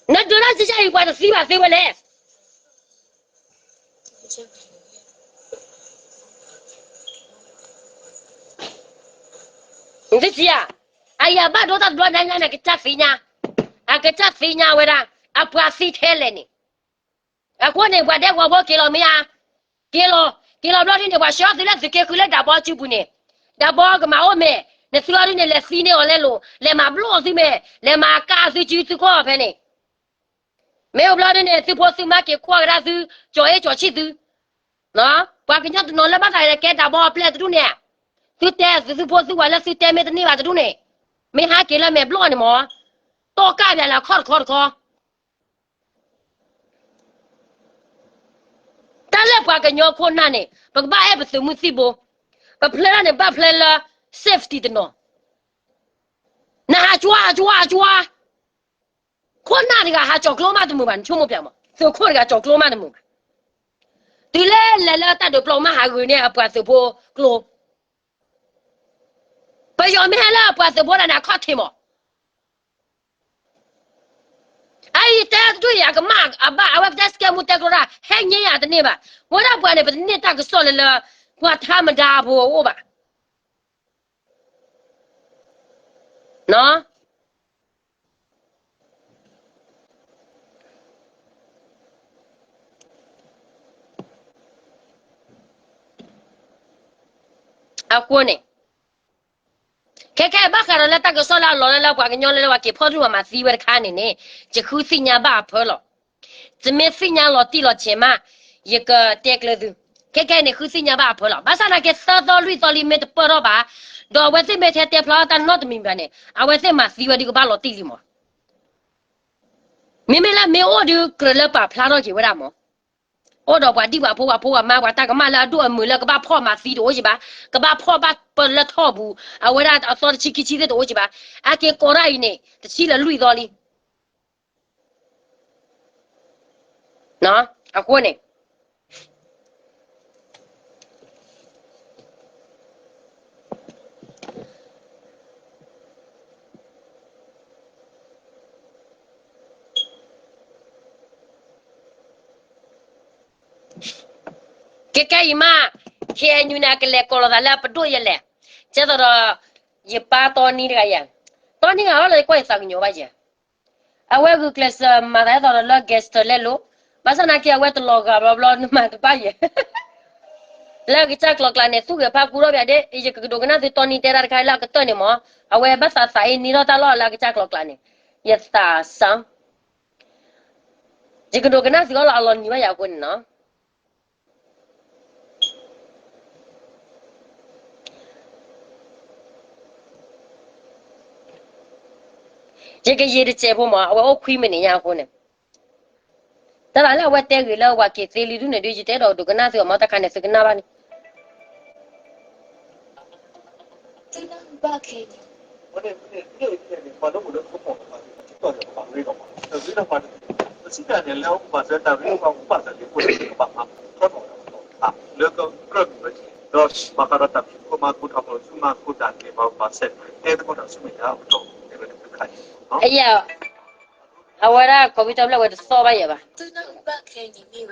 နဒိးတၢ်ကယၢ်အံၤ ပှၤတသံဘၣ်သ့ဝဲလဲၣ်. ဒ်တယၤ, အယၤဘၣ်ဒိတၢ်တဘျီန့ၣ် အကစၢ်သ့ၣ်ညါ, အကစၢ်သ့ၣ်ညါဝဲဒၣ် အပှၤသံထဲလဲၣ်န့ၣ် အဃိန့ၣ် ပှၤဒဲကဝီၤဖိက့ၤလီၤမ့ၢ်ဧါ, က့ၤလီၤ, က့ၤလီၤဘျီဒ်န့ၣ် ပှၤဆှၢသုလၢသုးက့ဃုလၢဒၣ်ဘီစုပူၤန့ၣ်, ဒၣ်ဘီကမၤအိၣ်မဲာ်, နသုအီၤဒ်န့ၣ် လဲၤသံန့ၢ်အီၤလဲလိာ်, လဲၤမၤဘျီၣ်သုမဲာ်, လဲၤမၤကၢ်သုစုသုခီၣ်ဖဲန့ၣ်, မ့ၢ်အိၣ်ဘျီဒ်န့ၣ် သုဖိသုမါက့ၤကွၢ်ကဒါသု, ကၠီၤအ့ၣ်ကၠီၤဆံၣ်သု, ပှၤကညီတနီၤလၢဘၣ်သးကဲဒၣ်ဘီအပျဲၢ်တဒူၣ်န့ၣ်, သုတဲသုသုဖိသုဝၤလၢသုတဲမ့ၢ်တန့ၢ်ဘၣ်တဒူၣ်န့ၣ်, မ့ၢ်ဟးက့ၤလၢမဲာ်ဘျီၣ်န့ၣ်မး, တီၢ်ကၢ်ပၠးလၢအခီၣ်တခီတခီ တၢ်လၢပှၤကညီခိၣ်နၢ်န့ၣ် ပကဘၣ်အဲၣ်ပသုးမုၢ်သံၣ်ဘိ, ပဖျဲလၢန့ၣ် ဘၣ်ဖျဲလၢ safety တနီၤ, နဟးကွၢ်ကွၢ်ကွၢ်, ခိၣ်နၢ်တဂၤဟးကၠီၤကျိမးတမုာ်ဘၣ်, နဆိကမိၣ်ပၠးမး, သုးခိၣ်တဂၤကၠီၤကျိမးတမုာ်ဘၣ်, တုၤလၢလဲၤလၢတၢ်ဒုးပျီမးဟးဂုာ်န့ၢ်အပှၤသုးဖိကျိ ပယီၤမ့ၢ်ဟဲလၢအပှၤသုးဖိဒၣ်န့ၣ် အခီၣ်ထံးမး, အအံၤတဲတဒူၣ်အံၤ အကမၣ်အဘၣ် အဝဲကတဲစကဲမူတဲကျိဒၣ် ဟဲညါယၤတန့ၢ်ဘၣ်, ဝဲဒၣ်ပှၤန့ၣ် ပတန့ၢ်တၢ်ကစီၣ်လၢလၢ ပှၤထါမဒါအဖိအအိၣ်ဘၣ် အဃိန့ၣ် ခဲခဲဘၣ်ဃးဒီးလၢတၢ်ကစီၣ်လၢအလီၤလၢလၢပှၤကညီလၢလၢပှၤက့ၤဖီၣ်ဒူၣ်မၤသံဝဲတခါန့ၣ်န့ၣ် ယဃုသ့ၣ်ညါဘၣ်အဖၢလီၤ. ယမ့ၢ်သ့ၣ်ညါလီၤတံၢ်လီၤဆဲးမး ယကတဲကျၢၤသု, ခဲခဲန့ၣ် ဃုသ့ၣ်ညါဘၣ်အဖၢလီၤ. ဘၣ်ဆၣ်သနာ်က့ သၢသီလွံၢ်သီလံမ့ၢ်တပၢၢ်ထီၣ်ဘၣ်, ဒီးအဝဲသ့ၣ်မ့ၢ်ထဲတဲဖျါထီၣ်တၢ်နီတမံၤဘၣ်န့ၣ် အဝဲသ့ၣ်မၤသံဝဲဒုးကဘၣ်လီၤတံၢ်လံမး. မ့မ့ၢ်လၢမ့ၢ်အိၣ်ဒုးကြၢးလၢပာ်ဖျါထီၣ်က့ၤဝဲဒၣ်မး, အိၣ်ဒီးပှၤဒံၣ်ပှၤဖိပှၤဖိပှၤမါ ပှၤတၢ်ကမၣ်လၢအဒိၣ်အမုာ်လၢကဘၣ်ဖီၣ်မၤသံတအိၣ်က့ဘၣ်, ကဘၣ်ဖီၣ်ဘၣ်ပၢၢ်လၢထီၣ်ပူၤ အဝဲဒၣ်အသီတဆံခံဆံသ့ၣ်တအိၣ်က့ဘၣ်. အက့ၤကိးဒၣ်အံၤန့ၣ် တဆံလၢလွံၢ်သီလံ အဃိန့ၣ် ကဲကဲအံၤမး KNU န့ၣ် အကလဲၤကိးလိာ်သးလၢအပဒိၣ်ယဲလဲၣ်, ကဲသိးဒီး ယပၢ်တီနံတဂၤယဲ, တီနံဂၤလီၤလၢယကွၢ်ယသးကညီၤဘၣ်ယဲ အဝဲဂုာ်ကျဲးစၢးမၤသးဒ်သိးဒီးလၢ gangster လဲလိာ်, ဘၣ်ဆၣ်သနာ်က့ အဝဲတလီၤဂာ်ဘျီဘျီနမၤတဘၣ်ယဲ လၢအကစၢ်ကျိၤကျါန့ၣ် သူၣ်ဂဲၤဖးကူထီၣ်ပၠးဒ့, ယကဒိကနၣ်သုတီနံတဲတၢ်တခါလၢအကတၢၢ်န့ၣ်မး, အဝဲဘၣ်သးသးအ့န့ၢ်ထီၣ်တၢ်လီၢ်လၢအကစၢ်ကျိၤကျါန့ၣ်, ယသးစၢ်, ယကဒိကနၣ်သုအီၤလီၤအလီၤနံၤဘၣ်ယၤအဃိန့ၣ်နီၤ ယကယံာ်တစဲးဖိမး အဝဲအိၣ်ခွံမံးနံးညါအဃိန့ၣ်, တၢ်လၢလၢအဝဲတဲဂ့ၤလၢဝၤက့ၤသ့လံဒုးန့ၣ်ဒုး ယတအဲၣ်ဒိးဒိကနၣ်သုအီၤမး တၢ်ခါန့ၣ်သုကနၣ်ဘၣ်န့ၣ် အဝဲဒၣ် computer ဘျၢဝဲတသီၣ်ဘၣ်ယဲဘၣ်. တသီၣ်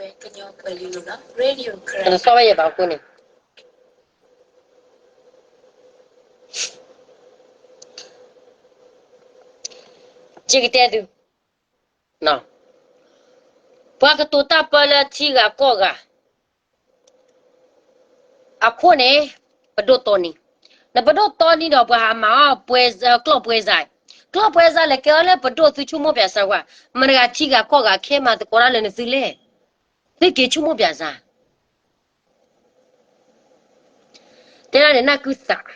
ဘၣ်ယဲဘၣ်အဃိန့ၣ်, ယကတဲသု, ပှၤကတိၤတၢ်ပၢလၢထံဂၤကီၢ်ဂၤ အဃိန့ၣ် ပဒိၣ်တီနံ, နပဒိၣ်တီနံဒီးပှၤဟးမၤအီၣ်ကျီၢ်ပှဲၤစါ, ကျီၢ်ပှဲၤစါလဲၤကဲအီၤလၢပဒိၣ်သုဆိကမိၣ်ပၠးစၢၤကွၢ်, မတဂၤထံဂၤကီၢ်ဂၤခဲမၤသကိးတၢ်လၢနသုလဲၣ်, သုက့ၤဆိကမိၣ်ပၠးစၢၤ, တဲဒၣ်န့ၣ်နၢ်ကုသး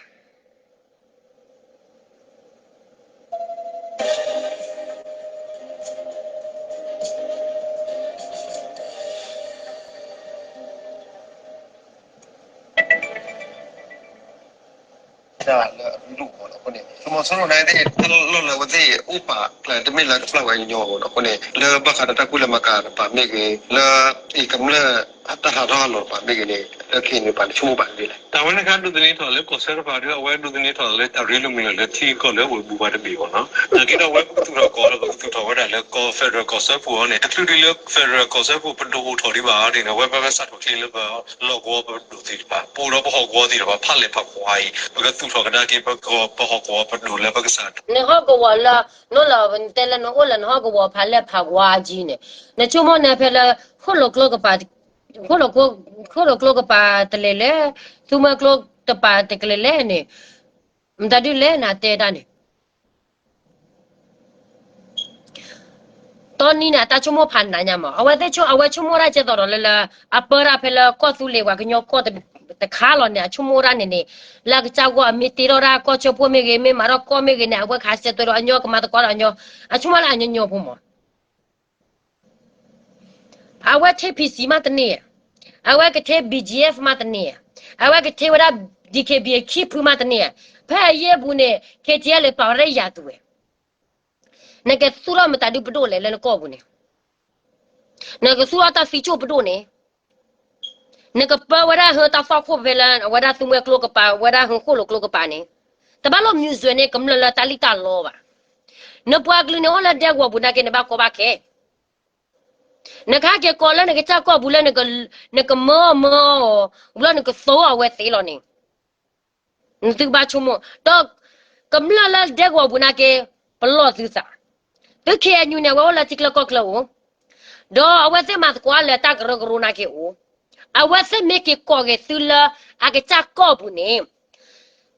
တၢ်လၢအဒိၣ်မးအဃိန့ၣ် သုးမီၤစိရိၤန့ၣ်သ့ၣ် တၢ်လီၢ်လၢအဝဲသ့ၣ်အိၣ်ပာ်ကျဲတမ့ၢ်လၢတဖျၢၣ်ဝဲညီအဃိန့ၣ် လၢဘၣ်ဃးဒီးတၢ်ကူၣ်လဲၤမၤကၤတပၤမ့ၢ်ဂ့ၤ လၢအံၤကမျၢၢ်တၢ်ဟးထီၣ်ဟးလီၤတပၤမ့ၢ်ဂ့ၤန့ၣ် လၢခံန့ၣ် ပှၤဆိကမိၣ်ဘၣ်ဒ်လဲၣ်. တၢ်ဝဲန့ၣ်ခါဒိးသန့ၤထီၣ်လၢကီၢ်စၢဖးဒိၣ် အဝဲဒိးသန့ၤထီၣ်လၢတၢ်ရ့လိာ်မုာ်လီၤလၢထံကီၢ်လၢအဝဲဘူးပှၤတဘ့ၣ်အဂီၢ်နီၤ. နာ်က့ဒီးအဝဲကသူၣ်ထီၣ်ကီၢ်လၢကသူၣ်ထီၣ်ဝဲဒၣ်လၢကီၢ် federal ကီၢ်စၢဖှိၣ်အံၤန့ၣ် တချုးဒ်လၢ federal ကီၢ်စၢဖှိၣ်ပဒိၣ်အိၣ်ထီၣ်ဒံးဘၣ်အံၤန့ၣ် အဝဲဘၣ်ဘၣ်စးထီၣ်ချ့လၢပလီၢ်ကဝီၤပဒိၣ်သ့ၣ်တဖၣ် ပအိၣ်ဒီးပဟီၣ်ကဝီၤသ့ၣ်တဖၣ် ဖးလဲၢ်ဖးကွၢ်အံၤ ပကသူၣ်ထီၣ်ကဒါက့ၤ ပဟီၣ်ကဝီၤပဒိၣ်လၢပကစၢ် နဟီၣ်ကဝီၤလၢ နအိၣ်လၢ နတဲလၢနအိၣ်လၢနဟီၣ်ကဝီၤဖးလဲၢ်ဖးကွၢ်အံၤန့ၣ် နဆိကမိၣ်န့ၣ်ဖဲလၢ ဃိၣ်လိာ်ကျိကပၤ ဃိၣ်လိာ်ကျိကပၤတလဲၤလဲၣ်, သူမွဲကျိတပၤတကလဲၤလဲၣ်န့ၣ် မတၤဒုလဲၣ်နတဲဒၣ်န့ၣ် တီနံၤန့ၣ် အတၢ်ဆိကမိၣ်ဖးနးညါမး အဝဲသ့ၣ်ဆိ အဝဲဆိကမိၣ်ဒၣ်ကဲသိးဒီးလၢလၢ အပၢဒၣ်ဖဲလၢကီၢ်သူလ့ၤပှၤကညီကီၢ်တခါလီၤန့ၣ် အဆိကမိၣ်ဒၣ်န့ၣ်န့ၣ် လၢအကစၢ်ဂီၢ်အမ့ၢ်တ့ထီၣ်ဒၣ်ကီၢ်ဆၢဖိမ့ၢ်ဂ့ၤ မ့ၢ်မၤထီၣ်ကီၢ်မ့ၢ်ဂ့ၤန့ၣ် အဝဲကဟးဆှဲးတွဲဒီးအညီကမၤသကိးဒီးအညီ အဆိကမိၣ်လၢအညီညီဖိမး အဝဲထဲ PC မးတန့ၢ်ဧါ, အဝဲကထဲ BGF မးတန့ၢ်ဧါ, အဝဲကထဲဝဲဒၣ် DKBA ခံဖုမးတန့ၢ်ဧါ, ဖဲအယဲၢ်ပူၤန့ၣ် KTLA ပာ်ဝဲဒၣ်ယၤသူဝဲ, နကသူၣ်ထီၣ်မတၤဒုပဒိၣ်လဲၣ်လၢနကီၢ်ပူၤန့ၣ်, နကသူၣ်ထီၣ်တၢ်သံကၠိၣ်ပဒိၣ်န့ၣ်, နကပၢဝဲဒၣ်ဟၢတၢ်သွၣ်ခိၣ်ဖဲလၢအဝဲဒၣ်သူမွဲကျိကပၤ ဝဲဒၣ်ဟၢဃိၣ်လိာ်ကျိကပၤန့ၣ်, တဘၣ်လိၣ်မံၤစၢၤန့ၢ်ကမျၢၢ်လၢတၢ်လံၣ်တၢ်လီဘၣ်. နပှၤကလုာ်န့ၣ်အိၣ်လၢဒဲကဝီၤပူၤနာ်က့ နဘၣ်ကီဘၣ်ခဲ နကဟဲက့ၤကိးလၢနကစၢ်ကီၢ်ပူၤလၢ နကမၢအီၤမၢအီၤ, ဘျီနကသိအီၤဝဲသ့လီၤန့ၣ်, နသုကဘၣ်ဆိကမိၣ်, ဒီးကမျၢၢ်လၢဒဲကဝီၤပူၤနာ်က့ ပလီၢ်သုသး, သု KNU န့ၣ် အဝဲအိၣ်လၢထံချၢကီၢ်ချၢအိၣ်, ဒီးအဝဲသ့ၣ်မၤသကိးလၢတၢ်ကရၢကရိနာ်က့အိၣ်, အဝဲသ့ၣ်မ့ၢ်က့ၤကိးက့ၤသုလၢအကစၢ်ကီၢ်ပူၤန့ၣ်,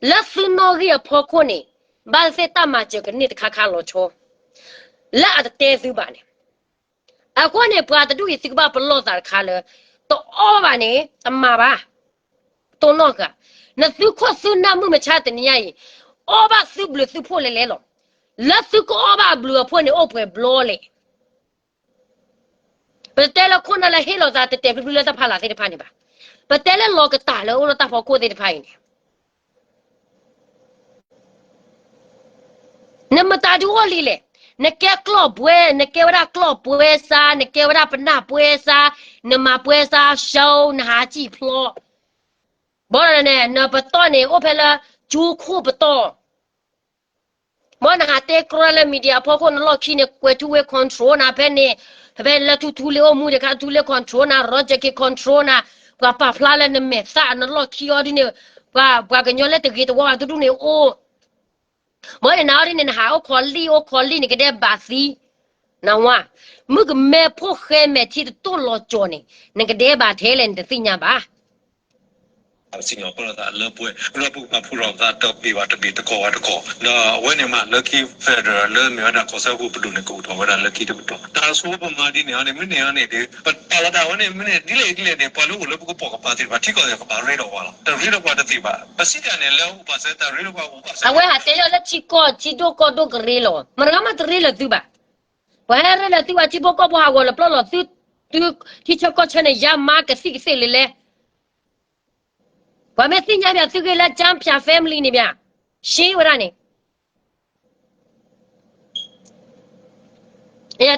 လၢသုနီၣ်ဂံၢ်အဖီခိၣ်န့ၣ်, ဘၣ်သ့ၣ်တၢ်မၤစၢၤကန့ၢ်တခါခါလီၤဆီ, လၢအတတဲသုဘၣ်န့ၣ် အဃိန့ၣ် ပှၤတဒူၣ်အံၤသုကဘၣ်ပလီၢ်သးတခါလၢ တအီၣ်ဘၣ်န့ၣ် တမၤဘၣ်, တိၢ်နီၣ်ဃာ်, နသုခိၣ်သုနၢ်မုၢ်မဆါတနံၤညါအံၤ, အီၣ်ဘၣ်သုဘျုးသုဖှိၣ်လဲၤလဲၤလီၤ. လၢသုကအီၣ်ဘၣ်အဘျုးအဖှိၣ်န့ၣ် အိၣ်ပှဲၤဘျီလဲၣ်. ပတဲလၢခိၣ်နၢ်လၢဟ့ၣ်လီၤသးတဲာ်တဲာ်ဖျုးဖျုးလၢတၢ်ဖးလၢ်သ့ၣ်တဖၣ်န့ၣ်ဘၣ်. ပတဲလၢလီၤကတၢ်လၢအိၣ်လၢတၢ်ဖီခိၣ်သ့ၣ်တဖၣ်အံၤန့ၣ် နမတၤဒုအိၣ်လံလဲၣ်. နကဲကျီၢ်ပှဲၤ, နကဲဝဲဒၣ်ကျီၢ်ပှဲၤစါ, နကဲဝဲဒၣ်ပနၢ်ပှဲၤစါ, နမၤပှဲၤစါ show နဟးစံၣ်ဖျီ, ဘၣ်ဒီးန့ၣ် နပတီၢ်န့ၣ် အိၣ်ဖဲလၢ ကၠိခိၣ်ပတီၢ် ဘၣ်နဟးတဲကြီလၢ media အဖီခိၣ် နလီၢ်ခံန့ၣ် ကွဲၤထူဝ့ control နၤဖဲန့ၣ်, ဖဲလၢထူထူလ့အိၣ်မူဒံးခါ ထူလ့ control နၤ, ရီကၠဲးက့ၤ control နၤ, ပှၤပာ်ဖျါလၢနမဲာ်သၣ် နလီၢ်ခံအီၤဒ်န့ၣ်, ပှၤ ပှၤကညီလၢတဂ့ၤတဝါဘၣ်တဒူၣ်န့ၣ်အိၣ်, ဘၣ်န့ၣ်နၤအီၤဒ်န့ၣ် နဟးအိၣ်ခိးလံၣ် အိၣ်ခိးလံၣ် နကဒဲးဘၣ်သံ, နဝါ, မုၣ်ကမဲဖိဃဲမဲာ်ထံတတိၢ်လီၤကၠီၤန့ၣ် နကဒဲးဘၣ်ထဲလဲၣ် နတသ့ၣ်ညါဘၣ်. ပစံၣ်ညီၣ်ပၢလီၤသးလၢပှဲၤ လၢပကပာ်ဖှိၣ်ထီၣ်ပသးတဘ့ၣ်ဘၣ်တဘ့ၣ် တကီၢ်ဘၣ်တကီၢ် ဒီးအဝဲန့ၣ်မးလၢခံ federal လၢမ့ၢ်ဝဲဒၣ်ကီၢ်စၢဖှိၣ်ပဒိၣ်န့ၣ် ကအိၣ်ထီၣ်ဝဲဒၣ်လၢခံတပတီၢ် တၢ်ဆိပမၤဒ်န့ၣ်အီၤန့ၣ် မ့ၢ်န့ၣ်အီၤန့ၣ်ဒီး ပပာ်လီၤတၢ်ဝဲန့ၣ် မ့ၢ်န့ၣ်ဒ်လဲၣ်ဒ်လဲၣ်န့ၣ် ပှၤလၢအိၣ်လၢပကပိာ်ကပၤသ့ၣ်တဖၣ် ထံကီၢ်သ့ၣ်ကဘၣ်ရ့ဒီးပှၤလီၤ. တရ့ဒီးပှၤတသ့ဘၣ်. ပစံးတၢ်န့ၣ် လၢအိၣ်ပာ်စၢၤတၢ်ရ့ဒီးပှၤအိၣ်ပာ်စၢၤ အဝဲဟးတဲလၢထံကီၢ်ထံဒိၣ်ကီၢ်ဒိၣ်ကရ့လီၤ. မတၤဂၤမးတရ့လၢသုဘၣ်. ပှၤဟဲရ့လၢသုဘၣ် ထံဖိကီၢ်ဖိဟးဂီၤလၢပျီလီၤသု, သုထံဆၢကီၢ်ဆၢန့ၣ် ယါမါကသံၣ်ကသ့ၣ်လၢလဲၣ်. ပှၤမ့ၢ်သ့ၣ်ညါဘၣ်သုဂ့ၢ်လၢ ကၠၢဖၠး family န့ၣ်ဘၣ်, ရှဲဝဲဒၣ်န့ၣ်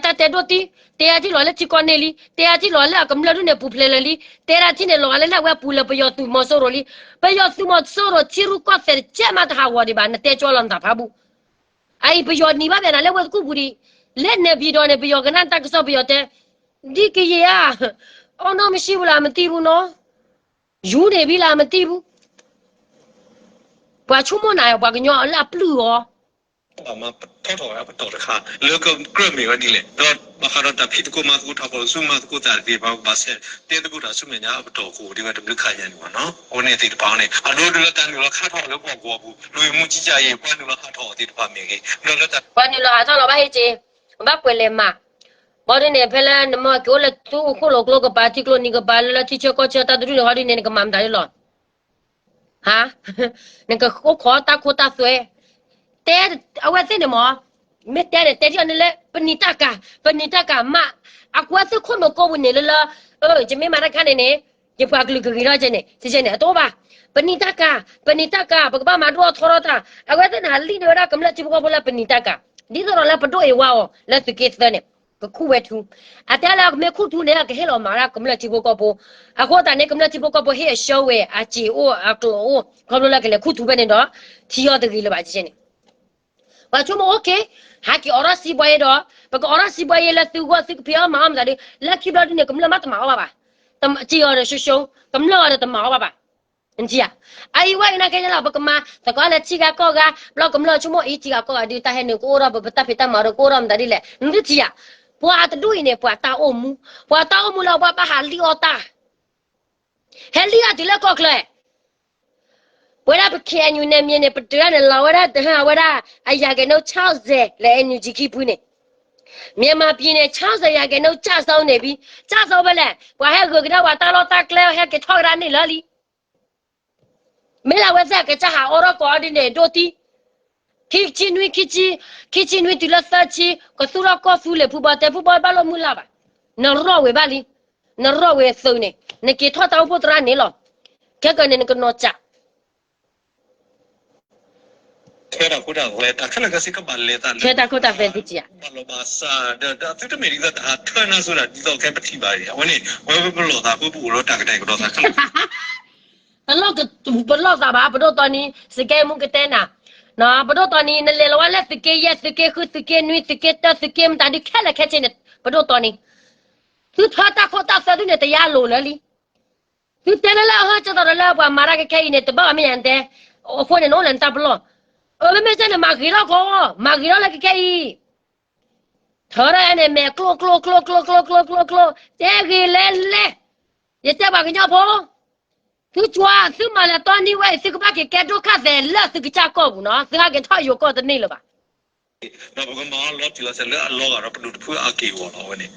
တၢ်တဲဒိၣ်တံၢ်, တဲအထံလီၤလၢထံကီၢ်န့ၣ်လံ, တဲအထံလီၤလၢအကမျၢၢ်ဒ်န့ၣ်ပူၤဖျဲးလၢာ်လံ, တဲဒၣ်ထံန့ၣ်လီၤဂာ်လၢလၢအဝဲပူၤလၢပယီၤသုးမီၤစိရိၤလံ, ပယီၤသုးမီၤစိရိၤထံရူၢ်ကီၢ်သဲးတကဲမးတဟးဂီၤဒံးဘၣ် နတဲကၠီလီၤနသးဖးဘူၣ်. အအံၤပယီၤနံၤဘၣ်ဘၣ်နၤလၢဝဲသကူၣ်ပူၤဒံး, လၢနဲပံၤဒီးန့ၣ် ပယီၤကနၣ်တၢ်ကစီၣ်ပယီၤတဲ, ဒ်ကယဲၢ်ဧါ, အီနီၢ်မ့ၢ်ရှံပူၤလၢမတံပူၤနီၤ, ယူၤန့ၣ်ဘံလၢမတံပူၤ ပှၤဆိကမိၣ်နၤ ပှၤကညီလၢအပျုၢ်အီၤ, ပမၤထီၣ်ထီၣ်ဝဲအပတီၢ်တခါ လၢကကြၢးမ့ၢ်ဝဲဒ်လဲၣ်, ဒီးဘၣ်ဃးဒီးတၢ်ဖံးသကိးမၤသကိးတၢ်ဖီၣ်ဆူမၤသကိးတၢ်တက့ၢ် ပဘၣ်ဆဲးတဲသကိးတၢ်ဆူမဲာ်ညါအပတီၢ်အဃိ ဒ်ဝဲတဘျုးခါညါန့ၣ်မ့ၢ်နီၤ, အဝဲန့ၣ်သ့ၣ်တဖၣ်န့ၣ် အဒိဒ်လၢတၢ်နုာ်လီၤခးထီၣ်လၢပှၤကဝီၤပူၤ လွံၢ်မူကံကါအံၤ ပှၤနုာ်လီၤခးထီၣ်အီၤသ့ၣ်တဖၣ်မ့ၢ်ဂ့ၤ ဒီးလၢတၢ် ပှၤနုာ်လီၤခးထီၣ်လီၤဘၣ်ဟ့ၣ်က့ၤ, ဘၣ်ကွဲးလဲၤမး, ဘၣ်ဒ်န့ၣ် ဖဲလၢနမ့ၢ်က့ၤအိၣ်လၢသူခိၣ်လိာ်ကျိကပၤ ထံကျိနံၤကပၤ လၢလၢထံဆၢကီၢ်ဆၢတၢ်တဒူၣ်န့ၣ် ဟီဒ်န့ၣ် နကမၤမတၤဒ်လီၤ ဟါ, နကအိၣ်ခိးတၢ်ခိတၢ်သွဲ, တဲအဝဲသ့ၣ်န့ၣ်မ့ၢ်, မ့ၢ်တဲန့ၣ် တဲထံၣ်အီၤန့ၣ်လၢ ပနံၤတၢ်ကၤ, ပနံၤတၢ်ကၤမး, အကွဲသုခိၣ်နူာ်ကိးပူၤန့ၣ်လၢလၢ, ယမ့ၢ်မၤတၢ်ခါန့ၣ်န့ၣ်, ယပှၤကလုာ်ကဂ့ၤထီၣ်ကဲန့ၣ် ကဲန့ၣ် အတအိၣ်ဘၣ်, ပနံၤတၢ်ကၤ, ပနံၤတၢ်ကၤ ပကဘၣ်မၤဒိၣ်ထီထီၣ်တၢ်, အဝဲသ့ၣ်န့ၣ် ဟးလံၣ်န့ၢ်ဝဲဒၣ်ကမျၢၢ်ထံဖိကီၢ်ဖိလၢပနံၤတၢ်ကၤ, ဒ်သိးဒီးလၢပဒိၣ်အ့ၣ်ဝါအီၤ လၢသုးက့သၢန့ၣ် ကခူၣ်ဝဲထူ, အတဲလၢကမ့ၢ်ခူၣ်ထူန့ၣ် ကဟ့ၣ်လီၤမၤဒၣ်ကမျၢၢ်ထံဖိကီၢ်ဖိ, အဃိသတးန့ၣ် ကမျၢၢ်ထံဖိကီၢ်ဖိဟ့ၣ်အဆှၢဝဲ အစ့အိၣ်အကျိၤအိၣ် ခီဖျိလၢကလဲၤခူၣ်ထူဖဲန့ၣ်ဒီး ထံအီၤတဂ့ၤလၢၤဘၣ်န့ၣ် ပှၤဆိကမိၣ် okay, ဟဲက့ၤအိးထီၣ်စံးဘှါယဲဒီး ပကအိးထီၣ်စံးဘှါယဲလၢသုဂီၢ်သုကဖံးအီၣ်မၤအီၣ်မတၤဒုး လၢခံဘျီဒုန့ၣ် ကမျၢၢ်မးတမၤအီၣ်ဘၣ်ဘၣ်, စံးအီၤဒီးရှုံးရှုံး ကမျၢၢ်အီၤဒီးတမၤအီၣ်ဘၣ်ဘၣ်. နထံၣ်ဧါ, အအံၤဝဲကနၣ်ခဲညါလီၤ ပကမၤသကိးလၢထံဂၤကီၢ်ဂၤ ဘျီကမျၢၢ်ဆိကမိၣ်အံၤထံဂၤကီၢ်ဂၤဒုး တၢ်ဟဲနုာ်ကအိၣ်ထီၣ် ပတၢ်ဖံးတၢ်မၤဒီးကအိၣ်ထီၣ်မတၤဒ်လဲၣ် နသုထံၣ်ဧါ, ပှၤအတဒူၣ်အံၤန့ၣ် ပှၤတၢ်အိၣ်မူ, ပှၤတၢ်အိၣ်မူလၢပှၤဘၣ်ဟးလံၣ်အီၣ်တၢ် ဟဲလံၣ်တၢ်တုၤလၢကီၢ်ချၢ, ပဝဲဒၣ်ပ K N U န့ၣ်မ့ၢ်န့ၣ် ပတုၤဒၣ်န့ၣ် လီၤဝဲဒၣ်တဟၢဝဲဒၣ် အရာခိုင်နှုန်းခြောက်ဆယ် လၢ N U G ခံဖုန့ၣ်, မြန်မာပြည်န့ၣ် ခြောက်ဆယ်ရာခိုင်နှုန်းကျဆုံးနေပြီ, ကျဆုံးဖဲလဲၣ် ပှၤဟဲဂုာ်ကဒါပှၤတၢ်လီၢ်တၢ်ကျဲ ဟဲက့ၤထီၣ်ကဒါန့ၣ်လၢာ်လံ မ့ၢ်လၢအဝဲသ့ၣ်အကစၢ်ဟးအိးထီၣ်ကိးအီၤဒ်န့ၣ် ဒိၣ်တံၢ်, ခံဆံနွံ, ခံဆံနွံတုၤလၢသၢဆံ, ကသူၣ်ထီၣ်ကီၢ်သူလ့ၤဖုဘီတဲဖုဘီဘၣ်လိာ်မုၢ်လၢ်ဘၣ်, နရီၣ်ဝဲဘၣ်လံ, နရီၣ်ဝဲသုးန့ၣ် နက့ၤထီၣ်တၢ်အိၣ်ဖှိၣ်သရၣ်န့ၣ်လီၤ, ခဲကနံၣ်န့ၣ် နကနီၤစး ထွဲတၢ်ခိတၢ်သွဲ တၢ်ခဲလၢာ်ခဲဆ့ကဘၣ်လဲၤသးလၢ ထွဲတၢ်ခိတၢ်သွဲသုကံယၤ ဘၣ်လီၤဘၣ်စး ဒီးသုတမ့ၢ်ဒ်သိးတဟးထၢနၢ်စိၤဒ်သိးခဲပထံၣ်ဘၣ်အံၤ အဝဲန့ၣ် ဝဲပလီၢ်သးဖိပအိၣ်လၢတၢ်ကတဲာ်ကတီၤသးခဲလၢာ် တလီၢ်ကပလီၢ်သးဘၣ် ပဒိၣ်တီနံၤ စကဲမူကတဲနၤ, ပဒိၣ်တီနံၤ နလဲၤလီၤဝဲလၢသုးက့ယဲၢ် သုးက့ဃု သုးက့နွံ သုးက့တၢ သုးက့မတၤဒုးခဲလၢာ်ခဲဆ့န့ၣ် ပဒိၣ်တီနံၤ, သုထၢတၢ်ခိတၢ်သွဲသုန့ၣ် တယါလိၤလၢာ်လံ သုတဲလၢလၢအဟၢကၢ်သိးဒီးလၢပှၤမၤတၢ်ခဲခဲအံၤန့ၣ် တဘၣ်ဘၣ်မ့ၢ်ယၤတဲ, အဃိန့ၣ် နအိၣ်လၢနတၢ်ပလီၢ်, အမ့မ့ၢ်ကဲန့ၣ် မၤဂ့ၤထီၣ်ကီ, မၤဂ့ၤထီၣ်လၢခဲခဲအံၤ, ထၢထီၣ်ယဲန့ၣ် မဲာ်ကျိၣ်ကျိၣ်ကျိၣ်ကျိၣ်ကျိၣ်ကျိၣ်ကျိၣ်ကျိၣ်, တဲဂ့ၤလဲၣ်လဲၣ်, ယတဲပှၤကညီဖိ, သုကွၢ် သုမၤလဲၤတီနံၤဝဲအံၤ သုကဘၣ်က့ၤကဲဒိၣ်ခၣ်သဲးလၢသုကစၢ်ကီၢ်ပူၤနီၤ, သုဟဲက့ၤထီၣ်ယိၤကီၢ်တန့ၢ်လၢၤဘၣ် ဒီးပကမၤအီၤလီၤတံၢ်လီၤဆဲးလၢအလီၤဂာ်ဒီးပဒိၣ်တဖုအက့ၢ်အဂီၤလီၤဝဲန့ၣ်,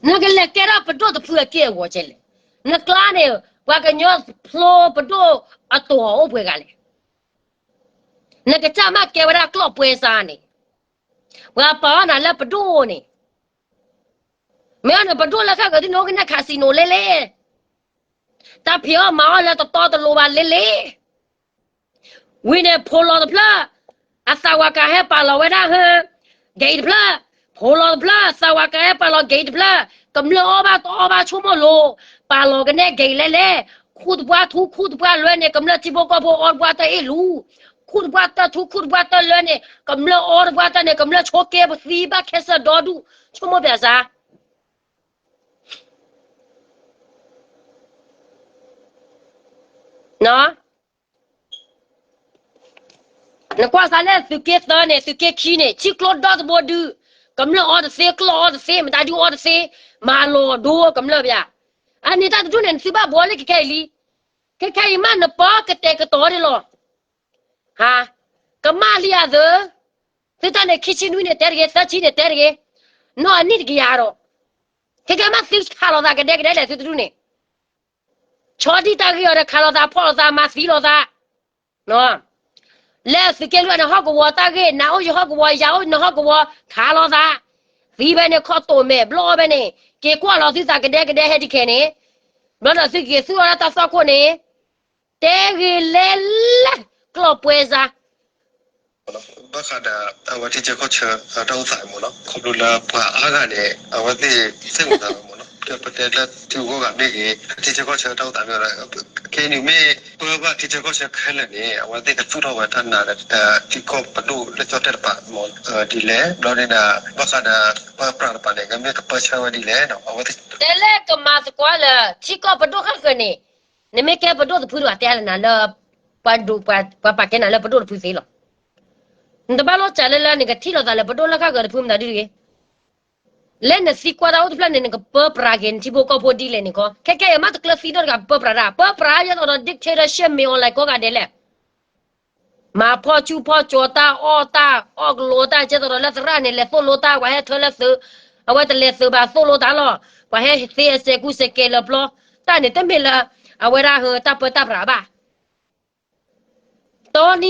နကလဲၤကဲထီၣ်ပဒိၣ်တဖုအက့ၢ်အဂီၤကဲလဲၣ်, နကျါန့ၣ် ပှၤကညီဖျိပဒိၣ်အတီၢ်အိၣ်ပှဲၤဂၤလဲၣ်, နကစၢ်မ့ၢ်ကဲဝဲဒၣ်ကျီၣ်ပှဲၤစါန့ၣ်, ပှၤပာ်အီၣ်နၤလၢပဒိၣ်န့ၣ်, မ့ၢ်အီၤန့ၣ် ပဒိၣ်လၢဃၣ်ဃၢၤဒ်န့ၣ် အိၣ်ကနဲၣ် casino လဲၣ်လဲၣ် တၢ်ဖံးအီၣ်မၤအီၣ်လၢတတီတလိၤဘၣ်လဲၣ်လဲၣ်, ဝံၤန့ၣ် ဖိလီၤတဖျၢၣ်, အသးဝးကဟဲပာ်လီၤဝဲဒၣ်ဟၢ, ဂဲၤတဖျၢၣ်, ဖိလီၤတဖျၢၣ် သးဝးကဟဲပာ်လီၤဂဲၤတဖျၢၣ်, ကမျၢၢ်အီၣ်ဘၣ်တအီၣ်ဘၣ်ဆိကမိၣ်လိၤ, ပာ်လီၤကနဲၣ်ဂဲၤလဲၣ်လဲၣ်, ခူၣ်တပှၢ်ထူ ခူၣ်တပှၢ်လွဲန့ၣ် ကမျၢၢ်ထံဖိကီၢ်ဖိအီၣ်တပှၢ်တၢ်အ့ၣ်လူၤ, ခူၣ်တပှၢ်တၢ်ထူ ခူၣ်တပှၢ်တၢ်လွဲန့ၣ် ကမျၢၢ်အီၣ်တပှၢ်တၢ်န့ၣ် ကမျၢၢ်ဆိကဲပသံဘၣ်ခဲစၢၣ်ဒီဒူၣ်, ဆိကမိၣ်ပျးစါ နကွၢ်စးလၢသုးက့သၢန့ၣ် သုးက့ခံန့ၣ် ထံကျိဒီတဘိဒုး, ကမျၢၢ်အီၣ်တသ့ ကျီၢ်အီၣ်တသ့ မတၤဒုးအီၣ်တသ့, မၤလီၤဒိကမျၢၢ်ပျး, အန့ၣ်တၢ်တဒူၣ်န့ၣ် နသုဘၣ်ဘှီလၢခဲခဲအံၤလံ, ခဲခဲအံၤမးနပၢကတဲာ်ကတီၤဒ်လီၤ, ဟါ, ကမၣ်လံအသၢ, သုတၢ်န့ၣ် ခံဆံနွံန့ၣ်တဲတဂ့ၤ သၢဆံန့ၣ်တဲတဂ့ၤ, နီၢ်အနံၣ်တကယၤဒီး, ခဲခဲမးသုခးလိာ်သးကဒဲကဒဲလဲၣ် သုတဒူၣ်န့ၣ် ဆီဒံၣ်တၢ်ဂ့ၢ်အီၤဒီး ခးလိာ်သး ဖီၣ်လိာ်သး မၤသံလိာ်သး, လၢသုးက့လွံၢ်န့ၣ် ဟီၣ်ကဝီၤတၢ်ဂ့ၢ် နၤအိၣ်ယဟီၣ်ကဝီၤ ယၤအိၣ်နဟီၣ်ကဝီၤ ခးလိာ်သး, သံဖဲန့ၣ် ခီၣ်တိာ်မဲာ် ဘျီအီၣ်ဖဲန့ၣ် က့ၤကွၢ်လီၤသုသးကဒဲကဒဲဟဲတခဲန့ၣ်, ဘျီဒီးသုက့ၤသူၣ်လီၤဒၣ်တၢ်သွၣ်ခိၣ်န့ၣ်, တဲဂ့ၤလဲၣ်လဲၣ်, ကျီၢ်ပှဲၤစါ ဘၣ်ဃးဒီး အဝဲထံဆၢကီၢ်ဆၢ တၢ်အိၣ်သးမ့ၢ်နီၤ ခီဖျိလၢပှၤအါဂၤန့ၣ် အဝဲသ့ၣ်သ့ၣ်ညါသးမ့ၢ်နီၤ ပတဲလၢထံဂုၤကီၢ်ဂၤမ့ၢ်ဂ့ၤ ထံဆၢကီၢ်ဆၢတၢ်အိၣ်သးမ့ၢ်ဂ့ၤ ခဲအံၤန့ၣ်မ့ၢ်ပၢဘၣ်ထံဆၢကီၢ်ဆၢခဲလၢာ်န့ၣ် အဝဲသ့ၣ်ကသူၣ်ထီၣ်ဝဲတၢ်နာ်ဒီး ထံကီၢ်ပဒိၣ်လၢကၠီၣ်တဲၣ်တပၤမ့ၢ်ဒ်လဲၣ် ဘျီဒ်န့ၣ် ဘၣ်ဃးဒီး ပၢပြးတပၤန့ၣ် ကမ့ၢ်ကပၢဆှၢဝဲဒ်လဲၣ် အဝဲသ့ၣ် တဲလၢကမၤသကိးလၢ ထံကီၢ်ပဒိၣ်ဃၣ်ဃၢၤန့ၣ် နမ့ၢ်ကဲပဒိၣ်တဖုဒီး တဲလၢနၤလၢ ပှၤဒိး ပှၤပာ်ကဲနၤလၢပဒိၣ်တဖုသ့လီၤ. နတဘၣ်လိာ်စးလၢလၢနကထံၣ်လိာ်သးလၢပဒိၣ်လၢဃၣ်ဃၢၤတဖုမတၤဒုတဂ့ၤ. လၢနသံကွၢ်တၢ်အိၣ်တဖျၢၣ်န့ၣ် နကပၢပြးက့ၤနထံဖိကီၢ်ဖိဒ်လဲၣ်န့ၣ်ခီ ခဲခဲအံၤမ့ၢ်တကျၢၤသံဒိၣ်တဂၤ ပၢပြးတၢ် ပၢပြးယဲသိးဒီး dictatorship မ့ၢ် online ကိးဂၤဒဲးလဲၣ် မၤဖီၣ်ဆူၣ်ဖီၣ်ကၠီၤတၢ်အီၣ်တၢ်အီၣ်ကလိတၢ် ကဲသိးဒီးလၢသရၣ်န့ၣ် လဲၤသိၣ်လိတၢ် ပှၤဟဲထၢလၢသုး အဝဲတလဲၤသုးဘၣ်သိၣ်လိတၢ်လီၤ. ပှၤဟဲသ့အစဲးကူစဲးကဲလၢပျီ တၢ်န့ၣ်တမ့ၢ်လၢ အဝဲဒၣ်ဟၢတၢ်ပၢတၢ်ပြးဘၣ်. တီနံၤဧၢ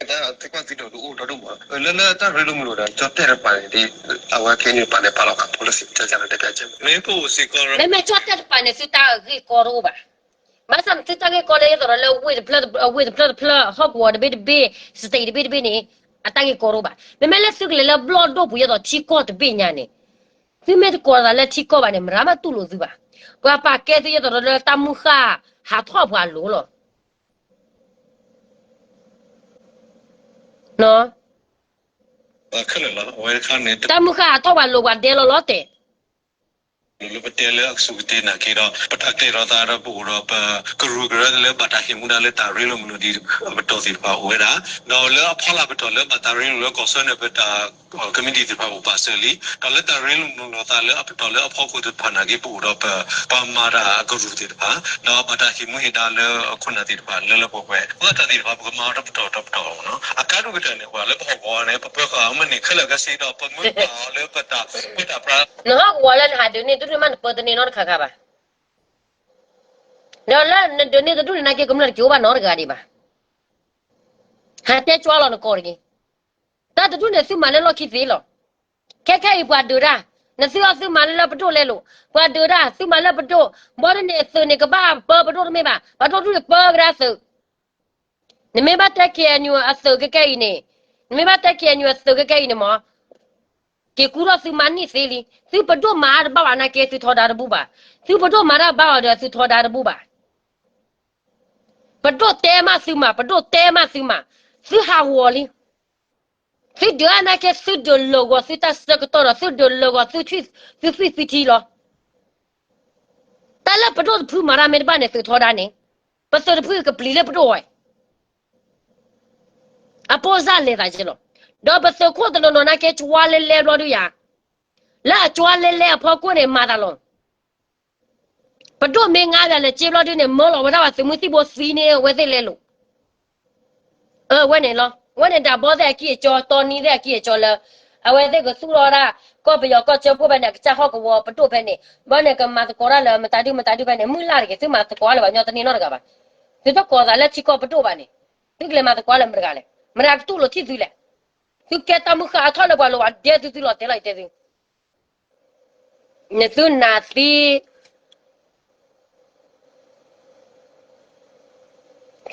တၢ်သံကွၢ်သံဒိးဒုးအိၣ်ဒီဒူၣ်မး လၢလၢတၢ်ရ့လိာ်မုာ်လိာ်ဒီး ကၠီၣ်တဲၣ်တပၤန့ၣ် အဝဲကဲန့ၣ်တပၤန့ၣ် ပာ်လီၤဃာ်ဖိလၢစံးတၢ်ကၢ်လၢတပျၢ်ကဲ မ့မ့ၢ်ကၠီၣ်တဲၣ်တပၤန့ၣ် သုတၢ်ဂ့ၢ်ကီတအိၣ်ဘၣ်. ဘၣ်ဆၣ်သုတၢ်ဂ့ၢ်ကီလၢယသိးဒီးလၢဝ့ၢ်တဖျၢၣ်တဖျၢၣ် ဟီၣ်ကဝီၤတဘ့ၣ်တဘ့ၣ် state တဘ့ၣ်တဘ့ၣ်န့ၣ် အတၢ်ဂ့ၢ်ကီတအိၣ်ဘၣ်. မ့မ့ၢ်လၢသုကလဲၤလၢဘျီၣ်ဒိၣ်ပူၤ ယဲသိးထံကီၢ်တဘ့ၣ်ညါန့ၣ်, သုမ့ၢ်တကိးသးလၢထံကီၢ်ဘၣ်န့ၣ် မတၤမးတူၢ်လိာ်သုဘၣ်. ပှၤပာ်ကဲသု ယဲသိးဒီးလၢတၢ်မုၢ်ဃၢ် ဟးထီၣ်ပှၤလိၤလီၤ. တၢ်မုၢ်ဃၢ်ဟးထီၣ်ပှၤလိၤ ပှၤဒဲလီၤလီၤတဲာ် လၢပတဲလၢအကစူၢ်ကတဲာ်နာ်က့ဒီး ပတၢ်ကျဲၤထီၣ်သးဒီး ပအိၣ်ဒီးပကရူၢ်ကရၢလၢဘၣ်တၢ်ဟ့ၣ်မူဒါလၢတၢ်ရ့လိာ်မုာ်လိာ်ဒံးအပတီၢ်သ့ၣ်တဖၣ်အိၣ်ဝဲဒၣ်, ဒီးလၢအဖီလာ်ပတီၢ်လၢဘၣ်တၢ်ရ့လိာ်လၢကီၢ်စၢန့ၣ် ပတၢ် committee သ့ၣ်တဖၣ်အိၣ်ပာ်စၢၤလံ, ဒီးလၢတၢ်ရ့လိာ်မုာ်လိာ်သးလၢအပတီၢ်လၢအဖီခိၣ်သ့ၣ်တဖၣ်နာ်က့ ပအိၣ်ဒီးပ ပှၤမၤတၢ်အကရူၢ်သ့ၣ်တဖၣ် ဒီးဘၣ်တၢ်ဟ့ၣ်မူဟ့ၣ်ဒါလၢအခိၣ်နၢ်သ့ၣ်တဖၣ်လၢလၢပှဲၤပှဲၤ အတၢ်သ့ၣ်တဖၣ် ပကမၤအီၤတပတီၢ်တပတီၢ်လီၤ. အကါဒိၣ်ကတၢၢ်န့ၣ် ပှၤလၢပဟီၣ်ကဝီၤန့ၣ် ပပၢဃာ်အီၤမ့ၢ်န့ၣ် ခဲလၢာ်ကဆ့ဒီး ပမ့ၢ်ပာ်အီၤလၢပတၢ်ပၢတၢ်ပြး နဟီၣ်ကဝီၤလၢနဟးဒုးန့ၢ်တဒူၣ်န့ၣ်မး နပၢတန့ၢ်နီတခါခါဘၣ်. ဒီးလၢနဒုးန့ၢ်တဒူၣ်န့ၣ်နာ်က့ ကမျၢၢ်တက့ၤအိၣ်ဘၣ်နီတဂၤဒံးဘၣ်. ဟးတဲကွၢ်လီၤနကိးတက့ၢ်. တၢ်တဒူၣ်န့ၣ် သုမၤလၢလီၢ်ခံသ့လီၤ. ခဲခဲအံၤပှၤဒုးတၢ်, နသုအီၤသုမၤလၢလၢပဒိၣ်လဲလိာ်, ပှၤဒုးတၢ် သုမၤလၢပဒိၣ်, ဘီဒ်န့ၣ် သုးန့ၣ်ကဘၣ်ပၢပဒိၣ်တမ့ၢ်ဘၣ်, ပဒိၣ်တဒူၣ်န့ၣ်ပၢကဒါသုး နမ့ၢ်ဘၣ်တဲ KNU အသုးကဲကဲအံၤန့ၣ်, နမ့ၢ်ဘၣ်တဲ KNU အသုးကဲကဲအံၤန့ၣ်မ့ၢ် က့ၤကူထီၣ်သုမၤန့ၢ်သ့လံ. သုပဒိၣ်မၤတဘၣ်ဘၣ်နာ်က့ သုထီဒါတဘူၣ်ဘၣ်. သုပဒိၣ်မၤတၢ်ဘၣ်အီၤဒီး သုထီဒါတဘူၣ်ဘၣ်. ပဒိၣ်တဲမးသုမၤ, ပဒိၣ်တဲမးသုမၤ, သုဟးဂီၤလံ. သုဒုးအါနာ်က့ သုဒုးလၢာ်ဂီၤသုတၢ်ဆၢကတီၢ်ဒီး သုဒုးလၢာ်ဂီၤသုသွံၣ်သုထံလီၤ. တၢ်လၢပဒိၣ်တဖုမၤတၢ်မ့ၢ်တဘၣ်န့ၣ် သုထီဒါန့ၣ်, ပသုးတဖုကပျံၤလၢပဒိၣ်ဝဲ အပိၢ်စၢ်လဲၤသးက့လီၤ. ဒီးပသုးခိၣ်တနီၤနီၤနာ်က့ ကွၢ်လဲလဲဘျီဒုယၤ, လၢအကွၢ်လဲလဲအဖီခိၣ်န့ၣ် မၤသးလီၤ. ပဒိၣ်မ့ၢ်ငါဘၣ်လဲၤက့ဘျီဒုန့ၣ် မၢလီၤဝဲဒၣ်ပှၤသုးမုၢ်သံၣ်ဘိသံန့ၢ်အဝဲသ့ၣ်လဲလိာ်. အဝဲန့ၣ်လီၤ. ဝဲန့ၣ်ဒၣ်ဘီသ့ၣ်အကံၢ်အကၠီ တီနံသ့ၣ်အကံၢ်အကၠီလၢ အဝဲသ့ၣ်ကသူၣ်ထီၣ်ဒၣ် ကီၢ်ပယီၤကီၢ်စၢဖှိၣ်ဖဲန့ၣ် အကစၢ်ဟီၣ်ကဝီၤပဒိၣ်ဖဲန့ၣ် ဘီန့ၣ်ကမၤသကိးတၢ်လၢမတၤဒုမတၤဒုဖဲန့ၣ် မုၢ်လၢ်တဂ့ၤ သုမၤသကိးလၢပှၤကညီတန့ၢ်နီတဂၤဘၣ်. သုတကိးသးလၢထံကီၢ်ပဒိၣ်ဘၣ်န့ၣ် သုကလဲၤမၤသကိးလၢမတၤတဂၤလဲၣ်. မတၤကတူၢ်လိာ်ထံၣ်သုလဲၣ်. သုကဲတၢ်မုၢ်ဃၢ်အထီၣ်လၢပှၤလိၤ ပှၤဒဲသုသုလီၤတဲလီၤတဲသု နသုနာ်သံ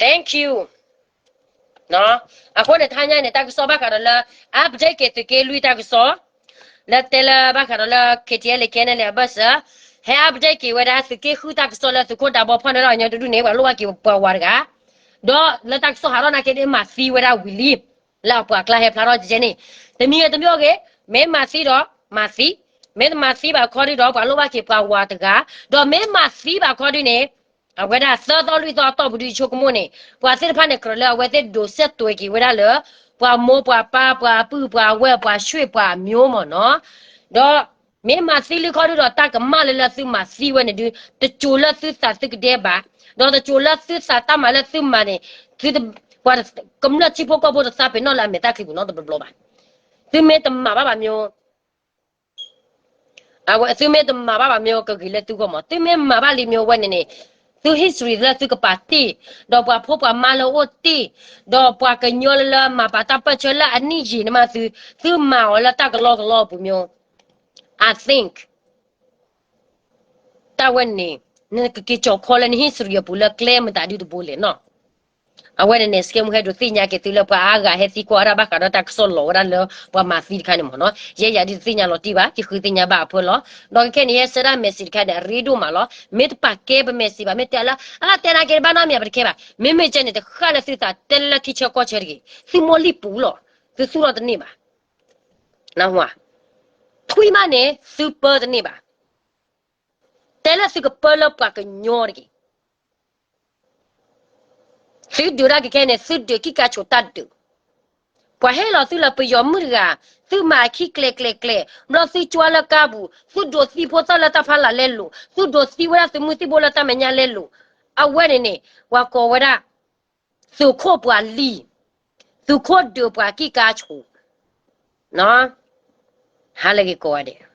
Thank you. အဃိန့ၣ် တဟါညါန့ၣ် တၢ်ကစီၣ်ဘၣ်ဃးဒီးလၢ update က့ၤသုးက့လွံၢ်တၢ်ကစီၣ် လၢတဲလၢဘၣ်ဃးဒီးလၢ KTLA KNLA အဘၢၣ်စၢၤ ဟဲ update က့ၤဝဲဒၣ်သုးက့ဃုတၢ်ကစီၣ်လၢသုးခိၣ်ဒးဘီဖီၣ်န့ၢ်ဒီး အညီတဒူၣ်န့ၣ် ပှၤလိၣ်ဘၣ်က့ၤပှၤဝၤတဂၤ ဒီးလၢတၢ်ကစီၣ်ဟးထီၣ်နာ်က့န့ၣ် မၤသံဝဲဒၣ်ဝံၤလံ လၢအပှၤကျါဟဲဖျါထီၣ်ကဲန့ၣ် တမံၤဂ့ၤတမံၤဂ့ၤ မ့ၢ်မၤသံဒီးမၤသံ, မ့ၢ်တမၤသံဘၣ်ခီဒုဒီး ပှၤလိၣ်ဘၣ်က့ၤပှၤဝၤတဂၤ, ဒီးမ့ၢ်မၤသံဘၣ်ခီဒုန့ၣ် အဝဲဒၣ်သၢသီလွံၢ်သီအတီၢ်ပူၤဒုဆိကမိၣ်န့ၣ် ပှၤသ့ၣ်တဖၣ်န့ၣ် ကြၢးလၢအဝဲသ့ၣ်ဒိးစဲးတွဲၤက့ၤဝဲဒၣ်လၢ ပှၤမိၢ်ပှၤပၢ်ပှၤအပုၢ်ပှၤဝဲၢ်ပှၤဆွ့ၣ်ပှၤအမျိုးမ့ၢ်နီၤ, ဒီး မ့ၢ်မၤသံလံခီဒုဒီး တၢ်ကမၣ်လၢလၢသုမၤသံဝဲန့ၣ်ဒု တစိၤလၢသုသးသုကဒဲဘၣ်, ဒီးတစိၤလၢသုသးတၢ်မၤလၢသုမၤန့ၣ် သုတ ပှၤကမျၢၢ်ထံဖိကီၢ်ဖိတသးပ့ၤနီၣ်လၢအမဲာ်တၢ်ချံပူၤနီတဘျီဘျီဘၣ်. သုမ့ၢ်တမၤဘၣ်ဘၣ်မ့ၢ် အဝဲသုမ့ၢ်တမၤဘၣ်ဘၣ်မ့ၢ် ကဂ့ၤလၢသုဂီၢ်မး, သုမ့ၢ်မၤဘၣ်လံမ့ၢ်ဝဲန့ၣ်န့ၣ် သု history လၢသုကပာ်တ့ၢ်, ဒီးပှၤဖိပှၤမါလၢအိၣ်တ့ၢ်, ဒီးပှၤကညီလၢလၢမၤပာ်တၢ်ပၢၢ်ဆၢလၢအနံၣ်ယံာ်န့ၣ်မးသု, သုမၤအီၤလၢတၢ်ကလီကလီအပူၤမ့ၢ် I think တၢ်ဝဲန့ၣ် နကက့ၤကၠီၤခီလၢန history အပူၤလၢကျဲမတၤဒုတဘိလဲၣ်နီၤ. အဝဲန့ၣ်န့ၣ် စကဲမူဟဲဒုးသ့ၣ်ညါက့ၤသုလၢပှၤအါဂၤဟဲသံကွၢ်ဝဲဒၣ်ဘၣ်ဃးဒီးတၢ်ကစီၣ်လီၤဝဲဒၣ်လၢပှၤမၤသံတခါန့ၣ်မ့ၢ်နီၤ. ယဲယၤဒုးတသ့ၣ်ညါလီၤတံၢ်ဘၣ်, ယဃုသ့ၣ်ညါဘၣ်အဖၢလီၤ. ဒီးခဲခဲန့ၣ် ယဟဲဆှၢဒၣ် message တခါန့ၣ် အရ့ဒိၣ်မးလီၤ. မ့ၢ်တပာ်ကဲပ message ဘၣ်, မ့ၢ်တဲလၢ အလၢတဲနာ်က့တဘၣ်နီတမံၤ ပတခဲဘၣ်. မ့မ့ၢ်ကဲန့ၣ် တဃၣ်လၢသုသးတဲလၢထံဆၢကီၢ်ဆၢတဂ့ၤ, သုမိၢ်လံၢ်ပူၤလီၤ, သုသူၣ်ထီၣ်တန့ၢ်ဘၣ်. နၢ်ဟူဧါ. ထွံၣ်မးန့ၣ် သုပၢတန့ၢ်ဘၣ်. တဲလၢသုကပၢလၢပှၤကညီတဂ့ၤ. သုဒုးတၢ်ကခဲန့ၣ် သုဒုးကံၢ်ကါဆိးတၢ်ဒုး, ပှၤဟ့ၣ်လီၤသုလၢပယီၤမုၣ်တဂၤ, သုမၤအခံကျဲၤကျဲၤကျဲၤ, ဘျီသုကွၢ်လၢကါပူၤ, သုဒိးသံဖိသၣ်လၢတၢ်ဖီလာ်လဲလိာ်, သုဒိးသံဝဲဒၣ်သုးမုၢ်သံၣ်ဘိလၢတၢ်မဲာ်ညါလဲလိာ်, အဝဲန့ၣ်န့ၣ် ပှၤကိးဝဲဒၣ် သုးခိၣ်ပှၤလံၢ်, သုးခိၣ်ဒုးပှၤကံၢ်ကါဆိး, ဟါလၢဂ့ၤကိးဂၤဒဲး.